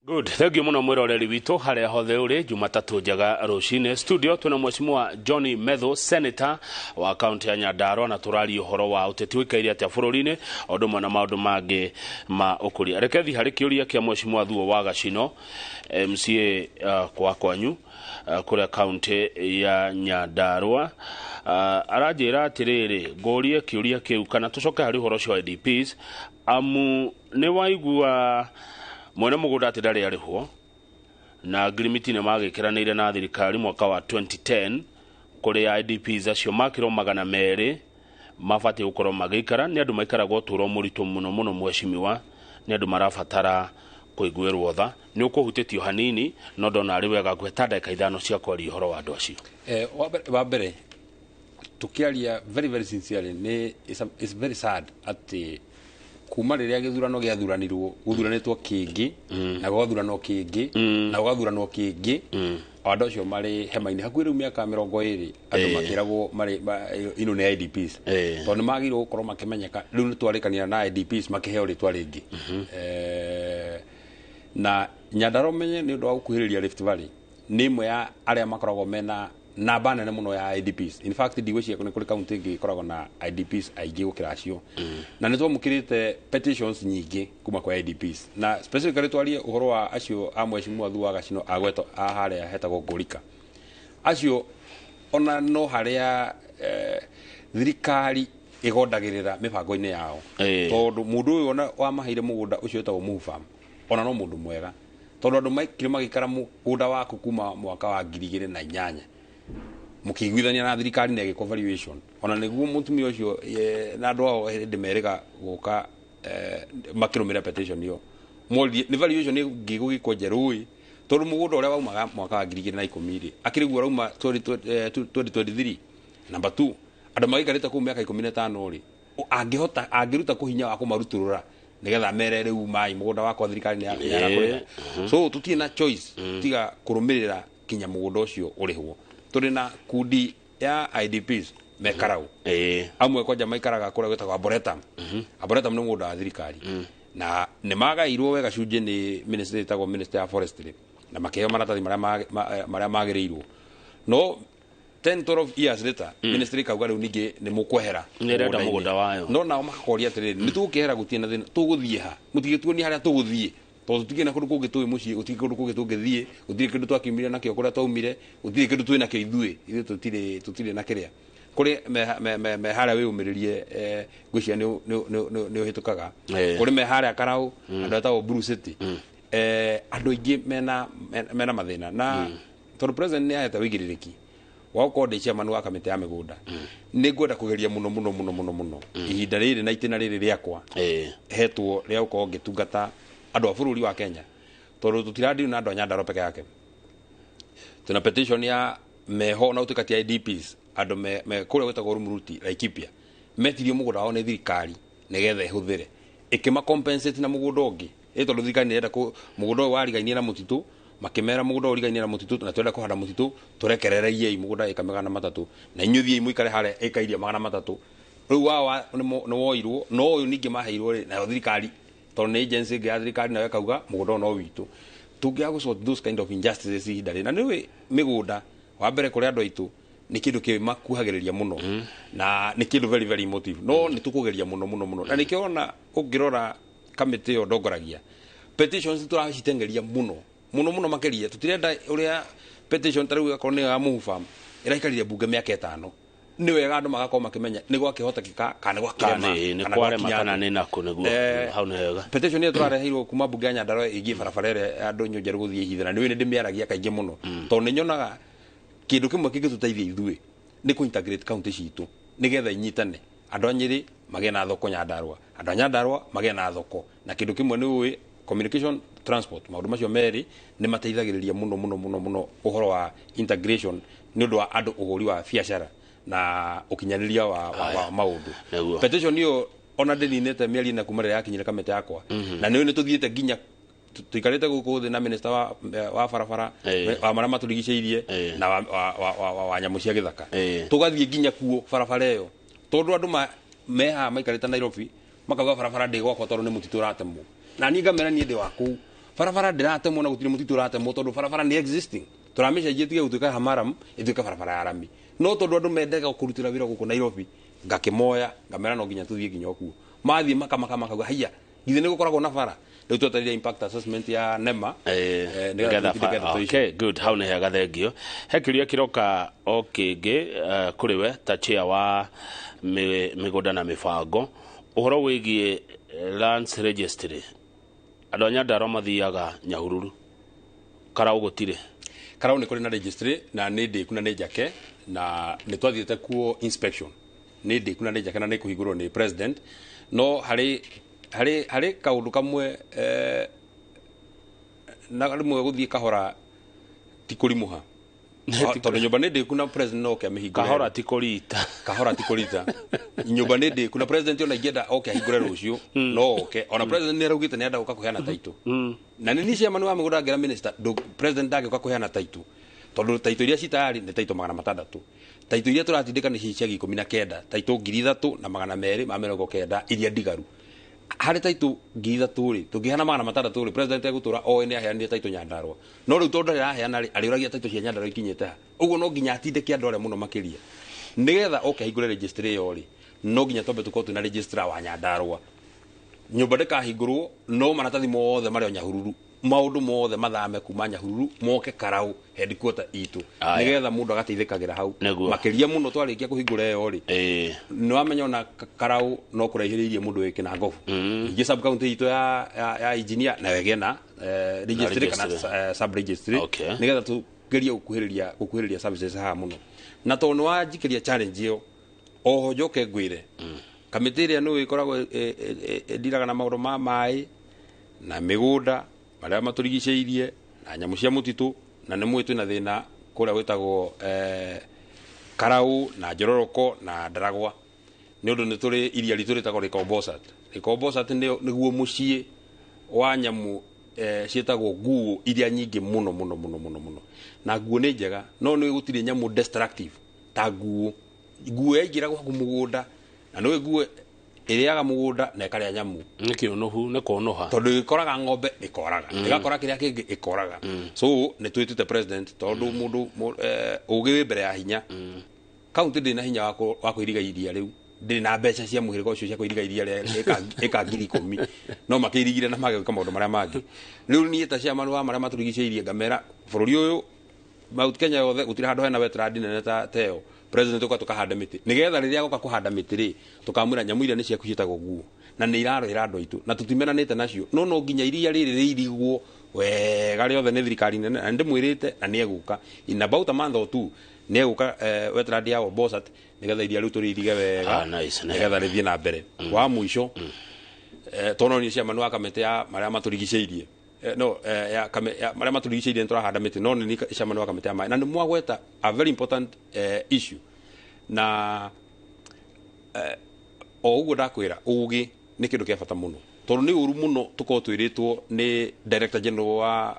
Good. Thank you muno mwiroreri witũ harĩa hothe ũrĩ. Jumatatũ njega rũcinĩ. Studio twĩna mheshimiwa Johnny Methu, senator wa kaunti ya Nyandarua, na tũraria ũhoro wa ũteti ũikaire atĩa bũrũri-inĩ, o ũndũ ũmwe na maũndũ mangĩ ma ũkũria. Reke thiĩ harĩ kĩũria kĩa mheshimiwa Thuo wa Gacino, MCA kwa kwanyu kũrĩa kaunti ya Nyandarua. Aranjĩra atĩrĩrĩ, ngũrie kĩũria kĩu kana tũcoke harĩ ũhoro ũcio wa IDPs, amu nĩ waigua mwene mũgũnda atĩ ndarĩ arĩhwo, na ngirimiti nĩ magĩkĩranĩire na thirikari mwaka wa 2010 kũrĩa IDPs acio makĩrwo 200 mabatiĩ gũkorwo magĩikara. Nĩ andũ maikaraga ũtũũro mũritũ mũno mũno mheshimiwa, nĩ andũ marabatara kũiguĩrwo tha. Nĩ ũkũhutĩtio hanini, no ndona arĩ wega ngũhe ta ndagĩka 5 cia kwaria ũhoro wa andũ acio. Wa mbere tũkĩaria very very sincerely, nĩ it's very sad atĩ kuma rĩrĩa gĩthurano gĩathuranirwo, gũthuranĩtwo kĩngĩ na gũgathuranwo kĩngĩ na gũgathuranwo kĩngĩ, andũ acio marĩ hema-inĩ hakuhĩ rĩu mĩaka 20 andũ makĩragwo marĩ ino nĩ IDPs, tondũ nĩ magĩrĩirwo gũkorwo makĩmenyeka. Rĩu nĩ twarĩkanĩra na IDPs makĩheo rĩtwa rĩngĩ. Na Nyandarua menye nĩ ũndũ wa gũkuhĩrĩria Rift Valley nĩ ĩmwe ya arĩa makoragwo mena namba nene mũno ya IDPs. In fact ndigwĩciria nĩ kũrĩ kaunti ĩngĩ ĩkoragwo na IDPs aingĩ gũkĩra acio. Na nĩ twamũkĩrĩte petitions nyingĩ kuma kwa IDPs, na specifically twarie ũhoro wa acio a mheshimiwa Thuo wa Gacino agwetwo a harĩa hetagwo Ngũrika. Acio ona no harĩa thirikari ĩgondagĩrĩra mĩbango-inĩ yao, tondũ mũndũ ũyũ ona wamaheire mũgũnda ũcio wĩtagwo Muhu Farm, ona no mũndũ mwega, tondũ andũ maikire magĩikara mũgũnda waku kuma mwaka wa 2008 mũkĩiguithania na thirikari na ĩgĩkwo valuation. Ona nĩguo mũtumia ũcio na andũ ao hĩndĩ merĩga gũka makĩrũmĩrĩra petition ĩyo, moririe nĩ valuation ĩngĩ gũgĩkwo njerũ, tondũ mũgũnda ũrĩa waumaga mwaka wa 2010 rĩ, akĩrĩ guo ũrauma 2023. Number 2, andũ magĩikarĩte kũu mĩaka 15 rĩ, angĩhota angĩruta kũhinya wa kũmarutũrũra nĩgetha mere rĩu mai mũgũnda wakwa thirikari nĩ yarakũrĩha. So tũtirĩ na choice tiga kũrũmĩrĩra kinya mũgũnda ũcio ũrĩhwo. Tũrĩ na kundi ya IDPs mekarau amwe kwanja maikaraga kũrĩa gwĩtagwo Arboretum. Arboretum nĩ mũgũnda wa thirikari, na nĩ magairwo wega cunjĩ nĩ ministry ĩtagwo Ministry ya Forestry, na makĩheo maratathi marĩa magĩrĩirwo. No 10 12 years later ministry kauga rĩu ningĩ nĩ mũkwehera nĩrenda mũgũnda wayo. No nao makakoria atĩrĩrĩ, nĩ tũgũkĩehera gũtirĩ na thĩna, tũgũthiĩ ha? Mũtigĩtuonie harĩa tũgũthiĩ, tondũ tũtirĩ na kũndũ kũngĩ tũĩ mũciĩ, gũtirĩ kũndũ kũngĩ tũngĩthiĩ, gũtirĩ kĩndũ twakiumire nakĩo kũrĩa twaumire, gũtirĩ kĩndũ twĩ nakĩo ithuĩ, ithuĩ tũtirĩ na kĩrĩa. Kũrĩ me harĩa wĩyũmĩrĩrie, ngwĩciria nĩ ũhĩtũkaga. Kũrĩ me harĩa Karau, andũ etagwo Blue City, andũ aingĩ mena mathĩna. Na tondũ president nĩ ahete wĩigĩrĩrĩki wa gũkorwo ndĩ chairman wa kamĩtĩ ya mĩgũnda, nĩ ngwenda kũgeria mũno mũno mũno mũno mũno ihinda rĩrĩ na itĩna rĩrĩ rĩakwa hetwo rĩa gũkorwo ngĩtungata andũ a bũrũri wa Kenya, tondũ tũtirandirwo na andũ a Nyandarua peke yake. Tuna petition ya meho na ũtuĩka ti IDPs, andũ me kũrĩa gwĩtagwo Rumuruti, Laikipia. Metirio mũgũnda wao nĩ thirikari nĩgetha ĩhũthĩre, ĩkĩma compensate na mũgũnda ũngĩ, ĩ tondũ thirikari nĩrenda mũgũnda ũyũ warigainie na mũtitũ, makĩmera mũgũnda ũyũ ũrigainie na mũtitũ na twenda kũhanda mũtitũ, tũrekerereiei mũgũnda ĩka 300 na inyuĩ thiĩi mũikare harĩa ĩka iria 300. Rĩu wao nĩ woirwo, no ũyũ ningĩ maheirwo rĩ, nayo thirikari tondũ nĩ agency ĩngĩ ya thirikari nayo ĩkauga mũgũnda ũyũ no witũ. Tũngĩaga gũ sort those kind of injustices ihinda rĩ, na nĩũĩ mĩgũnda wa mbere kũrĩ andũ aitũ nĩ kĩndũ kĩmakuhagĩrĩria mũno na nĩ kĩndũ very very emotive, no nĩ tũkũgeria mũno mũno mũno, na nĩkĩo ona ũngĩrora kamĩtĩ ĩyo ndongoragia petitions tũracitengeria mũno mũno mũno makĩria. Tũtirenda ũrĩa petition ta rĩu ĩgakorwo nĩ ya Muhu Farm ĩraikarire bunge mĩaka 5. Nĩ wega andũ magakorwo makĩmenya nĩ gwakĩhotekeka kana nĩ gwakĩrema, nĩ kwarema kana nĩ nakũ nĩguo. Hau nĩ wega. Petition ĩyo tũrareheirwo kuma bunge ya Nyandarua ĩgiĩ barabara ĩrĩa ya Ndũnyũ Njerũ gũthiĩ Ihithe, na nĩ ndĩmĩaragia kaingĩ mũno tondũ nĩ nyonaga kĩndũ kĩmwe kĩngĩtũteithia ithuĩ nĩ kũ integrate county citũ nĩgetha inyitane, andũ a Nyĩrĩ magĩe na thoko Nyandarua, andũ a Nyandarua magĩe na thoko, na kĩndũ kĩmwe nĩ ũĩ communication, transport, maũndũ macio merĩ nĩ mateithagĩrĩria mũno mũno mũno mũno ũhoro wa integration nĩ ũndũ wa andũ ũhũri wa biacara na ũkinyanĩria wa maũndũ. Petition ĩyo ona ndĩninĩte mĩario na kuma rĩrĩa yakinyire kamĩtĩ yakwa, na nĩ tũthiĩte nginya tuikarĩte gũkũ thĩ na minister wa barabara wa marĩa matũrigicĩirie na wa nyamũ cia gĩthaka, tũgathiĩ nginya kuo barabara ĩyo tondũ andũ mehaha maikarĩte Nairobi makauga barabara ndĩ gwakwa tondũ nĩ mũtitũ ũratemwo, na niĩ ngamera niĩ ndĩ wa kũu, barabara ndĩratemwo na gũtirĩ mũtitũ ũratemwo tondũ barabara nĩ existing, tũramĩcenjia ĩtige gũtuĩka ya maram ĩtuĩke barabara ya rami, no tondũ andũ mendaga kũrutĩra wĩra gũkũ Nairobi ngakĩmoya ngamera no nginya tũthiĩ nginya kuo. Mathiĩ makamaka makauga haiya githĩ nĩ gũkoragwo na bara. Rĩu twetereire impact assessment ya NEMA. Okay, good. Hau nĩ hega, thengio. He kĩũria kĩroka o kĩngĩ kũrĩ we ta chair wa mĩgũnda na mĩbango, ũhoro wĩgiĩ lands registry. Andũ a Nyandarua mathiaga Nyahururu, Karau gũtirĩ. Karau nĩ kũrĩ na registry na nĩ ndĩku na nĩ njake, na nĩ twathiĩte kuo inspection, nĩ ndĩku na nĩ njake na nĩ kũhingũrwo nĩ president, no harĩ kaũndũ kamwe na rĩmwe gũthiĩ kahora ti kũrimũha tondũ nyũmba nĩ ndĩku na president no oke amĩhingũre. Kahora ti kũrita. Kahora ti kũrita. Nyũmba nĩ ndĩku na president ona ingĩenda oke ahingũre rũciũ no oke, ona president nĩ araugĩte nĩ enda gũka kũheana taitũ, na nĩ niĩ chairman wa mĩgũnda ngĩra minister president ndangĩũka kũheana taitũ tondũ taitũ iria ci tayari nĩ taitũ 600, taitũ iria tũratindĩka nĩ icagi 19, taitũ 3290 iria ndigaru. Harĩ taitũ 3000 rĩ, tũngĩheana 600 rĩ, president egũtũra oĩ nĩ aheanire taitũ Nyandarua, no rĩu tondũ ndarĩ araheana rĩ, arĩũragia taitũ cia Nyandarua ikinyĩte ha. Ũguo no nginya atindĩke andũ arĩa mũno makĩria nĩgetha oke ahingũre registry ĩyo rĩ, no nginya twambe tũkorwo twĩna registrar wa Nyandarua. Nyũmba ndĩkahingũrwo no maratathi mothe marĩ o Nyahururu, maũndũ mothe mathame kuma Nyahururu moke Karau headquarter itũ nĩgetha mũndũ agateithĩkagĩra hau makĩria mũno. Twarĩkia kũhingũra ĩyo rĩ, nĩ wamenya ona Karau no kũraihĩrĩirie mũndũ wĩ Kĩnangobu, ningĩ sub county itũ ya engineer nayo ĩgĩe na registry kana sub registry nĩgetha tũgerie gũkuhĩrĩria services haha mũno. Na tondũ nĩ wanjikĩria challenge ĩyo, oho njoke ngwĩre kamĩtĩ ĩrĩa nĩ ĩkoragwo ĩndiraga na maũndũ ma maĩ na mĩgũnda marĩa matũrigicĩirie na nyamũ cia mũtitũ, na nĩ mũĩ twĩna thĩna kũrĩa gwĩtagwo Karau na Njororoko na Ndaragwa, nĩ ũndũ nĩ tũrĩ iria ritũ rĩtagwo Rĩkombosat. Rĩkombosat nĩguo mũciĩ wa nyamũ ciĩtagwo nguo iria nyingĩ mũno mũno mũno mũno mũno, na nguo nĩ njega no nĩ gũtirĩ nyamũ destructive ta nguo. Nguo yaingĩra gwaku mũgũnda, na nĩ nguo ĩrĩaga mũgũnda na ĩkarĩa nyamũ. Nĩ kĩũnũhu, nĩ kũũnũha, tondũ ĩkoraga ng'ombe ĩkoraga, ĩgakora kĩrĩa kĩngĩ ĩkoraga. So nĩ twĩtĩte president tondũ mũndũ ũgĩ wĩ mbere ya hinya. Kaunti ndĩrĩ na hinya wa kũiriga iria rĩu, ndĩrĩ na mbeca cia mũhĩrĩga ũcio cia kũiriga iria rĩa ĩka 10,000, no makĩirigire na magĩka maũndũ marĩa mangĩ. Rĩu niĩ ta chairman wa marĩa matũrigicĩirie ngamera bũrũri ũyũ Mount Kenya yothe gũtirĩ handũ hena wetland nene ta ĩyo. President ũka tũkahanda mĩtĩ nĩgetha rĩrĩa agoka kũhanda mĩtĩ rĩ, tũkamwĩra nyamũ iria nĩ ciaku ciĩtagwo nguo na nĩ irarũĩra andũ aitũ na tũtimeranĩte nacio, no no nginya iria rĩrĩ rĩirigwo wega rĩothe nĩ thirikari nene, na ndĩmwĩrĩte na nĩ egũka in about a month or two nĩ egũka wetland ya Bosat nĩgetha iria rĩu tũrĩirige wega nĩgetha rĩthiĩ na mbere. Wa mũico tondũ nĩ chairman wa kamĩtĩ ya marĩa matũrigicĩirie no ya marĩa matũrigicĩirie nĩ tũrahanda mĩtĩ, no nĩ chairman wa kamĩtĩ ya maĩ, na nĩ mwagweta a very important issue na O ũguo ndakwĩra, ũgĩ nĩ kĩndũ kĩa bata mũno, tondũ nĩ ũru mũno tũkorwo twĩrĩtwo nĩ Director General wa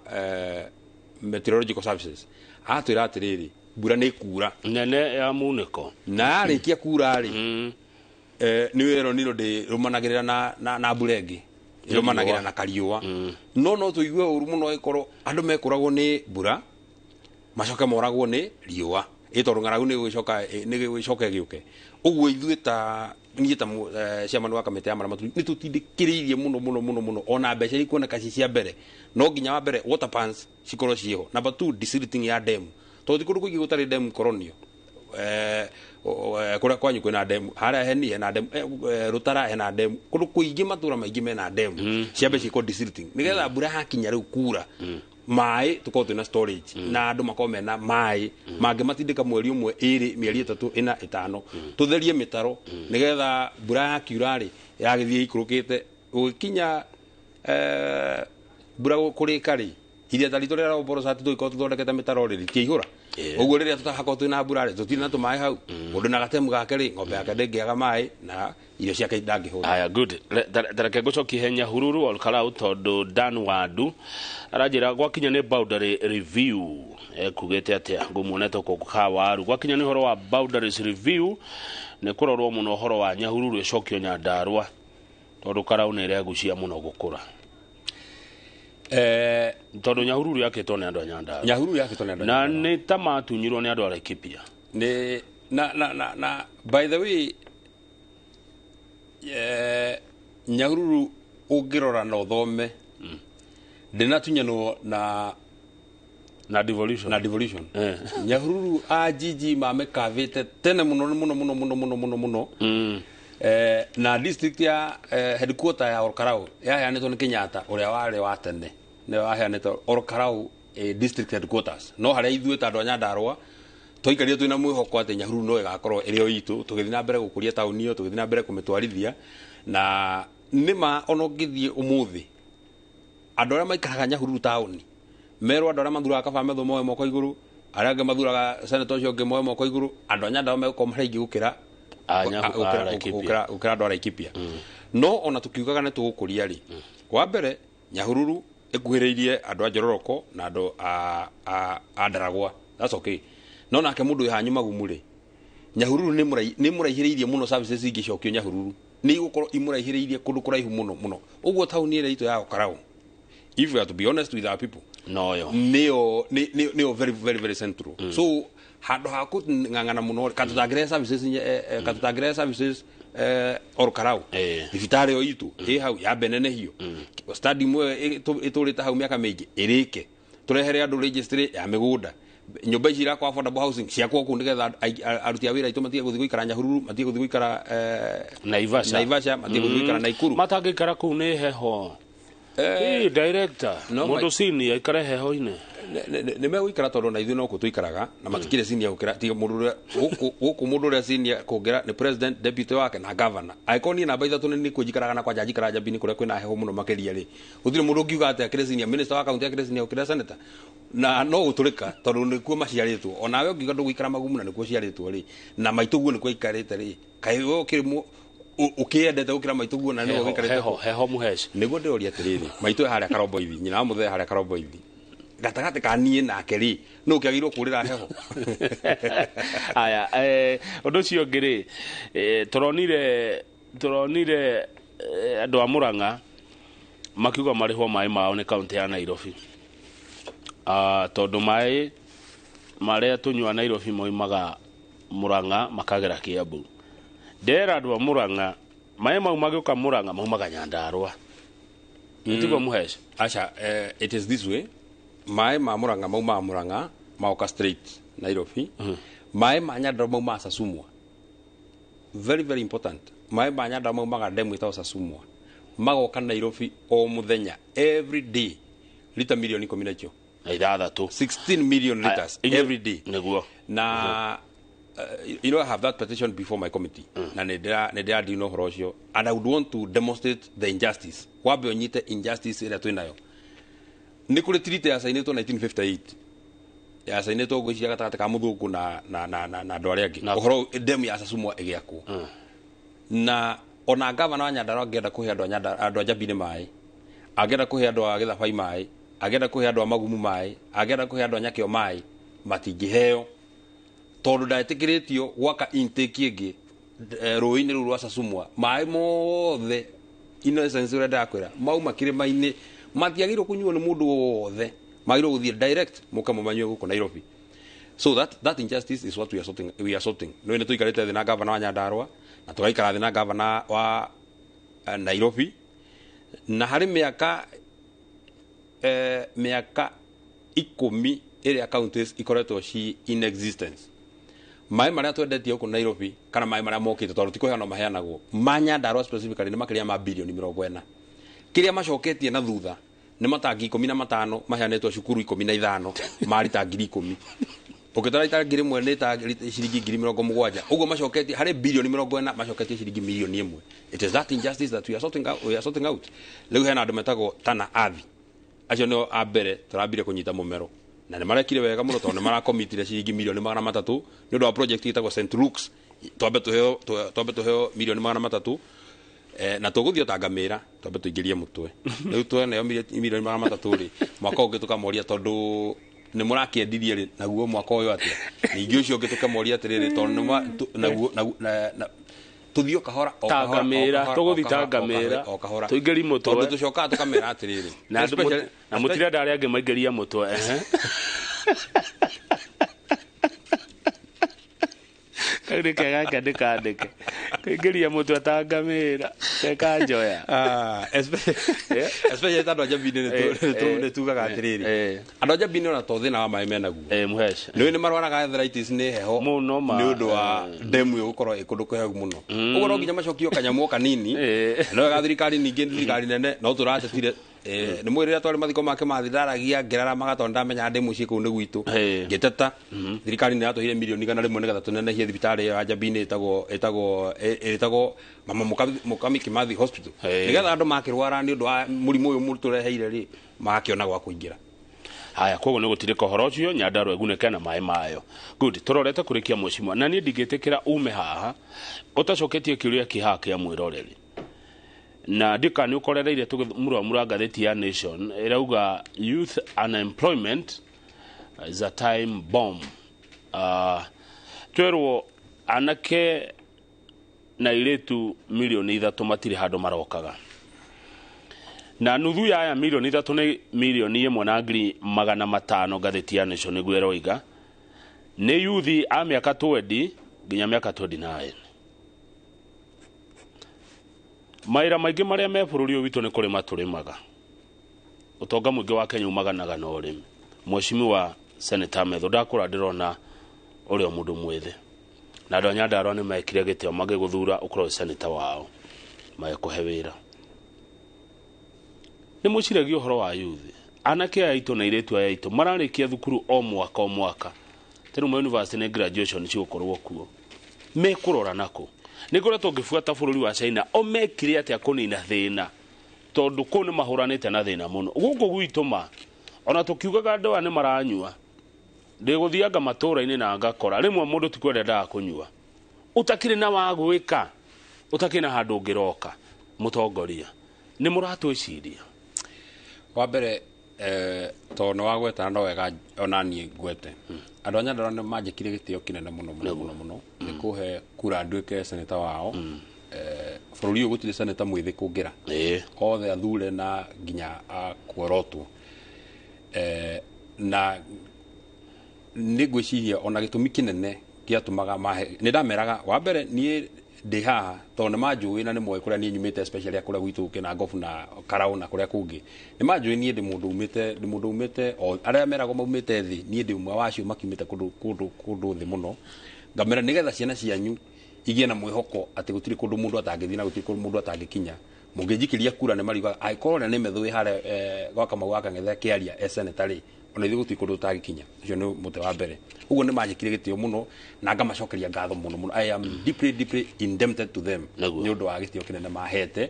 Meteorological Services, atwĩra atĩrĩrĩ, mbura nĩ kura nene ya munĩko, na yarĩkia kura rĩ, nĩ wero nino ndĩrũmanagĩrĩra na mbura ĩngĩ ĩrũmanagĩrĩra na kariũa. No tũigue ũru mũno ĩkorwo andũ mekũragwo nĩ mbura, macoke moragwo nĩ riũa, ĩ tondũ ng'aragu nĩ gũgĩcoka ĩgĩũke. Ũguo ithuĩ ta niĩ ta chairman wa kamĩtĩ ya marĩa matũ nĩ tũtindĩkĩrĩirie mũno mũno mũno mũno, ona mbeca iria ikuoneka ci cia mbere, no nginya wa mbere water pans cikorwo ciĩho, number 2 desilting ya dam, tondũ ti kũndũ kũingĩ gũtarĩ dam koronio. Kũrĩa kwanyu kwĩna demu, harĩa heni hena demu, Rũtara hena demu, kũndũ kũingĩ matũra maingĩ mena demu, ciambe ciĩkwo desilting nĩgetha mbura yakinya rĩu kura maĩ tũkorwo twĩna storage, na andũ makorwo mena maĩ mangĩmatindĩka mweri ũmwe, ĩrĩ, mĩeri 3, 4, 5, tũtherie mĩtaro nĩgetha mbura yakiura rĩ yagĩthiĩ ikũrũkĩte gũgĩkinya mbura kũrĩka rĩ, iria ta ritũ rĩrĩa Romborosati tũgĩkorwo tũthondekete mĩtaro rĩ rĩtiaihũra. Ũguo rĩrĩa tũtahakorwo twĩna mbura rĩ, tũtirĩ na tũmaĩ hau, mũndũ na gatemu gake rĩ, ng'ombe yake ndĩngĩaga maĩ na irio ciake ndangĩhũra. Aya, good. Tareke ngũcokie he Nyahururu Olkarau, tondũ Dan Wandu aranjĩra gwakinya nĩ boundary review, ekugĩte atĩa ngũmuonete gũkũ Kawaru. Gwakinya nĩ ũhoro wa boundaries review, nĩ kũrorwo mũno ũhoro wa Nyahururu ĩcokio Nyandarũa, tondũ Karau nĩ ĩregucia mũno gũkũra. Tondũ Nyahururu yakĩtwo nĩ andũ a Nyandarũa. Nyahururu yakĩtwo nĩ andũ a Na Nyandarũa. nĩ ta matunyirwo nĩ andũ a Laikipia. Nĩ na by the way, Nyahururu ũngĩrora na ũthome, ndĩnatunyanwo na na devolution. Na devolution. Nyahururu a jiji mamekavĩte tene mũno mũno mũno mũno mũno mũno mũno. Na district ya headquarter ya Olkarau yaheanĩtwo nĩ Kenyatta ũrĩa warĩ wa tene, nĩwe waheanĩte Olkarau district headquarters, no harĩa ithuĩ ta andũ a Nyandarũa twaikarire twĩna mwĩhoko atĩ Nyahururu no ĩgakorwo ĩrĩ o itũ, tũgĩthiĩ na mbere gũkũria taũni ĩyo, tũgĩthiĩ na mbere kũmĩtwarithia. Na nĩma ona ũngĩthiĩ ũmũthĩ andũ arĩa maikaraga Nyahururu taũni merwo andũ arĩa mathuraga kaba metho moe moko igũrũ, arĩa angĩ mathuraga senator ũcio ũngĩ moe moko igũrũ, andũ a Nyandarũa megũkorwo marĩ aingĩ gũkĩra gũkĩra andũ a Laikipia. No ona tũkiugaga nĩ tũgũkũria rĩ, wa mbere Nyahururu ĩkuhĩrĩirie andũ a Njororoko na andũ a Ndaragwa, that's okay. No nake mũndũ wĩ hanyu magumu rĩ, Nyahururu nĩ mũraihĩrĩirie mũno, services ingĩcokio Nyahururu nĩ igũkorwo imũraihĩrĩirie kũndũ kũraihu mũno mũno. Ũguo taũni ĩrĩa itũ ya Olkarau, if we are to be honest with our people, noyo nĩyo nĩyo very very very central. So handũ ha kũng'ang'ana mũno katũtangĩrehe services, katũtangĩrehe services Olkarau, thibitarĩ ĩyo itũ ĩ hau yambe nenehio, stadium ĩyo ĩtũrĩte hau mĩaka mĩingĩ ĩrĩke, tũrehere andũ registry ya mĩgũnda, nyũmba ici irakwa affordable housing ciakwo kũu nĩgetha aruti a wĩra aitũ matige gũthiĩ gũikara Nyahururu, matige gũthiĩ gũikara Naivasha, Naivasha, matige gũthiĩ gũikara Naikuru. Matangĩikara kũu nĩ heho. Director, mũndũ senior aikare heho-inĩ. Nĩ megũikara tondũ na ithuĩ no kũ tũikaraga na matikĩrĩ senior gũkĩra, tiga mũndũ ũrĩa gũkũ mũndũ ũrĩa senior kũngĩra nĩ president, deputy wake na governor. Angĩkorwo niĩ namba 3 nĩ nĩkuo njikaraga na kwanja njikaraga Njambini kũrĩa kwĩna heho mũno makĩria rĩ, gũtirĩ mũndũ ũngiuga atĩ akĩrĩ senior minister wa county akĩrĩ senior gũkĩra senator, na no gũtũrĩka tondũ nĩkuo maciarĩtwo. Onawe ũngiuga ndũgũikara magumu na nĩkuo ũciarĩtwo rĩ, na maitũguo nĩkuo aikarĩte rĩ, kaĩ we ũkĩrĩ ũkĩendete gũkĩra maitũguo na nĩwe ũgĩikarĩte heho, heho mũheci. Nĩguo ndĩroria atĩrĩrĩ, maitũ e harĩa Karomboithi, nyina wa mũthee harĩa Karomboithi, gatagatĩ ka niĩ nake rĩ, nũ ũkĩagĩrĩirwo kũrĩra heho? Aya, ũndũ ũcio ũngĩ rĩ, tũronire andũ a Murang'a makiuga marĩhwo maĩ mao nĩ kaũntĩ ya Nairobi. Tondũ maĩ marĩa tũnyua Nairobi moimaga Murang'a makagera Kiambu. Ndera andũ a Murang'a maĩ mau magĩũka Murang'a maumaga Nyandarũa. Tiguo mũheci? Aca, it is this way. Maĩ ma Murang'a maumaga Murang'a magoka straight Nairobi. Maĩ ma Nyandarũa maumaga Sasumwa. Very very important. Maĩ ma Nyandarũa maumaga demu ĩtagwo Sasumwa, magoka Nairobi o mũthenya every day lita milioni ikũmi na icio. Na ithathatũ. 16 million liters every day. Nĩguo. Na you know, I have that petition before my committee. Na nĩ ndĩra na ũhoro ũcio, and I would want to demonstrate the injustice. Wambe ũnyite injustice ĩrĩa twĩ nayo. Nĩ kũrĩ treaty yacainĩtwo 1958, yacainĩtwo ngwĩciria gatagatĩ ka mũthũngũ na andũ arĩa angĩ, ũhoro demu ya Sasumwa ĩgĩakwo. Na Ona gavana wa Nyandarua angĩenda kũhe andũ a Nyandarua, andũ a Njambini maĩ, angĩenda kũhe andũ a Gĩthabai maĩ, angĩenda kũhe andũ a Magumu maĩ, angĩenda kũhe andũ a Nyakĩo maĩ, matingĩheo tondũ ndetĩkĩrĩtio gwaka intake ĩngĩ rũĩ-inĩ rũu rwa Sasumwa. Maĩ mothe, in essence ũrĩa ndakwĩra, mauma kĩrĩma-inĩ, matiagĩrĩirwo kũnyuo nĩ mũndũ wothe, magĩrĩirwo gũthiĩ direct mũke mũmanyue gũkũ Nairobi. So that injustice is what we are sorting, we are sorting. No nĩ tũikarĩte thĩ na gavana wa Nyandarua na tũgaikara thĩ na gavana wa Nairobi, na harĩ mĩaka 10 ĩrĩa counties ikoretwo ci in existence. Maĩ marĩa twendetie gũkũ Nairobi kana maĩ marĩa mokĩte, tondũ ti kũheanwo maheanagwo, ma Nyandarua specifically nĩ makĩria ma bilioni 40. Kĩrĩa macoketie na thutha nĩ matangi 15 maheanĩtwo cukuru 15 ma rita 10,000. Ũngĩtara rita 1,000 nĩ ta ciringi 70,000. Ũguo macoketie harĩ bilioni 40, macoketie ciringi milioni 1. It is that injustice that we are sorting out, we are sorting out. Rĩu hena andũ metagwo Tana Athi, acio nĩo a mbere tũrambire kũnyita mũmero, na nĩ marekire wega mũno tondũ nĩ marakomitire ciringi milioni 300 nĩ ũndũ wa project ĩtagwo St Luke's. Twambe tũheo milioni 300, na tũgũthiĩ ta ngamĩra, twambe tũingĩrie mũtwe. Rĩu tweneo milioni 300 rĩ, mwaka ũngĩ tũkamoria, tondũ nĩ mũrakĩendirie rĩ, naguo mwaka ũyũ atĩa? Ningĩ ũcio ũngĩ tũkamoria atĩrĩrĩ, tondũ nĩ naguo tũthiĩ o kahora, o Ta kahora, o ngamĩra, kahora, tũgũthiĩ o ta kahora, o ngamĩra, kahora, o kahora. Tũingĩrie mũtwe. Tondũ tũcokaga tũkamera atĩrĩrĩ, Na andũ na mũtirenda arĩa angĩ maingĩria mũtwe, ehe. Kau nĩ kega, ke ndĩkandĩke, kũingĩria mũtwe ta ngamĩra kekanjoya. Ah, especially ta andũ a Njambini nĩ tugaga atĩrĩrĩ, andũ a Njambini ona to thĩna wa maĩ menaguo, Mũhesh. nĩ nĩ marwaraga arthritis nĩ heho Mũno ma. Nĩ ũndũ wa ndemu ĩyo gũkorwo ĩ kũndũ kũhehu mũno. Ũguo no nginya macokio kanyamũ o kanini. No wega thirikari, ningĩ thirikari nene no tũratetire. Nĩ mwĩ rĩrĩa twarĩ mathiko make mathi, ndaragia ngĩraramaga tondũ ndamenya ndĩ mũciĩ kũu nĩ gwitũ. Ngĩteta thirikari nĩ yatũheire milioni 100 nĩgetha tũnenehie thibitarĩ ĩyo ya Njambini ĩtagwo Mama Mukami Kimathi Hospital, nĩgetha andũ makĩrwara nĩ ũndũ wa mũrimũ ũyũ mũtũreheire rĩ, magakĩona gwa kũingĩra. Haya, koguo nĩ gũtirĩka ũhoro ũcio, Nyandarua ĩgunĩke na maĩ mayo. Good, tũrorete kũrĩkia, mwecimwa, na niĩ ndingĩtĩkĩra ume haha ũtacoketie kĩũria kĩ haha kĩa mwĩroreri, na ndika nĩ ũkorereire tũgĩmuramura ngathĩti ya Nation ĩrauga youth unemployment is a time bomb. Twerwo anake na airĩtu milioni 3 matirĩ handũ marokaga, na nuthu ya aya milioni 3 nĩ 1,500,000, ngathĩti ya Nation nĩguo ĩroiga, nĩ yuthi a mĩaka 20 nginya mĩaka 29. Mawĩra maingĩ marĩa me bũrũri ũyũ witũ nĩ kũrĩma tũrĩmaga. Ũtonga mũingĩ wa Kenya umaganaga na ũrĩmi. Mheshimiwa Senator Methu, ndakũra ndĩrona ũrĩ o mũndũ mwĩthĩ, na andũ a Nyandarua nĩ mekire gĩtĩo magĩgũthura ũkorwo wĩ senator wao, magĩkũhe wĩra. Nĩ mwĩciragia ũhoro wa yuthi, anake aya aitũ na airĩtu aya aitũ mararĩkia thukuru o mwaka o mwaka? Tene ma university nĩ graduation cigũkorwo kuo, mekũrora nako? Nĩ ngoretwo ngĩbuata bũrũri wa China, o mekire atĩa kũnina thĩna, tondũ kũu nĩ mahũranĩte na thĩna mũno. Gũkũ gwitũ ma ona tũkiugaga andũ aya nĩ maranyua, ndĩgũthianga matũũra-inĩ na ngakora rĩmwe mũndũ ti kwenda endaga kũnyua, ũtakĩrĩ na wa gwĩka, ũtakĩrĩ na handũ ũngĩroka. Mũtongoria, nĩ mũratwĩciria? Wa mbere, tondũ nĩ wagweta na no wega ona niĩ ngwete, andũ a Nyandarua nĩ manjĩkire gĩtĩo kĩnene mũno mũno mũno mũno nĩ kũhe kura nduĩke seneta wao. Bũrũri ũyũ gũtirĩ seneta mwĩthĩ kũngĩra, othe athure na nginya a kuorotwo. Na nĩ ngwĩciria ona gĩtũmi kĩnene gĩatũmaga mahe, nĩ ndameraga wa mbere niĩ ndĩ haha tondũ nĩ manjũĩ na nĩ moĩ kũrĩa niĩ nyumĩte, especially kũrĩa gwitũ Kĩnangobu na Karaũ na kũrĩa kũngĩ. Nĩ manjũĩ niĩ ndĩ mũndũ umĩte o arĩa meragwo maumĩte thĩ, niĩ ndĩ ũmwe wacio makiumĩte kũndũ thĩ mũno. Ngamera nĩgetha ciana cianyu igĩe na mwĩhoko atĩ gũtirĩ kũndũ mũndũ atangĩthiĩ na gũtirĩ kũndũ mũndũ atangĩkinya, mũngĩnjikĩria kura nĩ mariugaga angĩkorwo ũrĩa nĩ Methu wĩ harĩa gwa Kamau wa Kang'ethe akĩaria e senator rĩ, ona ithuĩ gũtirĩ kũndũ tũtangĩkinya. Ũcio nĩ mũtĩ wa mbere. Ũguo nĩ manjĩkire gĩtĩo mũno na ngamacokeria ngatho mũno mũno. I am deeply, deeply indebted to them nĩ ũndũ wa gĩtĩo kĩnene mahete.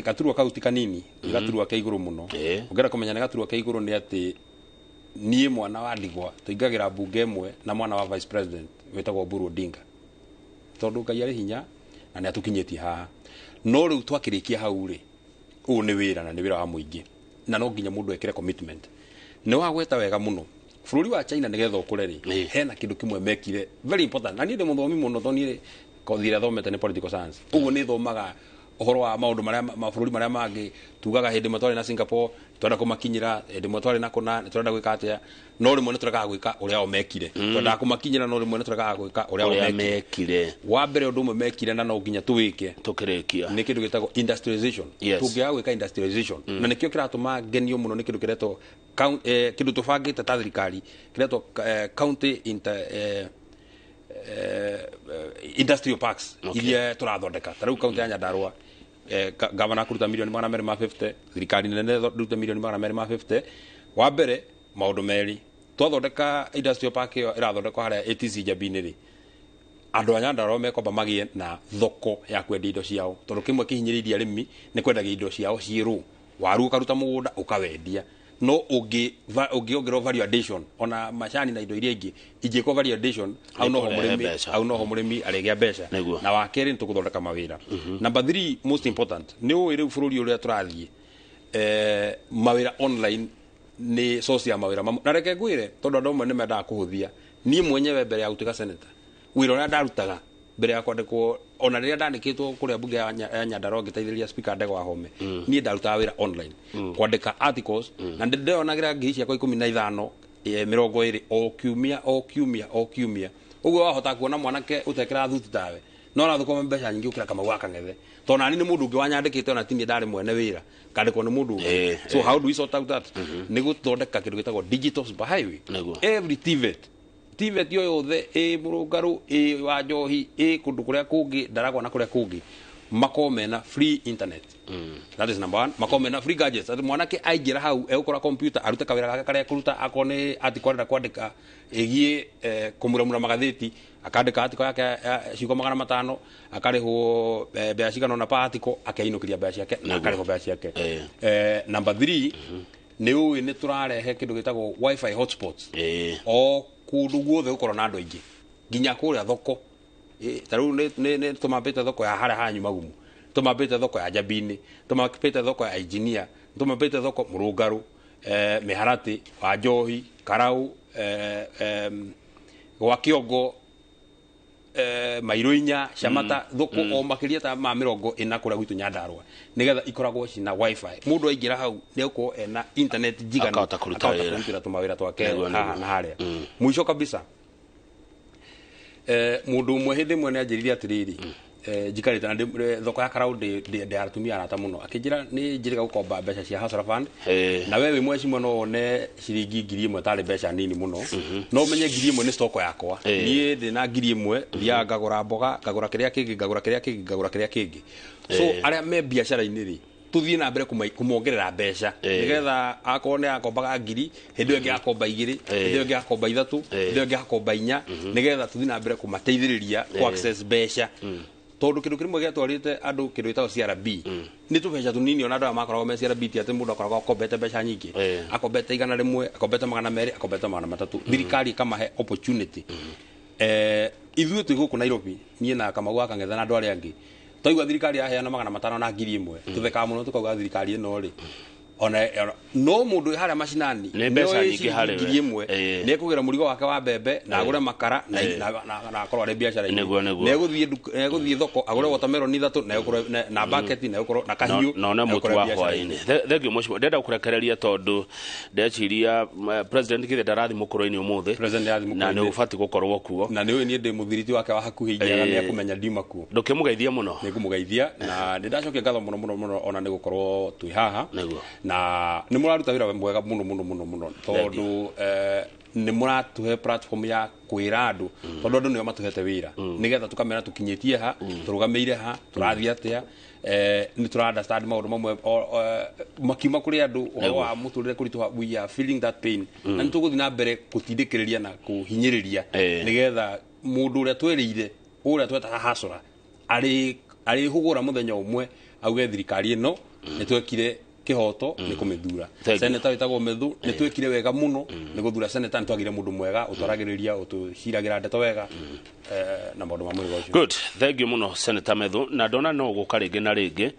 Gaturwa kau ti kanini, nĩ gaturwa ke igũrũ mũno. Ũngĩenda kũmenya nĩ gaturwa ke igũrũ nĩ atĩ niĩ mwana wa ndigwa tũingagĩra mbunge ĩmwe na mwana wa vice president wĩtagwo Oburu Odinga, tondũ Ngai arĩ hinya Na nĩ atũkinyĩtie haha. No rĩu twakĩrĩkia hau rĩ, ũyũ nĩ wĩra na nĩ wĩra wa mũingĩ, na no nginya mũndũ ekĩre commitment. Nĩ wagweta wega mũno bũrũri wa China nĩgetha ũkũre rĩ, hena kĩndũ kĩmwe mekire very important. Na niĩ ndĩ mũthomi mũno, tondũ niĩ kothi ĩrĩa thomete nĩ political science, ũguo nĩ thomaga ũhoro wa maũndũ marĩa mabũrũri marĩa mangĩ. Tugaga hĩndĩ ĩmwe twarĩ na Singapore, twenda kũmakinyĩra, hĩndĩ ĩmwe twarĩ na kũna, nĩ tũrenda gwĩka atĩa, no rĩmwe nĩ tũregaga gwĩka ũrĩa o mekire. Twendaga kũmakinyĩra, no rĩmwe nĩ tũregaga gwĩka ũrĩa o mekire. Wa mbere, ũndũ ũmwe mekire na no nginya tũwĩke tũkĩrĩkia nĩ kĩndũ gĩtagwo industrialization. Tũngĩaga gwĩka industrialization, na nĩkĩo kĩratũma ngenio mũno nĩ kĩndũ kĩretwo kĩndũ tũbangĩte ta thirikari kĩretwo county industrial parks iria tũrathondeka. Ta rĩu kaunti ya Nyandarua, gavana kũruta milioni 250, thirikari nene rute milioni 250. Wa mbere, maũndũ merĩ, twathondeka industrial park ĩyo ĩrathondekwo harĩa ATC Njambi-inĩ rĩ, andũ a Nyandarua mekwamba magĩe na thoko ya kwendia indo ciao, tondũ kĩmwe kĩhinyĩrĩirie arĩmi nĩ kwendagia indo ciao ciĩ raw. Waru ũkaruta mũgũnda ũkawendia, no ũngĩongererwo value addition, ona macani na indo iria ingĩ ingĩkwo value addition, hau noho mũrĩmi, hau noho mũrĩmi arĩgĩa mbeca. Na wa kerĩ, nĩ tũgũthondeka mawĩra. Number 3, most important, nĩ ũĩ rĩu bũrũri ũrĩa tũrathiĩ, mawĩra online nĩ source ya mawĩra mamwe. Na reke ngwĩre, tondũ andũ amwe nĩ mendaga kũhũthia, niĩ mwenyewe mbere ya gũtuĩka senator, wĩra ũrĩa ndarutaga mbere ya kwandĩkwo, ona rĩrĩa ndandĩkĩtwo kũrĩa bunge ya Nyandarua ngĩteithĩrĩria Speaker Ndegwa Wahome, niĩ ndarutaga wĩra online kwandĩka articles, na ndĩronagĩra ngiri ciakwa 15, 20 o kiumia, o kiumia, o kiumia. Ũguo wahota kuona mwanake ũtekĩra thuti tawe no arathũkũma mbeca nyingĩ gũkĩra Kamau wa Kang'ethe, tondũ nani nĩ mũndũ ũngĩ wanyandĩkĩte, ona tinie ndarĩ mwene wĩra, kandĩkwo nĩ mũndũ ũngĩ. So how do we sort out that? Nĩ gũthondeka kĩndũ gĩtagwo digital superhighway. Every TVET, TVET yo yothe, ĩ Mũrũngarũ, ĩ wa Njohi, ĩ kũndũ kũrĩa kũngĩ Ndaragwa na kũrĩa kũngĩ, makorwo mena free internet. That is number one. Makorwo mena free gadgets, atĩ mwanake aingĩra hau egũkora computer, arute kawĩra gake karĩa ekũruta. Akorwo nĩ article arenda kwandĩka ĩgiĩ kũmuramura magathĩti, akandĩka article yake ya ciugo 500, akarĩhwo mbeca cigana ũna per article, akeinũkĩria mbeca ciake na akarĩhwo mbeca ciake. Number 3, nĩ ũĩ nĩ tũrarehe kĩndũ gĩtagwo WiFi hotspots o kũndũ guothe gũkorwo na andũ aingĩ, nginya kũrĩa thoko. Ta rĩu nĩ tũmambĩte thoko ya harĩa hanyu Magumu, tũmambĩte thoko ya Njambi-inĩ, tũmambĩte thoko ya engineer, tũmambĩte thoko Mũrũngarũ, Mĩharatĩ, wa Njohi, Karau, gwa Kĩongo, Mairũ inya, Camata, thoko o makĩria ta ma 40 kũrĩa gwitũ Nyandarua, nĩgetha ikoragwo cina WiFi. Mũndũ aingĩra hau nĩ egũkorwo ena internet njiganu, akahota kũruta wĩra, kũrutĩra tũmawĩra twake haha na harĩa. Mũico kabisa, mũndũ ũmwe hĩndĩ ĩmwe nĩ anjĩrire atĩrĩrĩ, njikarĩte na thoko ya Karau, ndĩ atumia arata mũno, akĩnjĩra nĩ njĩrĩga gũkomba mbeca cia Hustler Fund, na we wĩ mwecimwe no wone ciringi 1000 tarĩ mbeca nini mũno, no ũmenye 1000 nĩ stoko yakwa. Niĩ ndĩ na 1000, thiaga ngagũra mboga, ngagũra kĩrĩa kĩngĩ, ngagũra kĩrĩa kĩngĩ, ngagũra kĩrĩa kĩngĩ. So arĩa me biacara-inĩ rĩ, tuthiĩ na mbere kũmongerera mbeca, nĩgetha akorwo nĩ akombaga 1000, hĩndĩ ĩyo ĩngĩ akomba 2, hĩndĩ ĩyo ĩngĩ akomba 3, hĩndĩ ĩyo ĩngĩ akomba 4, nĩgetha tuthiĩ na mbere kũmateithĩrĩria kũ access mbeca, tondũ kĩndũ kĩmwe gĩatwarĩte andũ kĩndũ gĩtagwo CRB nĩ tũbeca tũnini. Ona andũ aya makoragwo me CRB, ti atĩ mũndũ akoragwo akombete mbeca nyingĩ, akombete 100, akombete 200, akombete 300, thirikari ĩkamahe opportunity. Ithuĩ twĩ gũkũ Nairobi, niĩ na Kamau wa Kang'ethe na andũ arĩa angĩ, twaigua thirikari yaheana 500 na 1000, tũthekaga mũno, tũkauga thirikari ĩno rĩ, ona no mũndũ wĩ harĩa macinani Nĩ mbeca nyingĩ harĩ we. 1000 nĩ ekũgĩra mũrigo wake wa mbembe na agũre makara na akorwo arĩ biacara-inĩ. Nĩguo. Nĩ egũthiĩ thoko agũre watermelon 3 na egũkorwo na bucket na egũkorwo na kahiũ, no na na mũtu egũkorwo wa biacara-inĩ. hwaĩ-inĩ. Thengiũ mũcimo, ndĩrenda gũkũrekereria tondũ ndeciria president githĩ ndarathi mũkũrũ-inĩ ũmũthĩ? President nĩarathi Na nĩ mũkũrũ-inĩ. ũbatiĩ gũkorwo kuo. Na nĩ ũĩ niĩ ndĩ mũthiriti wake wa hakuhĩ, ingiaga nĩ akũmenya ndiuma kuo. Ndũkĩmũgeithie mũno. Nĩ ngũmũgeithia na nĩ ndacokia ngatho mũno mũno mũno ona nĩ gũkorwo twĩ haha. Na nĩ mũraruta wĩra mwega mũno mũno mũno mũno, tondũ nĩ mũratũhe platform ya kwĩra andũ, tondũ andũ nĩo matũhete wĩra, nĩgetha tũkamera tũkinyĩtie ha, tũrũgamĩire ha, tũrathiĩ atĩa. Nĩ tũra understand maũndũ mamwe makiuma kũrĩ andũ, ũhoro wa mũtũrĩre kũritũha, we are feeling that pain, na nĩ tũgũthiĩ na mbere gũtindĩkĩrĩria na kũhinyĩrĩria, nĩgetha mũndũ ũrĩa twĩrĩire, ũrĩa twetaga hasora, arĩ arĩhũgũra mũthenya ũmwe auge thirikari ĩno nĩ twekire. Kihoto nĩ kũmĩthura. Thank you. Senator wĩtagwo Methu, nĩ twĩkire wega mũno nĩ gũthura senator. Nĩ twagire mũndũ mwega ũtwaragĩrĩria, ũtũciragĩra ndeto wega, na maũndũ ma mũhĩrĩga ũcio. Good, thank you muno, Senator Methu, na ndona no gũka rĩngĩ na rĩngĩ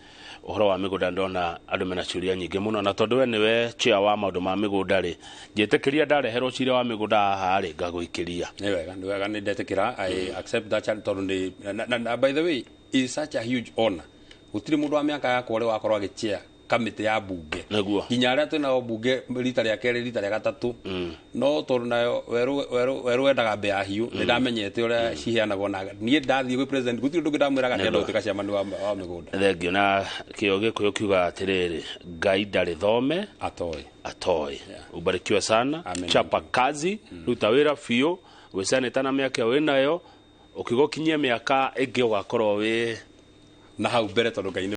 ũhoro wa mĩgũnda. Ndona andũ mena ciũria nyingĩ mũno, na tondũ we nĩwe chair wa maũndũ ma mĩgũnda rĩ, njĩtĩkĩria ndareherwo cira wa mĩgũnda haha rĩ, ngagũikĩria. Nĩ wega, nĩ wega, nĩ ndetĩkĩra. I accept that challenge tondũ nĩ na by the way, is such a huge honor. Gũtirĩ mũndũ wa mĩaka yakwa ũrĩa wakorwo agĩchair kamĩtĩ ya bunge. Nginya arĩa twĩnao bunge rita rĩa kerĩ, rita rĩa gatatũ, no tondũ nayo werũ werũ werũ wendaga mbĩa hiũ, nĩ ndamenyete ũrĩa ciheanagwo, na niĩ ndathiĩ gwĩ president gũtirĩ ũndũ ũngĩ ndamwĩraga ndĩrenda gũtuĩka chairman wa mĩgũnda. Thengiũ. Na kĩo gĩkũyũ kiugaga atĩrĩrĩ, Ngai ndarĩ thome atoĩ. Atoĩ. Ubarikiwe sana. Amen. Chapa kazi, ruta wĩra biũ gwĩ seneta na mĩaka ĩyo wĩnayo, ũkiuga ũkinyie mĩaka ĩngĩ ũgakorwo wĩ na hau mbere tondũ Ngai nĩ